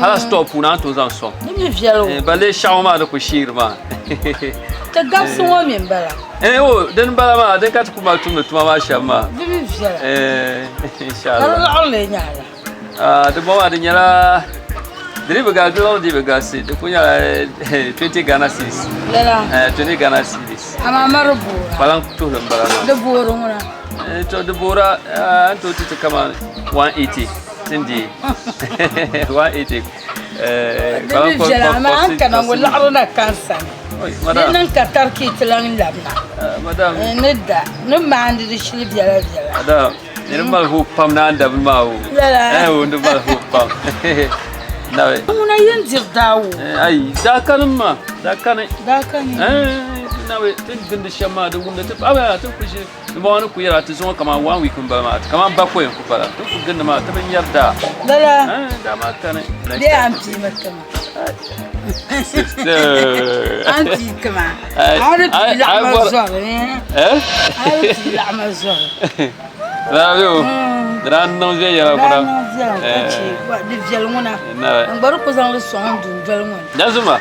S5: hali store puuni a ni tooi zaŋ sɔŋ balle shɛŋa maa ni ku sheeri maa.
S10: Ti gabisi ŋɔ mi m-bala.
S5: Eh, o, din bala maa, din ka ti ku mali tumdi tuma maa shɛm maa.
S10: Di bi viɛla.
S5: Eh, inshallah.
S10: Ka di liɣiri lee nyɛ ala?
S5: Ah, di bɔŋɔ maa di nyɛla di dii bi galisi, di liɣiri dii bi galisi, di ku nyɛla 20 Ghana cedis.
S10: Lala.
S5: Eh, 20 Ghana cedis.
S10: Amaa ma di boora.
S5: Kpalaŋ tuhili m-bala maa.
S10: Di boori ŋuna.
S5: Eh, to di boora, ah, a ni tooi ti ti kaman 180 ti ni deei. 180. Eh,
S10: Di bi viɛla, amaa a ni kana ŋɔ liɣiri na ka n sani. Di niŋ ka tariki ti lan labina. Eh, ni da, ni maandi di shili biɛla biɛla.
S5: Madam, ni mali hope pam na dabi maa o.
S10: Lala.
S5: Eh, o ni mali hope pam. Nabi.
S10: Ŋuna yin diri daa wo.
S5: Eh, ayi, daa kani ma, daa kani.
S10: Daa kani.
S5: Eh, nabi, ti gindi shɛm maa di wumdi ti aba ti ku ʒi Dimbɔŋɔ ni ku yɛra ti zuŋɔ kaman one week m-bala maa, kaman bakɔi n-ku bala. Ti ku gindi maa, ti bi nyari daa.
S10: Lala.
S5: Eh, daa maa kani.
S10: Bee a ni piimi ti ma.
S5: Sister.
S10: A ni pii ti ma. A ni pii laɣima zɔri.
S5: Eh?
S10: A ni pii laɣima zɔri.
S5: Lala bɛ o. Di daa niŋ viɛnyɛla
S10: Di
S5: kuna.
S10: daa niŋ viɛla ka che di viɛli ŋuna. N gba di ku zaŋ li sɔŋ n dundoli ŋɔ ni.
S5: Danzuma,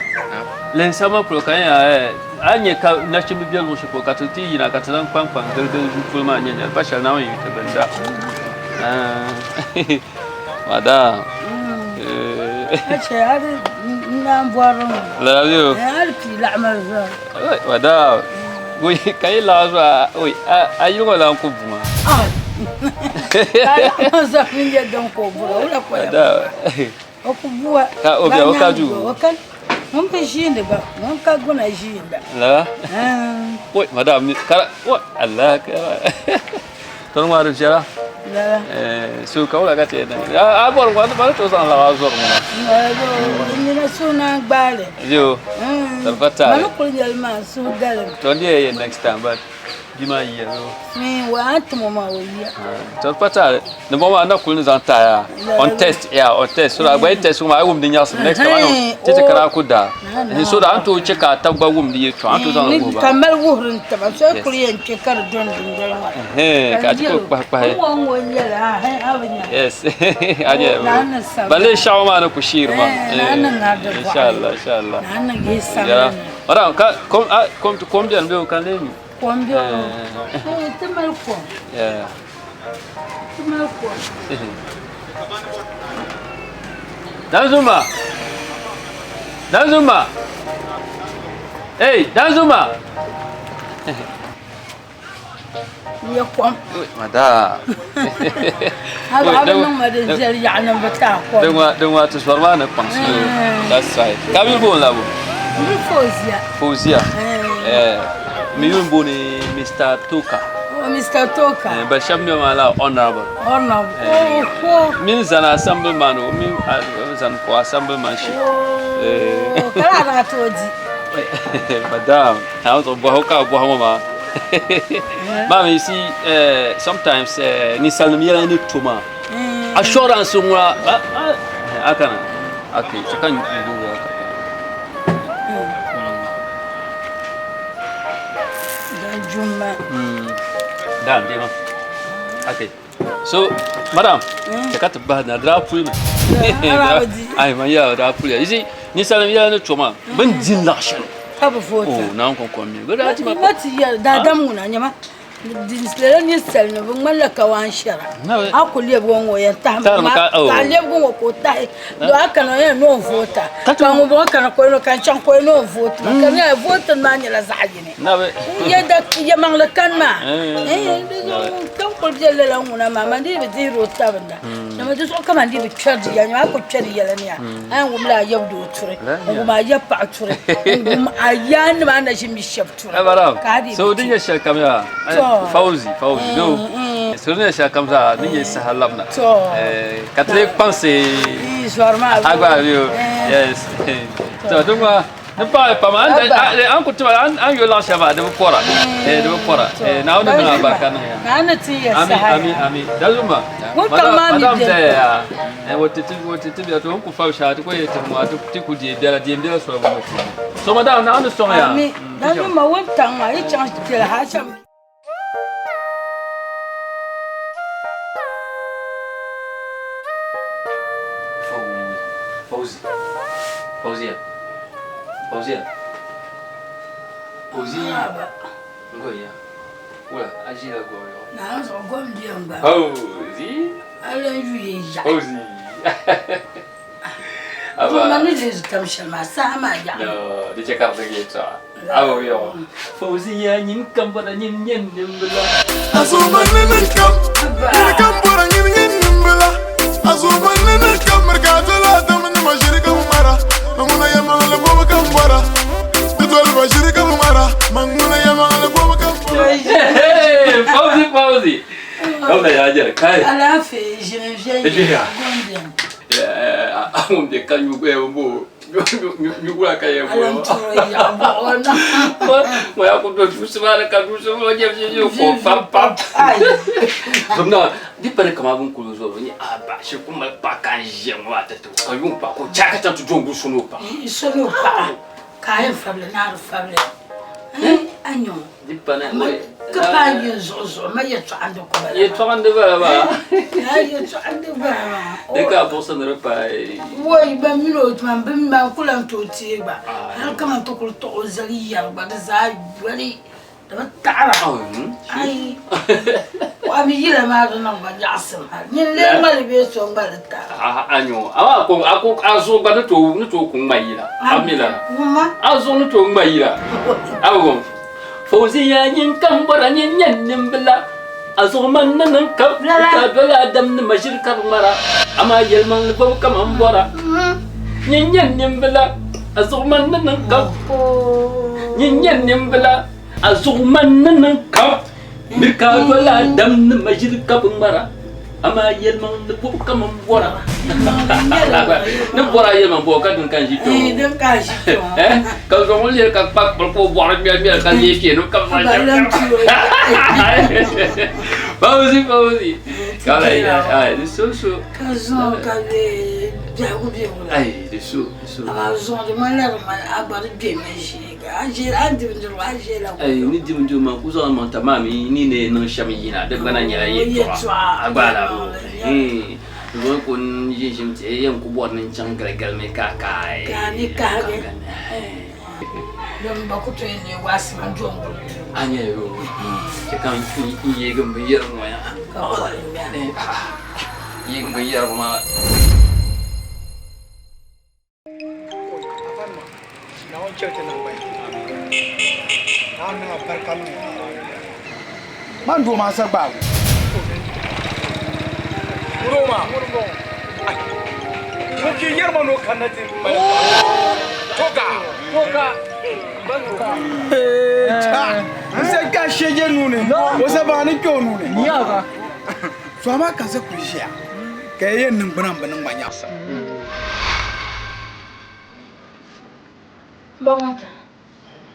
S5: lihi sama polo ka n yɛn A ni nya ka nachimba be luɣ shɛli polo ka ti ti yina ka ti lan kpaŋkpaŋ giligili duu polo maa nya nya pa shɛli Naawuni yi ti binda. Madam.
S10: A chɛ a di naan bɔri ŋɔ.
S5: Lala bɛ o.
S10: A di pii laɣima zuɣu.
S5: Madam. Ka yi laɣa zuɣu a yili ŋɔ lan ku bu maa.
S10: Ka laɣima zuɣu mi nyɛ din ku bura wula ka o yɛn bura. O ku bua.
S5: Ka o bɛ o ka duu.
S10: O ka ŋun bi ʒiindi gba ŋun ka guna ʒiinda.
S5: Lala. Oi madam kara oi Allah kara. Tɔni ŋɔ di viɛla.
S10: Lala.
S5: So ka wula ka ti yɛn niŋ. A bɔri ŋɔ ba ni tooi zaŋ laɣa zɔri ŋɔ.
S10: Nyina suhu naan gbaali.
S5: Yo. Di pa taali.
S10: Mani kuli yɛli maa suhu galim.
S5: To n di yɛn next time but. Bia maa yiya yoo.
S10: Wa a ni tim o maa o yiya.
S5: To pa taali ni bɔŋɔ maa na kuli ni zaŋ taaya on test yeah on test so that a gba yi test ŋɔ maa a yi wum di nyaɣisim next time a ni ti ti kana a ku daa so that a ni tooi che ka a tab gba wum di yɛltɔɣa a ni tooi zaŋ li wuhi ba.
S10: Ka mali wuhiri n taba so yi kuli yɛn kpe ka di dɔni dundoli ŋɔ ni.
S5: Ka a ti kuli kpahi kpahi.
S10: N ŋɔ ŋɔ n nyɛli a bi nya.
S5: Yes a nyɛ ba lee shɛɣu maa ni ku sheeri maa.
S10: Naa ni ŋari di bɔɣili.
S5: Inshallah inshallah.
S10: Naa ni yihi samli ni.
S5: Madam ka kom a kom kom beni bee o ka n lee nyu.
S10: Kom bɛ o. Ti mali kom.
S5: Yeah.
S10: Ti mali kom.
S5: Danzuma. Danzuma. Hey, Danzuma.
S10: Nyɛ kom.
S5: Madam.
S10: A bi niŋ ma din viɛli yaɣa ni bi taai kom.
S5: Din ŋɔ ti zɔri maa ni kpaŋsi o. That's right. Ka yuli booni la bo?
S10: Yuli Fauzia.
S5: Fauzia. Eh, mi yuli booni Mr. Toka.
S10: Oh, Mr. Toka.
S5: Eh, ba shɛba mi maa la honorable.
S10: Honorable. Oh, oh.
S5: Mini zani assemblyman o mi zani ko assemblymanship.
S10: Oh, kala daa tooi di.
S5: Madam, I was bɔhi ka bɔhi ŋɔ maa. Mama, you see, sometimes ninsalinima yɛla ni to maa. Assurance ŋɔ a kana. Okay, so kan gugu ka.
S10: Dan jumma.
S5: Dan dema. Okay. So, madam, ka ti bahi na daa puli mi. Ai man ya daa puli. You see, ninsalinima yɛla ni to maa, bin di laɣ shɛli.
S10: Ka bi voota.
S5: Oh, naan kɔŋ kɔŋ mi. Bɛ daa ti ma.
S10: Ma ti yɛli daadam ŋuna nyɛma lala ninsalinima bi ŋmanila kawaan shɛra. A ku lɛbigi o ŋɔ yɛn tahi mi ka a lɛbigi ŋɔ ka o tahi do a kana o yɛn ni o voota ka ŋun bɔŋɔ kana ka o yɛn ka n chaŋ ka o yɛn ni o vooti ma ka di nyɛla vootin maa nyɛla zaɣ yini. Yɛlimaŋli kani maa din kuli be lala ŋuna maa man dii bi dihiri o tabinda dama di zuɣu kaman dii bi kpɛri di yɛla a ku kpɛri yɛla ni a yɛn wumla a yab doo turi n wum a yab paɣa turi n wum a yaannima a na ʒi mi shɛba turi ka a dii
S5: so din nyɛ shɛli kam yaa fauzi fauzi no so din nyɛ shɛli kam zaa din nyɛ saha labina ka ti lee kpaŋsi a gba yes to din ŋɔ Ni paɣi pam an ku tiba an yo laɣ shɛba di bi pɔra di bi pɔra Naawuni ni niŋ alibarika niŋ ya.
S10: Naawuni ti ya saha
S5: ya. Ami ami dazuma madam zaya ya o ti ti o ti ti biya to n ku fa shɛli ti ko ye ti ŋɔ ti ku deei biɛla deem biɛla soli ŋɔ puuni so madam Naawuni sɔŋ ya.
S10: Ami dazuma wuntaŋ maa yi chaŋ biɛla ha shɛm.
S5: Fauzi. Fauzia. Fauzia.
S4: Ozi. Ngoya. Wala, a ʒila gom yɔ.
S10: Naa zuɣu gom bɛn gba.
S4: Ozi.
S10: A lan yu yi yaɣi.
S4: Ozi.
S10: Aba. Ma ni leei tam shɛli maa saha maa yaɣi.
S4: No, di chɛ ka di yɛltɔɣa. Aba yɔ. Fauzi ya nyin kam bɔra nyin nyɛ nimbila.
S14: Azuma nini kam, nini kam bɔra nyin nyɛ nimbila. Azuma nini kam, mirika dola adam ni ma ʒiri ka ŋmara. Ŋuna yɛlimaŋli bɔbu ka bɔra. Di doli ba ʒiri ka ŋmara. Man ŋuna yɛlimaŋli bɔbu ka bɔra.
S4: Fauzi, Fauzi. Kamla ya jɛri kai.
S10: Alaafee ʒini viɛnyɛla gom bɛni.
S4: A ŋun bɛ ka nyu bo nyugula ka yɛ bo. Ŋɔ ya ku do duusi maa ni ka duusi maa nyɛ nyɛ ko pam pam. Zomna di pali kama bin kuli zo ni a ba shi ku mali pa ka n ʒiya ŋɔ maa tati ka yuŋ pa ko cha ka chaŋ ti do n guli soni o pa.
S10: Soni o paɣa ka a yɛn fabili ni a di fabili a nyɛ o.
S4: Di pana
S10: Ka paai yi zuɣu zuɣu ma yɛltɔɣa n-di ku bala.
S4: Yɛltɔɣa n-di bala maa.
S10: Yɛltɔɣa n-di bala maa.
S4: Di ka a buɣisi ni di paai.
S10: Woi, ban mini o man bɛ man ku lan tooi teei gba. Hal kaman ti kul tuɣ o zali yɛri gba di zaa yoli di bi taɣira. Ai, a mi yila maa di niŋ ma nyaɣisim hal. Nyin lee ŋmali bee so ŋmali taɣira.
S4: Anyo, amaa ko a ko a zuɣu gba ni tooi ni tooi ku ŋma yila. A mi lala. A zuɣu ni tooi ŋma yila. A bi wum. Fauziya nyin kam bɔra nyin nyɛ nimbila a zuɣu man ni niŋ kam ka doli Adam ni maʒiri ka bi ŋmara amaa yɛlimaŋli bɔbu kaman bɔra nyin nyɛ nimbila a zuɣu man ni niŋ kam nyin nyɛ nimbila a zuɣu man ni niŋ kam ni ka doli Adam ni maʒiri ka bi ŋmara amaa yɛlimaŋli bɔbu kaman bɔra ni bɔra yɛlimaŋ bɔbu ka din ka n ʒi kpɛ ŋɔ ka zaŋ o lɛri ka kpa kpali ka o bɔɣiri ŋmɛli ŋmɛli ka lee kpɛ ni ka Fauzi Fauzi ka la ai di so so
S10: ka zuɣu ka biɛhigu biɛhigu la
S4: ai di so di so
S10: amaa zuɣu di ŋmanila di ŋmani a gba di bɛ mi ʒee ka a ʒee a ni di bindirigu a ʒee la
S4: ai ni di bindirigu maa ku zaŋ maŋ ta maa mi ni ni niŋ shɛm yina di gba na nyɛla yɛltɔɣa a gba la zuɣu ku n ʒi ʒim ti yɛn ku bɔri ni n chaŋ galigalimi ka kaai
S10: ka ni kahigi din ba ku tooi neei waasima n do n guli duu
S4: a nyɛ yo chɛ ka n yeegi n binyɛri ŋɔ ya
S10: ka kɔli ŋmɛri
S4: yeegi n binyɛri maa
S18: Naawuni chɛli ti naŋgbani. Naawuni niŋ alibarika niŋ o. Man doo maa sa gbaag o. Doo maa, ŋun kii yɛri ma ni o kanna ti mali toka. Toka. N sa kpɛ a shɛje nuu ni, o sa baŋ ni kpɛ o nuu ni. So amaa ka sa kuli ʒiya. Ka ya yɛn niŋgbuna m-bi niŋ ma nyaɣisim.
S10: Baŋa,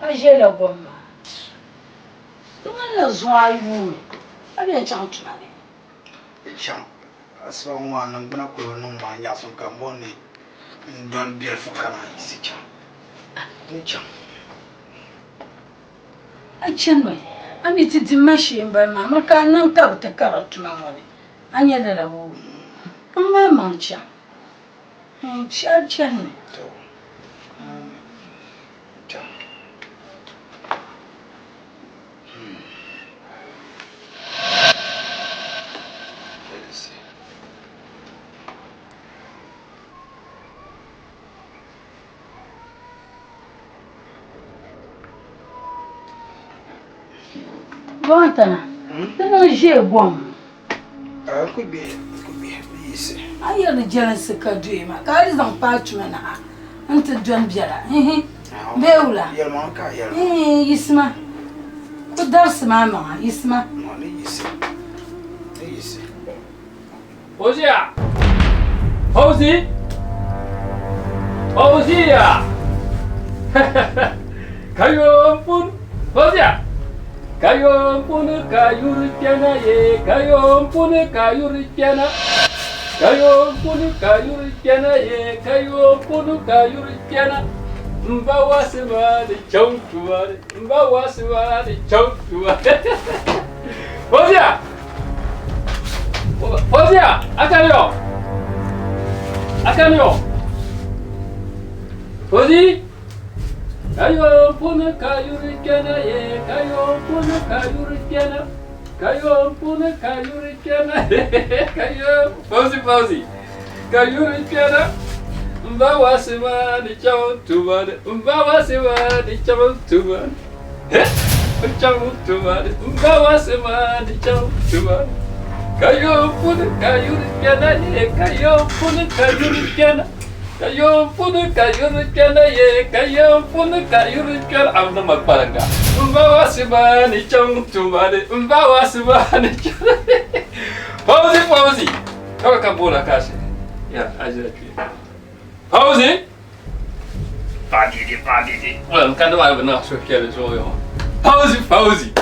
S10: a ʒiɛla gom maa. Di ŋmanila zuɣu a yuui a bɛ chaŋ tuma ni.
S18: N chaŋ asiba ŋɔ maa niŋgbuna kuli bi niŋ ma nyaɣisim ka m bɔri ni n dɔni biɛlifu ka naan yiɣisi chaŋ. N ni chaŋ.
S10: A chanimi, a mi ti di ma shee m-bali maa, miri ka a niŋ ka bɛ ti kari tuma ŋɔ ni. A nya lala woo? M maa maŋ chaŋ. M shɛli chanimi. Bɔntana, ti niŋ ʒee gom. A yɛri ni jɛlinsi ka doya maa ka a di zaŋ paai tuma na ha nti dɔni biɛla ihi bee wula ihi yisima ku darisi maa maŋa yisima.
S4: Fauziya! Fauzi! Fauziya! Ka yoon Fauziya! Ka yoon puni ka yuri kpɛna ye, ka yoon puni ka yuri kpɛna. Ka yoon puni ka yuri kpɛna ye, ka yoon puni ka yuri kpɛna. M ba wasima ni chaŋ tuma ni, m ba wasima ni chaŋ tuma ni. Fauziya! Fauziya, a kani yɔ? A kani yɔ? Fauzi?
S5: Ka yoon puuni ka yuri kpɛna ye, ka yoon puuni ka yuri kpɛna. Ka yoon puuni ka yuri kpɛna ye, ka yoon Fauzi Fauzi ka yuri kpɛna. M ba Wasima ni chaŋ tuma ni, m ba Wasima ni chaŋ tuma ni. He, n chaŋ tuma ni, m ba Wasima ni chaŋ tuma ni. Ka yoon puuni ka yuri kpɛna ye, ka yoon puuni ka yuri kpɛna. Ka yoon puuni ka yuri kpɛna ye, ka yoon puuni ka yuri kpɛna. A niŋ ma kpariŋga. M ba Wasima ni chaŋ tuma ni, m ba Wasima ni chaŋ. Fauzi Fauzi! Kawai ka bola ka shi. Ya, ajiya kpe. Fauzi! Fadidi, fadidi. Wala, n kandi maa bi niŋ suhupiɛlli zuɣu yɔ. Fauzi, Fauzi!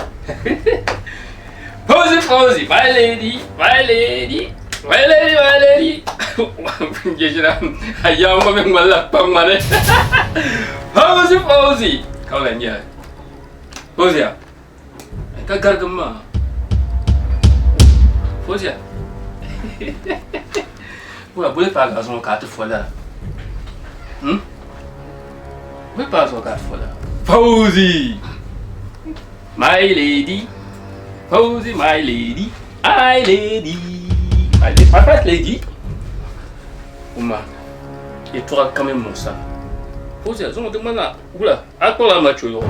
S5: Fauzi, Fauzi, my lady, my lady, my lady, my lady. Jejira, a ŋɔ mi ŋmanila kpaŋmani. Fauzi, Fauzi. Ka wala nyɛ. Fauzia, ka garigi maa. Fauzia. Wala, boli paagi a zuɣu ka a ti fola. Boli paagi a zuɣu ka a ti fola. Fauzi. My lady, Fauzi, my lady, my lady, my lady, my first lady. Uma, yɛtɔɣa kam muɣisa. Fauzi, zuŋɔ di ŋmanila wula a kpuɣila ma chuɣu.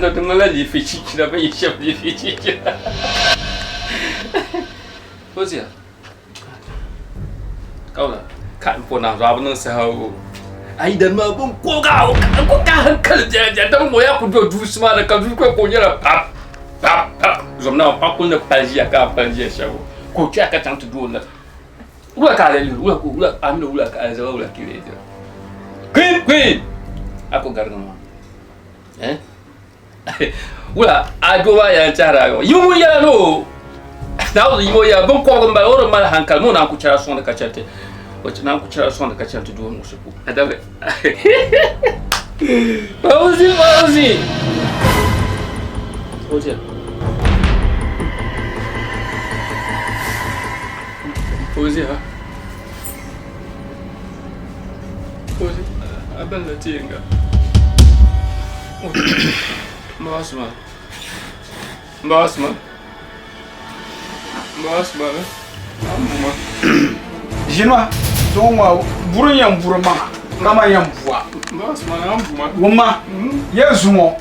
S5: Di ŋmanila liifi chinchina bɛ yi shɛba liifi chinchina. Fauzi, ka wula ka n po naanzu a bi niŋ saha o a yi dani maa bin koga o ka ko ka hankali biɛla biɛla dama ŋɔ yaa ku do duu sima ni ka duu ka o nyɛla pap pap pap zom na pa kuli ni pali ʒiya ka a pali ʒiya shɛm ka o kpɛya ka chaŋ ti do o na wula ka a lee lihiri wula ka wula a mini wula ka alizama wula ka lee dira queen queen a ku garigi maa eh Wula a doo maa yɛla n-tɛhiri a yɔ yi ŋun yɛla ni o Naawuni yi o yɛla binkɔbigu m-bala o di mali hankali mi o naan ku chɛra sɔŋdi ka chɛri ti o naan ku chɛra sɔŋdi ka chɛri ti doo muɣisigu adabili Fauzi Fauzi Fauzi Fauzi ha Fauzi a balila teenga Mba Usman. Mba Usman. Mba Usman. Amma.
S18: Ʒinima zuŋɔ ŋɔ buri n yɛn buri maŋa ka man yɛn bua.
S1: Mba Usman an buma.
S18: Wumma yɛ zuŋɔ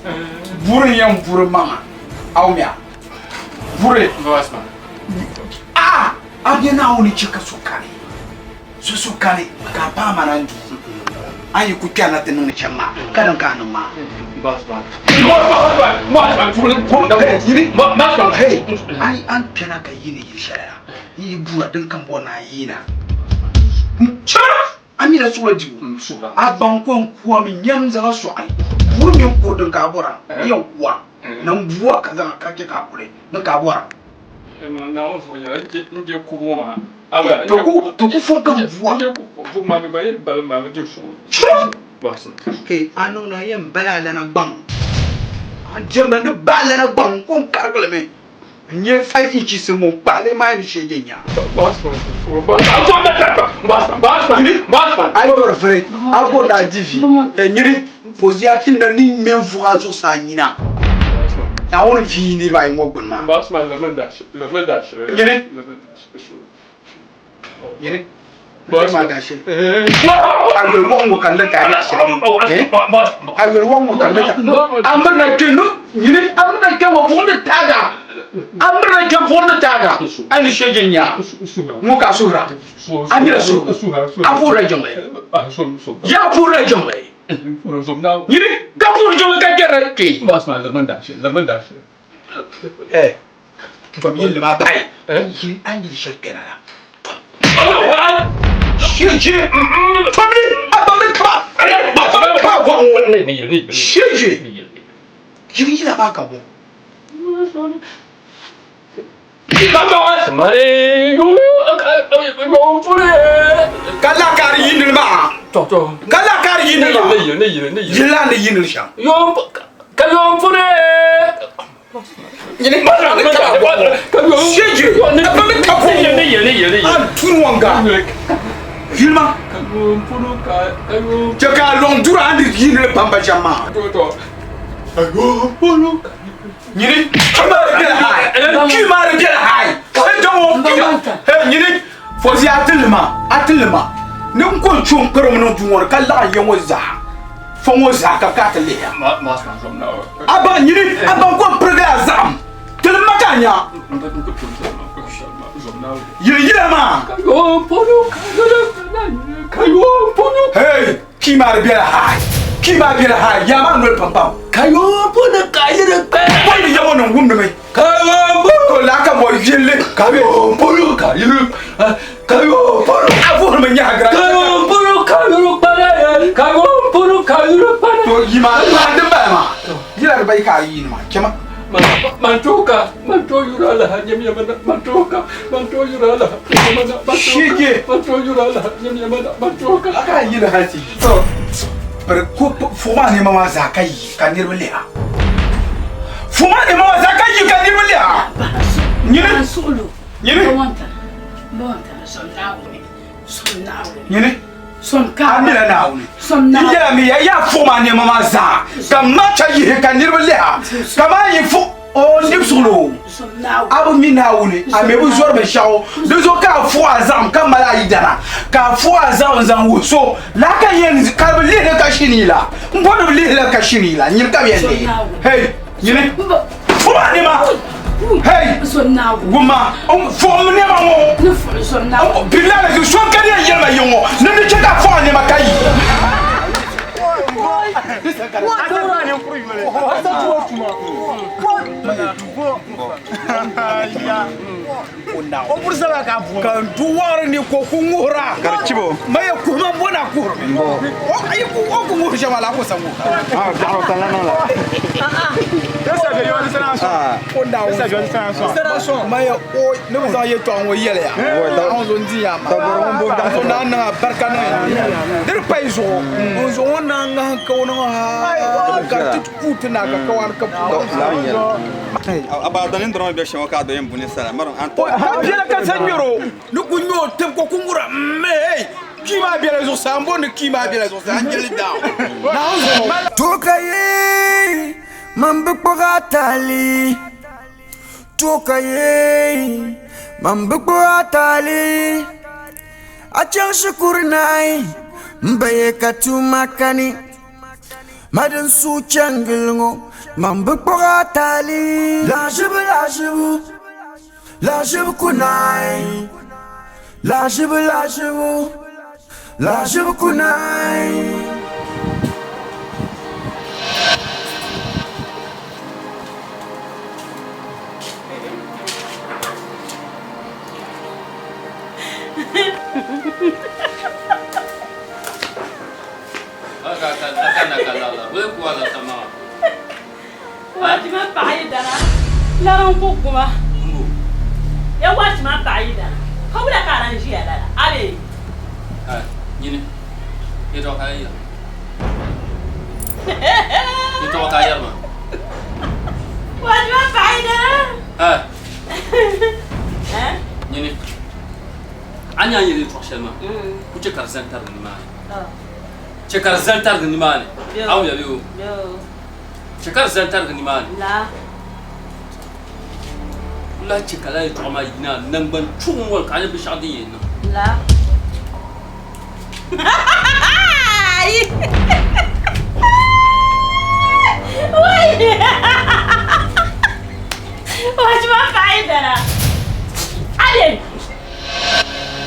S18: buri n yɛn buri maŋa awumya buri.
S1: Mba Usman.
S18: A a bɛ Naawuni chɛ ka so kani. So so kani ka a paai ma na n-duu, a yi ku kpɛrina ti niŋdi shɛm maa, ka din ka a niŋ maa. A ni kpɛna ka yiini yili shɛli la, n yi buura din kam bɔri ni a yiina. A mi la suɣili dibu, a baŋ ko n kuami nyam zaŋ sɔɣi buri mini kuri din ka a bɔra, n yɛn kua ni m bua ka zaŋ ka chɛ ka a kuli din ka a bɔra. To ku fɔn ka bua. A niŋ na yɛn bala a lana gbaŋ. A dirimi ni ba a lana gbaŋ ko n karigili mi. N nyɛ 5 inches ŋɔ kpaɣili maa ni shee je nya. A yi bɔri vuri a bɔri ni a di vi nyini pozia ti na ni ŋmɛ n vuɣi a zuɣusaa nyina. Naawuni vi niriba ayi ŋɔ gbuni maa. Nyini. Nyini. A yuli wɔŋ ŋɔ ka n ni taai yaɣa shɛli a yuli wɔŋ ŋɔ ka n ni taai a mirina kpɛ no nyini a mirina kpɛ ŋɔ buɣim ni taaga a mirina kpɛ buɣim ni taaga a ni shɛ jin nya ŋɔ ka a suhura a nyɛla suhu a puhirila jiŋli ya puhirila jiŋli nyini ka puhiri jiŋli ka kpɛrila kpɛ eh Tom yilli maa bahi yili a ni yili shɛli kpɛna la. Shiji Tomli a baŋ ni kaba a baŋ ni kaba gɔŋ Shiji yili yila maa ka bɔ. Ka la ka di yindili maa ka la ka di yindili maa yili la ni yindili shɛm.
S5: Ka yoon puni
S18: Nyini Shiji a baŋ ni ka gɔŋ a turi wanga yili maa. Chɛ ka a lɔŋ duri a ni yiini li bamba shɛm maa. Nyini, kpi maa di bela haai. Kpi maa di bela haai. Hey, dɔŋɔ, hey, nyini, Fɔzi a ti li ma, a ti li ma. Ni n ko n-cho n-kpirim niŋ duu ŋɔ ni ka laɣim ya ŋɔ zaa, fɔ ŋɔ zaa ka ka a ti lihi ya. A ba, nyini, a ba n-ko m-pirigi a zaɣim. Tilim ma ka a nya. Yili yila maa. Hey, kii maa di bela haai. Kii maa bela haai. Yaa maa noli pam pam. Bɔi ni yɛŋɔ niŋ wumdi mi. To laa ka mɔ yilli. A vuhiri mi nyahigira. To yi maa din bala maa. Yila dibayi ka a yiini maa. Chama.
S4: Man tooi ka man tooi yuri alaha nyamiya mana man tooi ka man tooi yuri alaha nyamiya mana man tooi ka man tooi yuri alaha nyamiya mana man tooi ka.
S18: A ka yili hali ti yi bari ko fuɣu maa nɛma maa zaa ka yi ka niriba liha fuɣu maa nɛma maa zaa ka yi ka niriba liha nyini nyini nyini a mila Naawuni n yɛla mi ya yaa fuɣu maa nɛma maa zaa ka macha yihi ka niriba liha ka maa yi fuɣu o n dib suɣili o a bi mi Naawuni a mi bi zɔri binshɛɣu di zuɣu ka a fuɣu a zaɣim ka mali a yidana ka a fuɣu a zaɣim n-zaŋ wuhi so laa ka yɛn ka bi lihili ka shini la n bɔri ni bi lihili ka shini la nyini ka bi yɛn lihi hey nyini fuɣu maa nɛma hey wumma fuɣum nɛma ŋɔ bilahi so ka di yɛn yɛli ma yiŋ ŋɔ ni di chɛ ka fuɣu a nɛma ka yi. Ka n du waɣiri ni ko ku ŋuhira
S13: Ka di chibo.
S18: Ma ye kuhima m-bo na kuhirimi. O yi ku o ku ŋuhiri shɛm ala ko sa ŋuhira.
S13: Ah, biɛɣu ka lan niŋ la.
S18: Ma ye o ni bi zaŋ yɛltɔɣa ŋɔ yɛli ya. Naawuni zo n-di ya maa. So naa niŋ a barika niŋ ya. Di di payi zuɣu n zuɣu ŋɔ naa ŋahim ka o niŋ haa ka di ti kuui ti naa ka kawaani ka puu.
S13: A baadani dɔrɔn bɛ shɛŋa ka a do yɛn buni sala mara an
S18: tɔ. Ha biɛla ka sa ŋmɛro ni ku ŋmɛ o tib ko ku ŋura mme hey kii maa biɛla zuɣusaa n bori ni kii maa biɛla zuɣusaa n jeli down Naawuni zuɣu.
S11: Toka ye man bi kpuɣi a taali Toka ye man bi kpuɣi a taali A chaŋ shikuru naai m ba ye ka tuma kani Ma din suui chaŋ gili ŋɔ, man bi kpuɣi a taali. Lahiʒibu lahiʒibu, lahiʒibu ku naai. Lahiʒibu lahiʒibu, lahiʒibu ku naai.
S6: Wachi maa paɣa yidana lari n ku guma ya wachi maa paɣa yidana ka wula ka a lan ʒiya lala a bee?
S4: Nyini yɛtɔɣa ka a yɛra yɛtɔɣa ka a yɛri maa.
S6: Wachi maa paɣa yidana.
S4: Nyini a ni a yɛli yɛtɔɣa shɛli maa ku chɛ ka di zani tarigi nimaani. Chɛ ka di zani tarigi nimaani. A wumya bee o? Chɛ ka di zani tarigi nimaani. N lahi chɛ ka lala yɛtɔɣa maa yina naŋgban chuɣu ŋɔ ka a nya binshɛɣu din yɛn niŋ.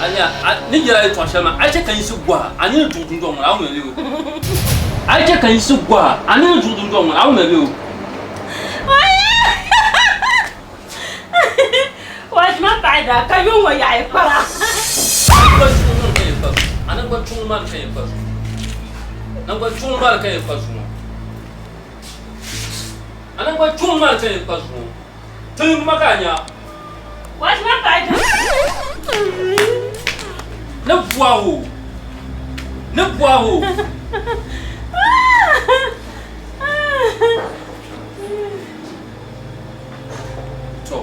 S4: A nya ni yɛla yɛtɔɣa shɛli maa a chɛ ka yiɣisi gɔha a nini duɣi dundɔŋ ŋɔ ni a wumya bee o? A chɛ ka yiɣisi gɔha a nini duɣi dundɔŋ ŋɔ ni a wumya bee o? A naŋgban chuŋ maa ni ka yɛn kpa zuɣu. Naŋgban chuŋ maa ni ka yɛn kpa zuɣu. A naŋgban chuŋ maa ni ka yɛn kpa zuɣu. Tilim ma ka a nya. Ni bɔhi o, ni bɔhi o. To,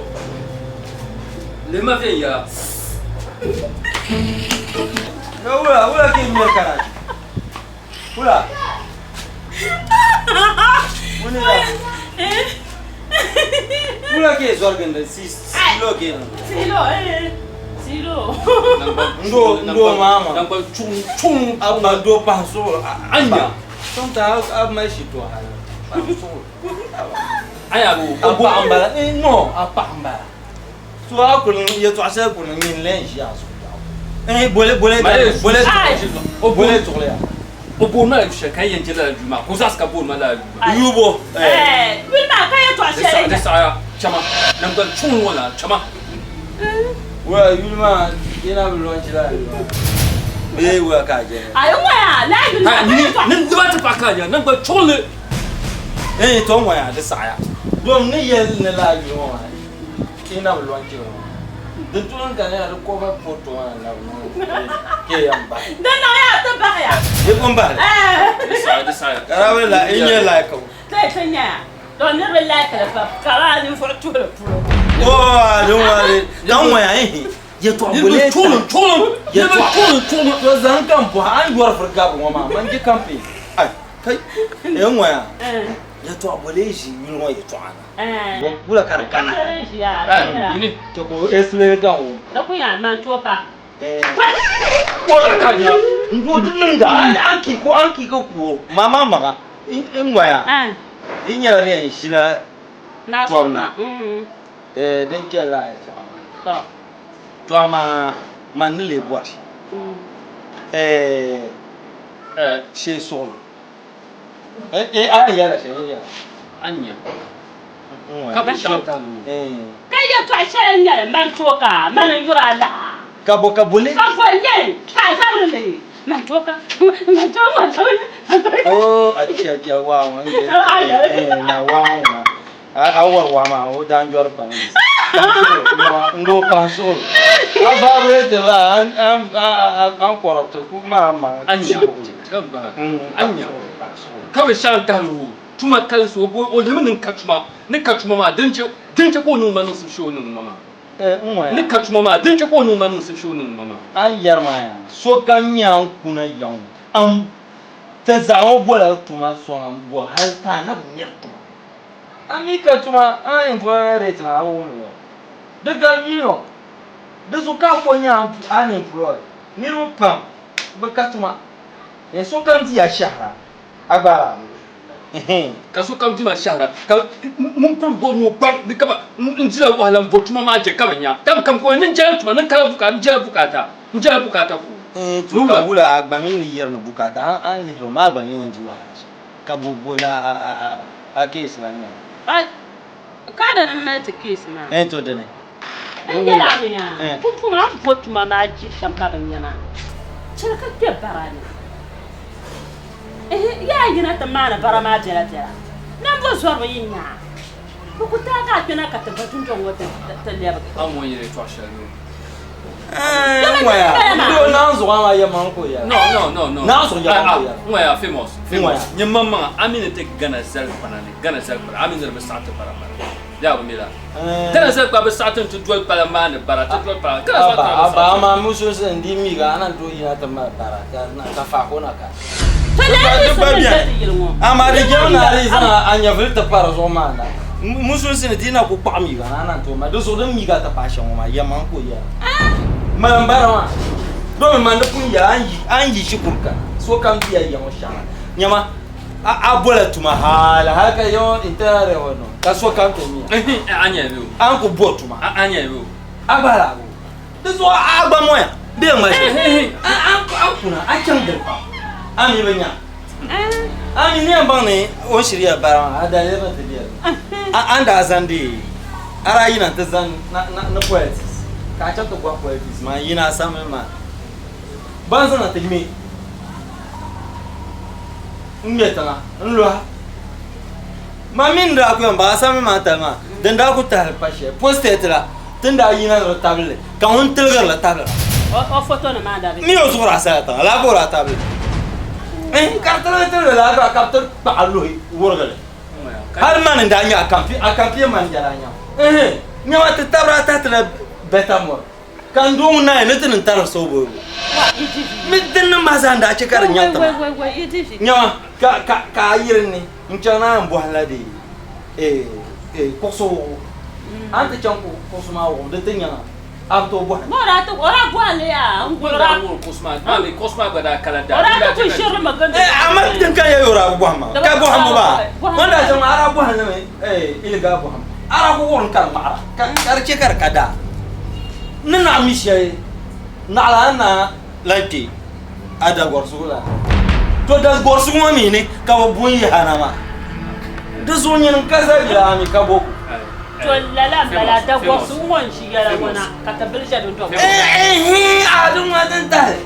S4: lihima viɛnyɛla.
S7: Wula wula ke ŋmɛri karachi. Wula. Wula. Wula ke zɔri gindi si silo ke niŋ.
S6: Silo eh silo.
S7: Ndo ndo maa ma.
S4: Nangban chuŋ chuŋ.
S7: A do pahi suɣuri.
S4: Anya.
S7: Sometimes a mali shit to hali. Pahi suɣuri.
S4: Anya bo.
S7: A paɣa n bala. No a paɣa n bala. So a kuli yɛltɔɣa shɛli kuli nyin lɛn ʒi a zuɣu. Eh bole bole bole
S4: o
S7: bole tuɣili ya.
S4: O booni ma la yu shɛli ka yɛn je lala duu maa ka o zaɣisi ka booni ma lala duu maa.
S7: Yubo.
S6: Eh yuli maa ka yɛltɔɣa shɛli.
S4: Di saɣaya chama nangban chuŋ ŋɔ na chama.
S7: Wula yuli maa yina bi lɔnchi lala yuli maa. Bee wula ka a je.
S6: Ayi ŋɔya lala yuli maa ka yɛltɔɣa.
S4: Ni diba ti paɣa ka a nya nangban chuŋli.
S7: Eh to ŋɔya di saɣaya. Dom ni yɛli ni lala yuli ŋɔ maa yina bi lɔnchi li ŋɔ. Din tuhi ka nyɛla di kɔba poto maa n labi niŋ ke yɛn bahi.
S6: Di niŋya ti bahiya.
S7: Di pun bahi.
S4: Di saɣaya di saɣaya.
S7: Ka di bi la n nyɛ like o.
S6: Ti ti nyɛya to niriba like li pam ka maa ninvuɣu tuhili polo.
S7: Oo din ŋɔ di dan ŋɔya ihi yɛltɔɣa bole
S4: Niriba chuɣili chuɣili niriba chuɣili chuɣili.
S7: To zaŋ ka n bɔhi a ni yɔri vuri gabi ŋɔ maa man je campaign ai kai e ŋɔya yɛltɔɣa bole ʒi yuli ŋɔ yɛltɔɣa na. Wula ka di kana.
S6: To
S7: ko esile ga wo.
S6: Da ku ya man to pa.
S7: Ko ka nya. Ndo di niŋda an ki ko an ki ka ku mama maga in ŋɔya. In nyɛla din yɛn ʒila tɔbu na. Eh din chɛla yɛltɔɣa maa. To amaa man ni lee bɔri. Eh shee suɣulo. Eh eh a yɛla shɛli yɛla.
S4: Anya. Ka bi shɛŋa
S6: Ka yɛltɔɣa shɛli n nyɛli man tooka man n yuri a laha.
S7: Ka bo ka boli.
S6: Ka bo n nyɛli ka a zabiri li man tooka man tooka man tooka.
S7: Oh a chɛ chɛ waa ŋɔ n je na waa ŋɔ a wari waa maa o daan yɔri pam n doo pahi suɣuri a vibrate la an corrupt ku maa ma
S4: Anya. Anya. Ka bi shɛŋa tahili o tuma kalinsi o o limi ni ka tuma ni ka tuma maa din chɛ din chɛ ka o niŋ ma niŋsim shee o niŋ ma maa ni ka tuma maa din chɛ ka o niŋ ma niŋsim shee o niŋ ma maa.
S7: A ni yɛri maa yaa sokam nyɛ a ni kuna ya ŋɔ am ti zaɣ ŋɔ bola tuma sɔŋ n bo hali ka a na bi nyari tuma a mi ka tuma unemployment rate maa a bi wum li di galimiya di zuɣu ka a ko nyɛ unemployed niriba pam bi ka tuma sokam di ya shɛhira a gba
S4: Ka sokam di ma shɛhira, ka ŋun pun bɔri ni o gbaŋ ni ka ba n dila wahala m-bo tuma maa je ka bi nya. Ka bɛ kam ka o ni n jɛla tuma ni n kala bukaata, n jɛla bukaata, n jɛla bukaata ku.
S7: To ka wula a gba mi ni yɛri ni bukaata a ni lihiri o maa gba nyɛ ŋun di wahala shɛm ka bo bo la a case la nyɛla.
S6: Ka di ni mali ti case maa.
S7: Ɛɛn to dini.
S6: N yɛl a mi yaa, pumpɔŋɔ a ni bo tuma maa je shɛm ka bi nya maa, chɛli ka kpe bara ni. Ehe, yaa yina ti maani bara maa biɛlabiɛla. Nambo zɔriba yi nya a, bɛ ku taag a kpɛna ka ti ba dundɔŋ ŋɔ ti lɛbigi.
S4: A ŋɔ yɛli yɛtɔɣ shɛli ni o.
S7: Ŋɔya, n naan zuɣu ama yɛ maŋ ko yɛla.
S4: No, no, no, no.
S7: Naan zuɣu yɛ maŋ ko yɛla.
S4: Ŋɔya, famous, famous. Nyɛ maŋmaŋa, a mi ni ti Ghana zali kpana ni, Ghana zali kpana, a mi ni di bi saɣi ti bara bara. Yaa bi mi la. Ghana zali kpana bi saɣi ti ni ti doli pala maani bara, ti doli pala. Ghana zali kpana bi saɣi ti.
S7: Aba, amaa musulinsi n di mi ka a na tooi yina ti mali bara ka faako na ka. Amaa di jɛm ni a di zaŋ a nyɛvili ti pa di zuɣu maa na. Musulinsi ni di na ku kpaɣi mi ka a na tooi mali di zuɣu din mi ka ti paai shɛm ŋɔ maa yɛlimaŋ ka o yɛra. Mali m bara maa domi man di pun yɛla a ni yi shikuru kana sokam di ya ya ŋɔ shɛŋa nyama a bola tuma hali hali ka yɛŋɔ internal revenue ka sokam ti miya a ni ku bo tuma a gba la di zuɣu a gba moya bee ŋma shɛli a kuna a chaŋ diri pam a mi bi nya a mi ni yɛn baŋ ni o ni shiri ya bara maa a daliri ni ti bɛ a ni daa zaŋdi a daa yina ti zaŋ ni politics ka a chaŋ ti gɔhi politics maa n yina assembly maa ban zaŋna ti ŋme n ŋme tiŋa n lɔha man mini daa ku yɛn baŋ assembly maa tali maa din daa ku tahili pa shɛli post la tin daa yina ni di tabili ka ŋun tiligiri li tabili
S6: O foto nim maa daa be.
S7: Mi o zuɣuri asala tiŋa laa ka o daa tabili li ka di tiligi tiligi laa ka ka bi ti kpaɣa luhi wurigi li hali mani n daa nyɛ a kampiɛ mani n daa nyɛ nyɛma ti tabiri a tahi ti la bɛta mɔri ka n doo ŋun naai ni ti niŋ tarigi sooboyibu. Mi din niŋ maa zaa n daa chɛ ka di nyaŋ ti ma. Nyama ka ka ka a yiri ni n chaŋ ni a ni bɔhim la dee eh eh kuɣusi wuɣibu. A ni ti chaŋ kuɣusi maa wuɣibu di ti nyaŋ a, a bi tooi bɔhim.
S6: O daa ti o daa bɔhim li yaa n gulira. O daa ti kuli ʒiri mi gindi.
S7: Eh a mali din ka ya o daa bi bɔhim ma ka bɔhimbu maa o ni daa chaŋ maa a daa bɔhim li mi eh iliga bɔhim a daa ku wurim ka di ŋmaɣira ka ka di chɛ ka di ka daa. N ni naɣ mi shɛli naɣila a ni na lan kpe a dagɔrisigu la. To dagɔrisigu ŋɔ mi ni ka bɛ bu n-yihi a na maa. Di zuɣu nyini n-ka zabila a mi ka bo ku.
S6: To lala m-bala, dagɔrisigu ŋɔ n-ʒi yɛla ŋɔ na ka ti bili ʒe dundɔŋ ŋɔ ni.
S7: Ɛɛhi, a di ŋɔ din tahi.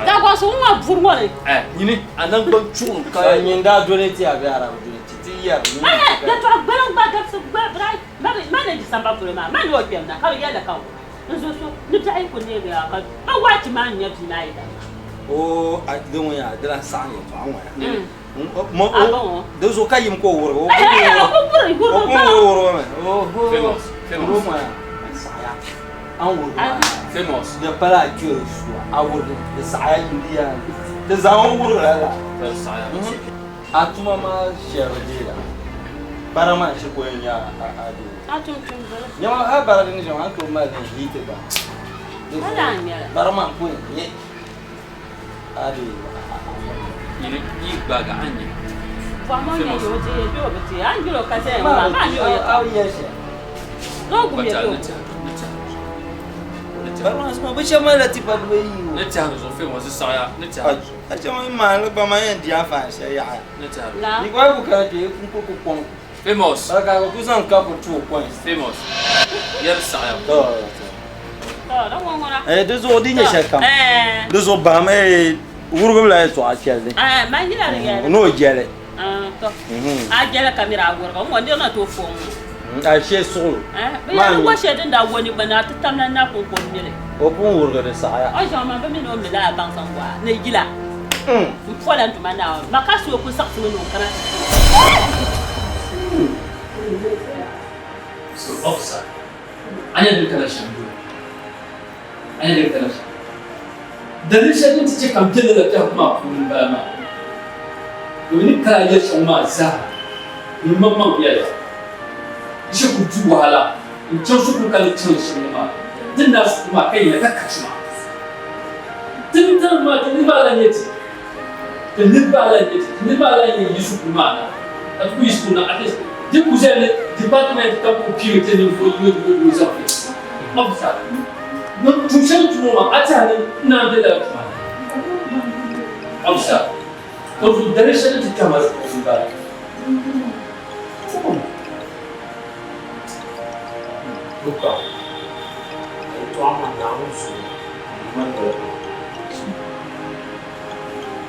S6: Dagɔrisigu ŋɔ buri ŋɔ ni.
S4: Nyini a naŋgban chuɣu ka.
S7: Nyini daa donate a bee a daa bi donate ti yɛri.
S6: Ɛɛhi, yɛtɔɣa gbaliŋ gba gabisi gba birayi. Ma ni di samba polo maa, ma ni o kpɛm na ka bɛ yɛli ka n zo so ni biɛɣu yi ku neegi a ka ba waachi maa n-nya bia maa yi dama.
S7: O a di ŋɔ yaa di lahi saɣim yɛltɔɣa ŋɔ ya.
S6: A bɔŋɔ.
S7: Di zuɣu ka yim ka o wurigi o
S6: ku
S7: wurigi mi. Oho wurigi ŋɔ ya di saɣiya a ni wurigi maa di pala a kpɛri sua a wurigi di saɣiya yim di yaa di zaŋ o wurigi la la. A tuma maa shɛli bi deei la, bara maa n-shiri ka o yɛn nyɛ a doo.
S6: A tum tumbili.
S7: Nyama hali bara din ʒiya maa, a ni tooi mali li n-hiiti gba.
S6: Wala n-nyɛ li?
S7: Bara maa n-ku yɛn nyɛ a doo.
S4: Nyini yi gbaagi a ni nya.
S6: Bɔhim o nya o deei bee o bi deei. A ni yɛl o ka zaya ŋɔ maa, maa mi o yɛtɔɣa.
S7: A bi yɛli shɛli.
S6: Ni o gum ya bee o bi
S7: Bara maa suma, bɛ shɛba malila tipa dibayi o.
S4: Ni tɛha zuɣu famous di saɣiya ni tɛha zuɣu.
S7: A chɛ ŋun maani gba maa yɛn di anfaani shɛli yaɣa.
S6: La.
S7: Yi gba ku kana kpe n ku ku kɔŋ.
S4: Famous.
S7: Bala ka ku zaŋ kapu ti o coins.
S4: Famous. Yɛri saɣiya.
S7: To.
S6: To, di ŋɔ ŋuna.
S7: Eh, di zuɣu di nyɛ shɛli kam.
S6: Eh.
S7: Di zuɣu bahim eh wurigibu la yɛltɔɣa chɛli li.
S6: Eh, man yila di yɛli.
S7: Ni o jɛli.
S6: Ah, to. A jɛli ka miri a wuriga. Ŋɔ niri na tooi fo ŋɔ.
S7: A shee suɣulo.
S6: Eh, bɛ yɛli wɔ shɛli din daa wɔ ni gba ni a ti tamla na kuŋ ko mili.
S7: O pun wurigi di saɣiya.
S6: O ʒiɛm maa bɛ mi ni o mila a baŋsim waa ni yila. N pola n Duuma Naawuni, ma ka so kuli saɣisimi ni o kana ti ti
S4: So officer, a nya din kana shɛm doli. A nya din kana shɛm. Daliri shɛli din ti chɛ ka m be lala biɛhigu maa puuni m-bala maa. Domin ni kala yɛli shɛŋa maa zaa, ni maŋmaŋ yɛla. N shiri ku di wahala n-chaŋ shikuru ka ni chaŋ shɛm ŋɔ maa. Din daa shikuru maa ka yina ka ka tuma. Ti ni tari maa ti niriba ala n-nyɛ ti. Ti niriba ala n-nyɛ ti. Ti niriba ala n-yɛn yi shikuru maa na. Ka ti ku yi shikuru na at least di ku zali ni department kam ku piigi ti ninvuɣ yino yino yino zaŋ ti. Officer, niŋ tuun shɛli n-tum ŋɔ maa, a tɛha ni n naan be lala tuma ni? Officer, Tɔbu dali shɛli ti kpɛma di puuni m-bala.
S3: Luka, a yɛtɔɣa maa Naawuni zuɣu di ŋmani dala pam.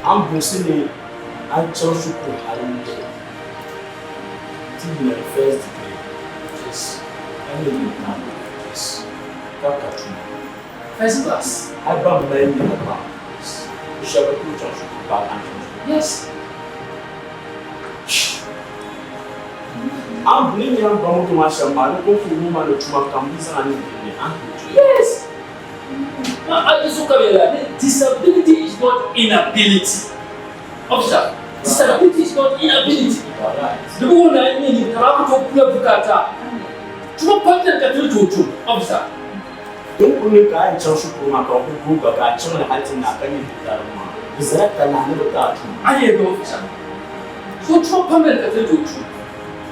S3: A ni buɣisi ni a chaŋ shikuru hali nti yina ni first degree ka nyɛ nintahi ka ka tuma.
S4: First class.
S3: Hali ban mali nina gba bɛ shɛba bi tooi chaŋ shikuru paai ka n chaŋ shikuru.
S4: Yes.
S3: A ni nya m ba moto maa shɛm maa, di kɔŋko ŋɔ maa ni tuma kam di zaŋ a ni din ni a ni tooi tum.
S4: Yes. Ma a di zuɣu ka bɛ yɛla ni disability is not inability. Officer, disability is not inability. Di bi wuhi ni a nyɛ nintara a ku tooi kula bukaata. Tuma pam beni ka ti ni tooi tum, officer.
S3: Din kuli niŋ ka a yɛn chaŋ shikuru maa ka bɛ ku guugi a ka a chaŋ li hali ti naai ka nyɛ duktarim maa, di zala talahi ni bɛ ti a tuma.
S4: A yɛn be officer. So tuma pam beni ka ti ni tooi tum.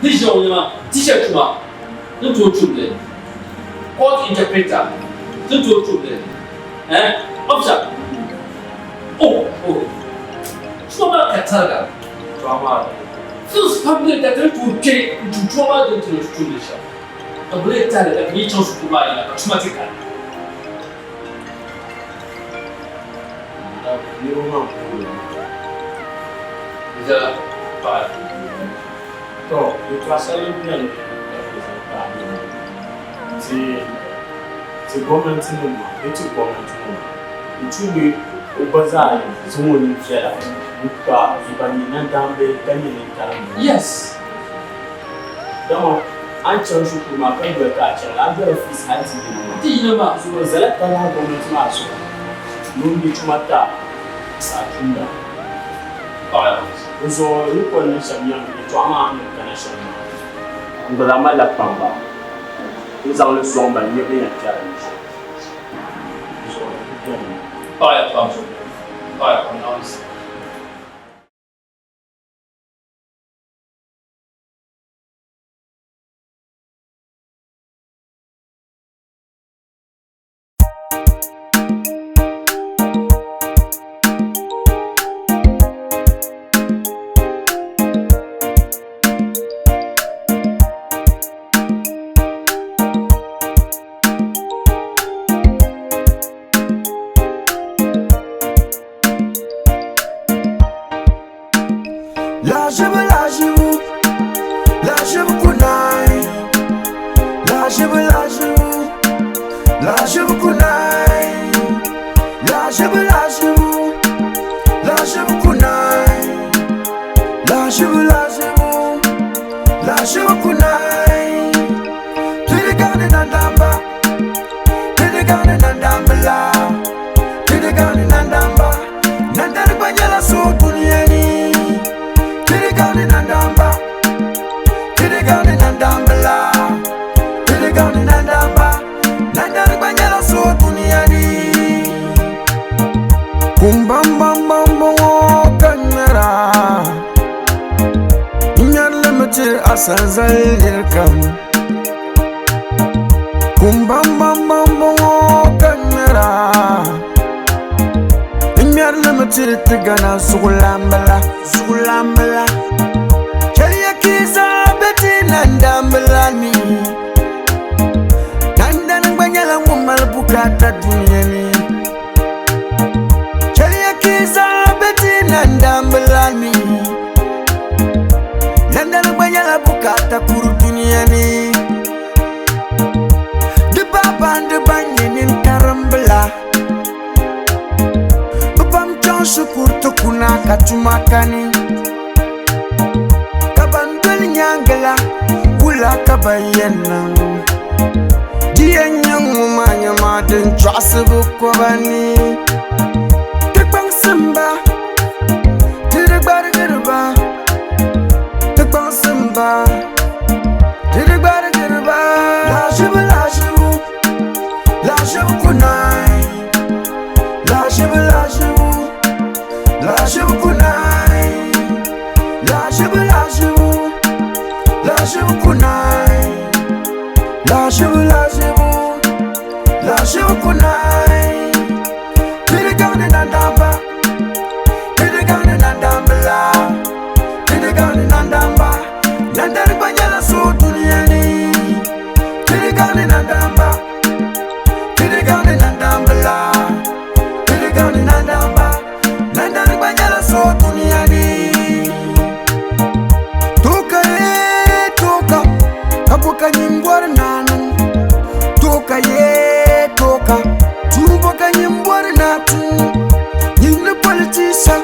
S4: Di ʒiya ŋɔ nyɛma teacher tuma ni tooi tum li, court interpreter ti ni tooi tum li, eh, officer, oh, oh, tuma maa ka tariga.
S3: Tuma maa
S4: Fields pam beni ka ti ni tooi kpe n-tum tuma maa din ti ni ti tum li shɛm. Ka bɛ lee tahili ka ti yi chaŋ shikuru maa yina ka tuma ti kani.
S3: Niriba maa puuni
S4: Viɛla paɣa.
S3: Tɔ, yɛtɔɣa shɛli beni ka bɛ zaŋ paai niriba ti ti gomnanti nim maa bee ti gomnanti ŋɔ maa di tu ni o gba zaa zaŋ o nini viɛla n-kpa ban nyɛ nandaamba ka nyɛ nintarinima.
S4: Yes.
S3: Dama a ni chaŋ shikuru maa ka doli ka a chaŋ la, a doli fees hali ti yina maa.
S4: Ti yina maa.
S3: So bɛ zala talahi gomnanti maa zuɣu. Ni o nya tuma ti a saa tumda. N zuɣu ni koli niŋ shɛm nyɛmi yɛtɔɣa maa ni kana shɛm maa. N gba zaa malila kpamba n zaŋ li sɔŋ ba n-nya bɛ yɛn kpɛri li shɛm. Di zuɣu di benimi.
S5: Paɣiya pam, paɣiya pam Naawuni sani.
S11: Lahiʒibu lahiʒibu lahiʒibu ku naai lahiʒibu lahiʒibu lahiʒibu ku naai lahiʒibu lahiʒibu lahiʒibu ku naai lahiʒibu lahiʒibu lahiʒibu ku naai Tiri gani nandamba tiri gani nandambila tiri gani nandamba nandani gba nyɛla so dunia ni tiri gani nandamba tiri gani nandambila tiri gani nandamba nandani gba nyɛla so dunia ni kumbambambambɔŋɔ ka ŋmɛra n ŋmɛri limi tiri asanzali niri kam kumbambambambɔŋɔ ka ŋmɛra n ŋmɛri limi tiri ti gana zuɣulambila zuɣulambila chɛliya ka yi zaa be ti nandambila ni nandani gba nyɛla ŋun mali bukaata dunia ni chɛliya ka yi zaa be ti nandambila ni nandani gba nyɛla bukaata kuri dunia ni di baabandi ban nyɛ nintarinbila bɛ pam chaŋ shikuru ti kuna ka tuma kani ka ban doli nyaaŋa la wula ka ban yɛn niŋ di yɛn nyɛ ŋɔ maa nyɛma din chɔɣisi bɛ kɔba ni ti kpaŋsim ba ti di gbarigiri ba ti kpaŋsim ba ti di gbarigiri ba lahiʒibu lahiʒibu lahiʒibu ku naai lahiʒibu lahiʒibu lahiʒibu ku naai lahiʒibu lahiʒibu lahiʒibu ku naai lahiʒibu lahiʒibu lahiʒibu ku naai ti di gaŋdi nandamba ti di gaŋdi nandambila ti di gaŋdi nandamba nandani gba nyɛla so dunia ni ti di gaŋdi nandamba ti di gaŋdi nandambila ti di gaŋdi nandamba nandani gba nyɛla so dunia ni toka ye toka ka bo ka nyin bɔri naani toka ye toka tuubo ka nyin bɔri naa tum nyin ni politisa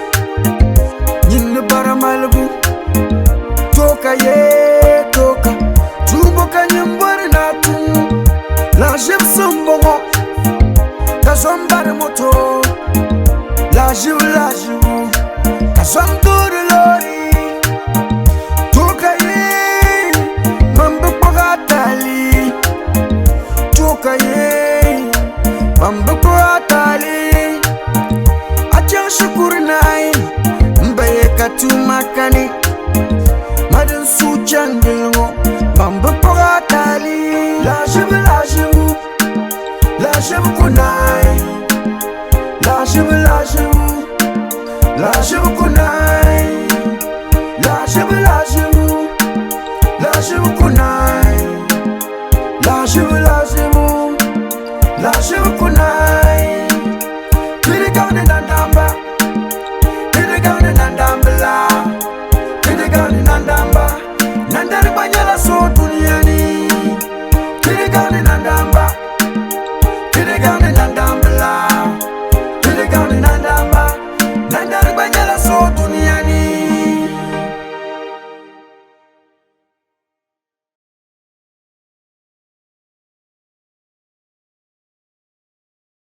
S11: nyin ni bara malibu toka ye toka tuubo ka nyin bɔri naa tum lahiʒibisi m-bɔŋɔ ka zom bari moto lahiʒibu lahiʒibu ka zom toori loori toka ye man bi kpuɣi a taali toka ye man bi kpuɣi a taali a chaŋ shikuru naai m ba ye ka tuma kani ma din suui chani gili ŋɔ man bi kpuɣi a taali lahiʒibu lahiʒibu lahiʒibu ku naai lahiʒibu lahiʒibu lahiʒibu.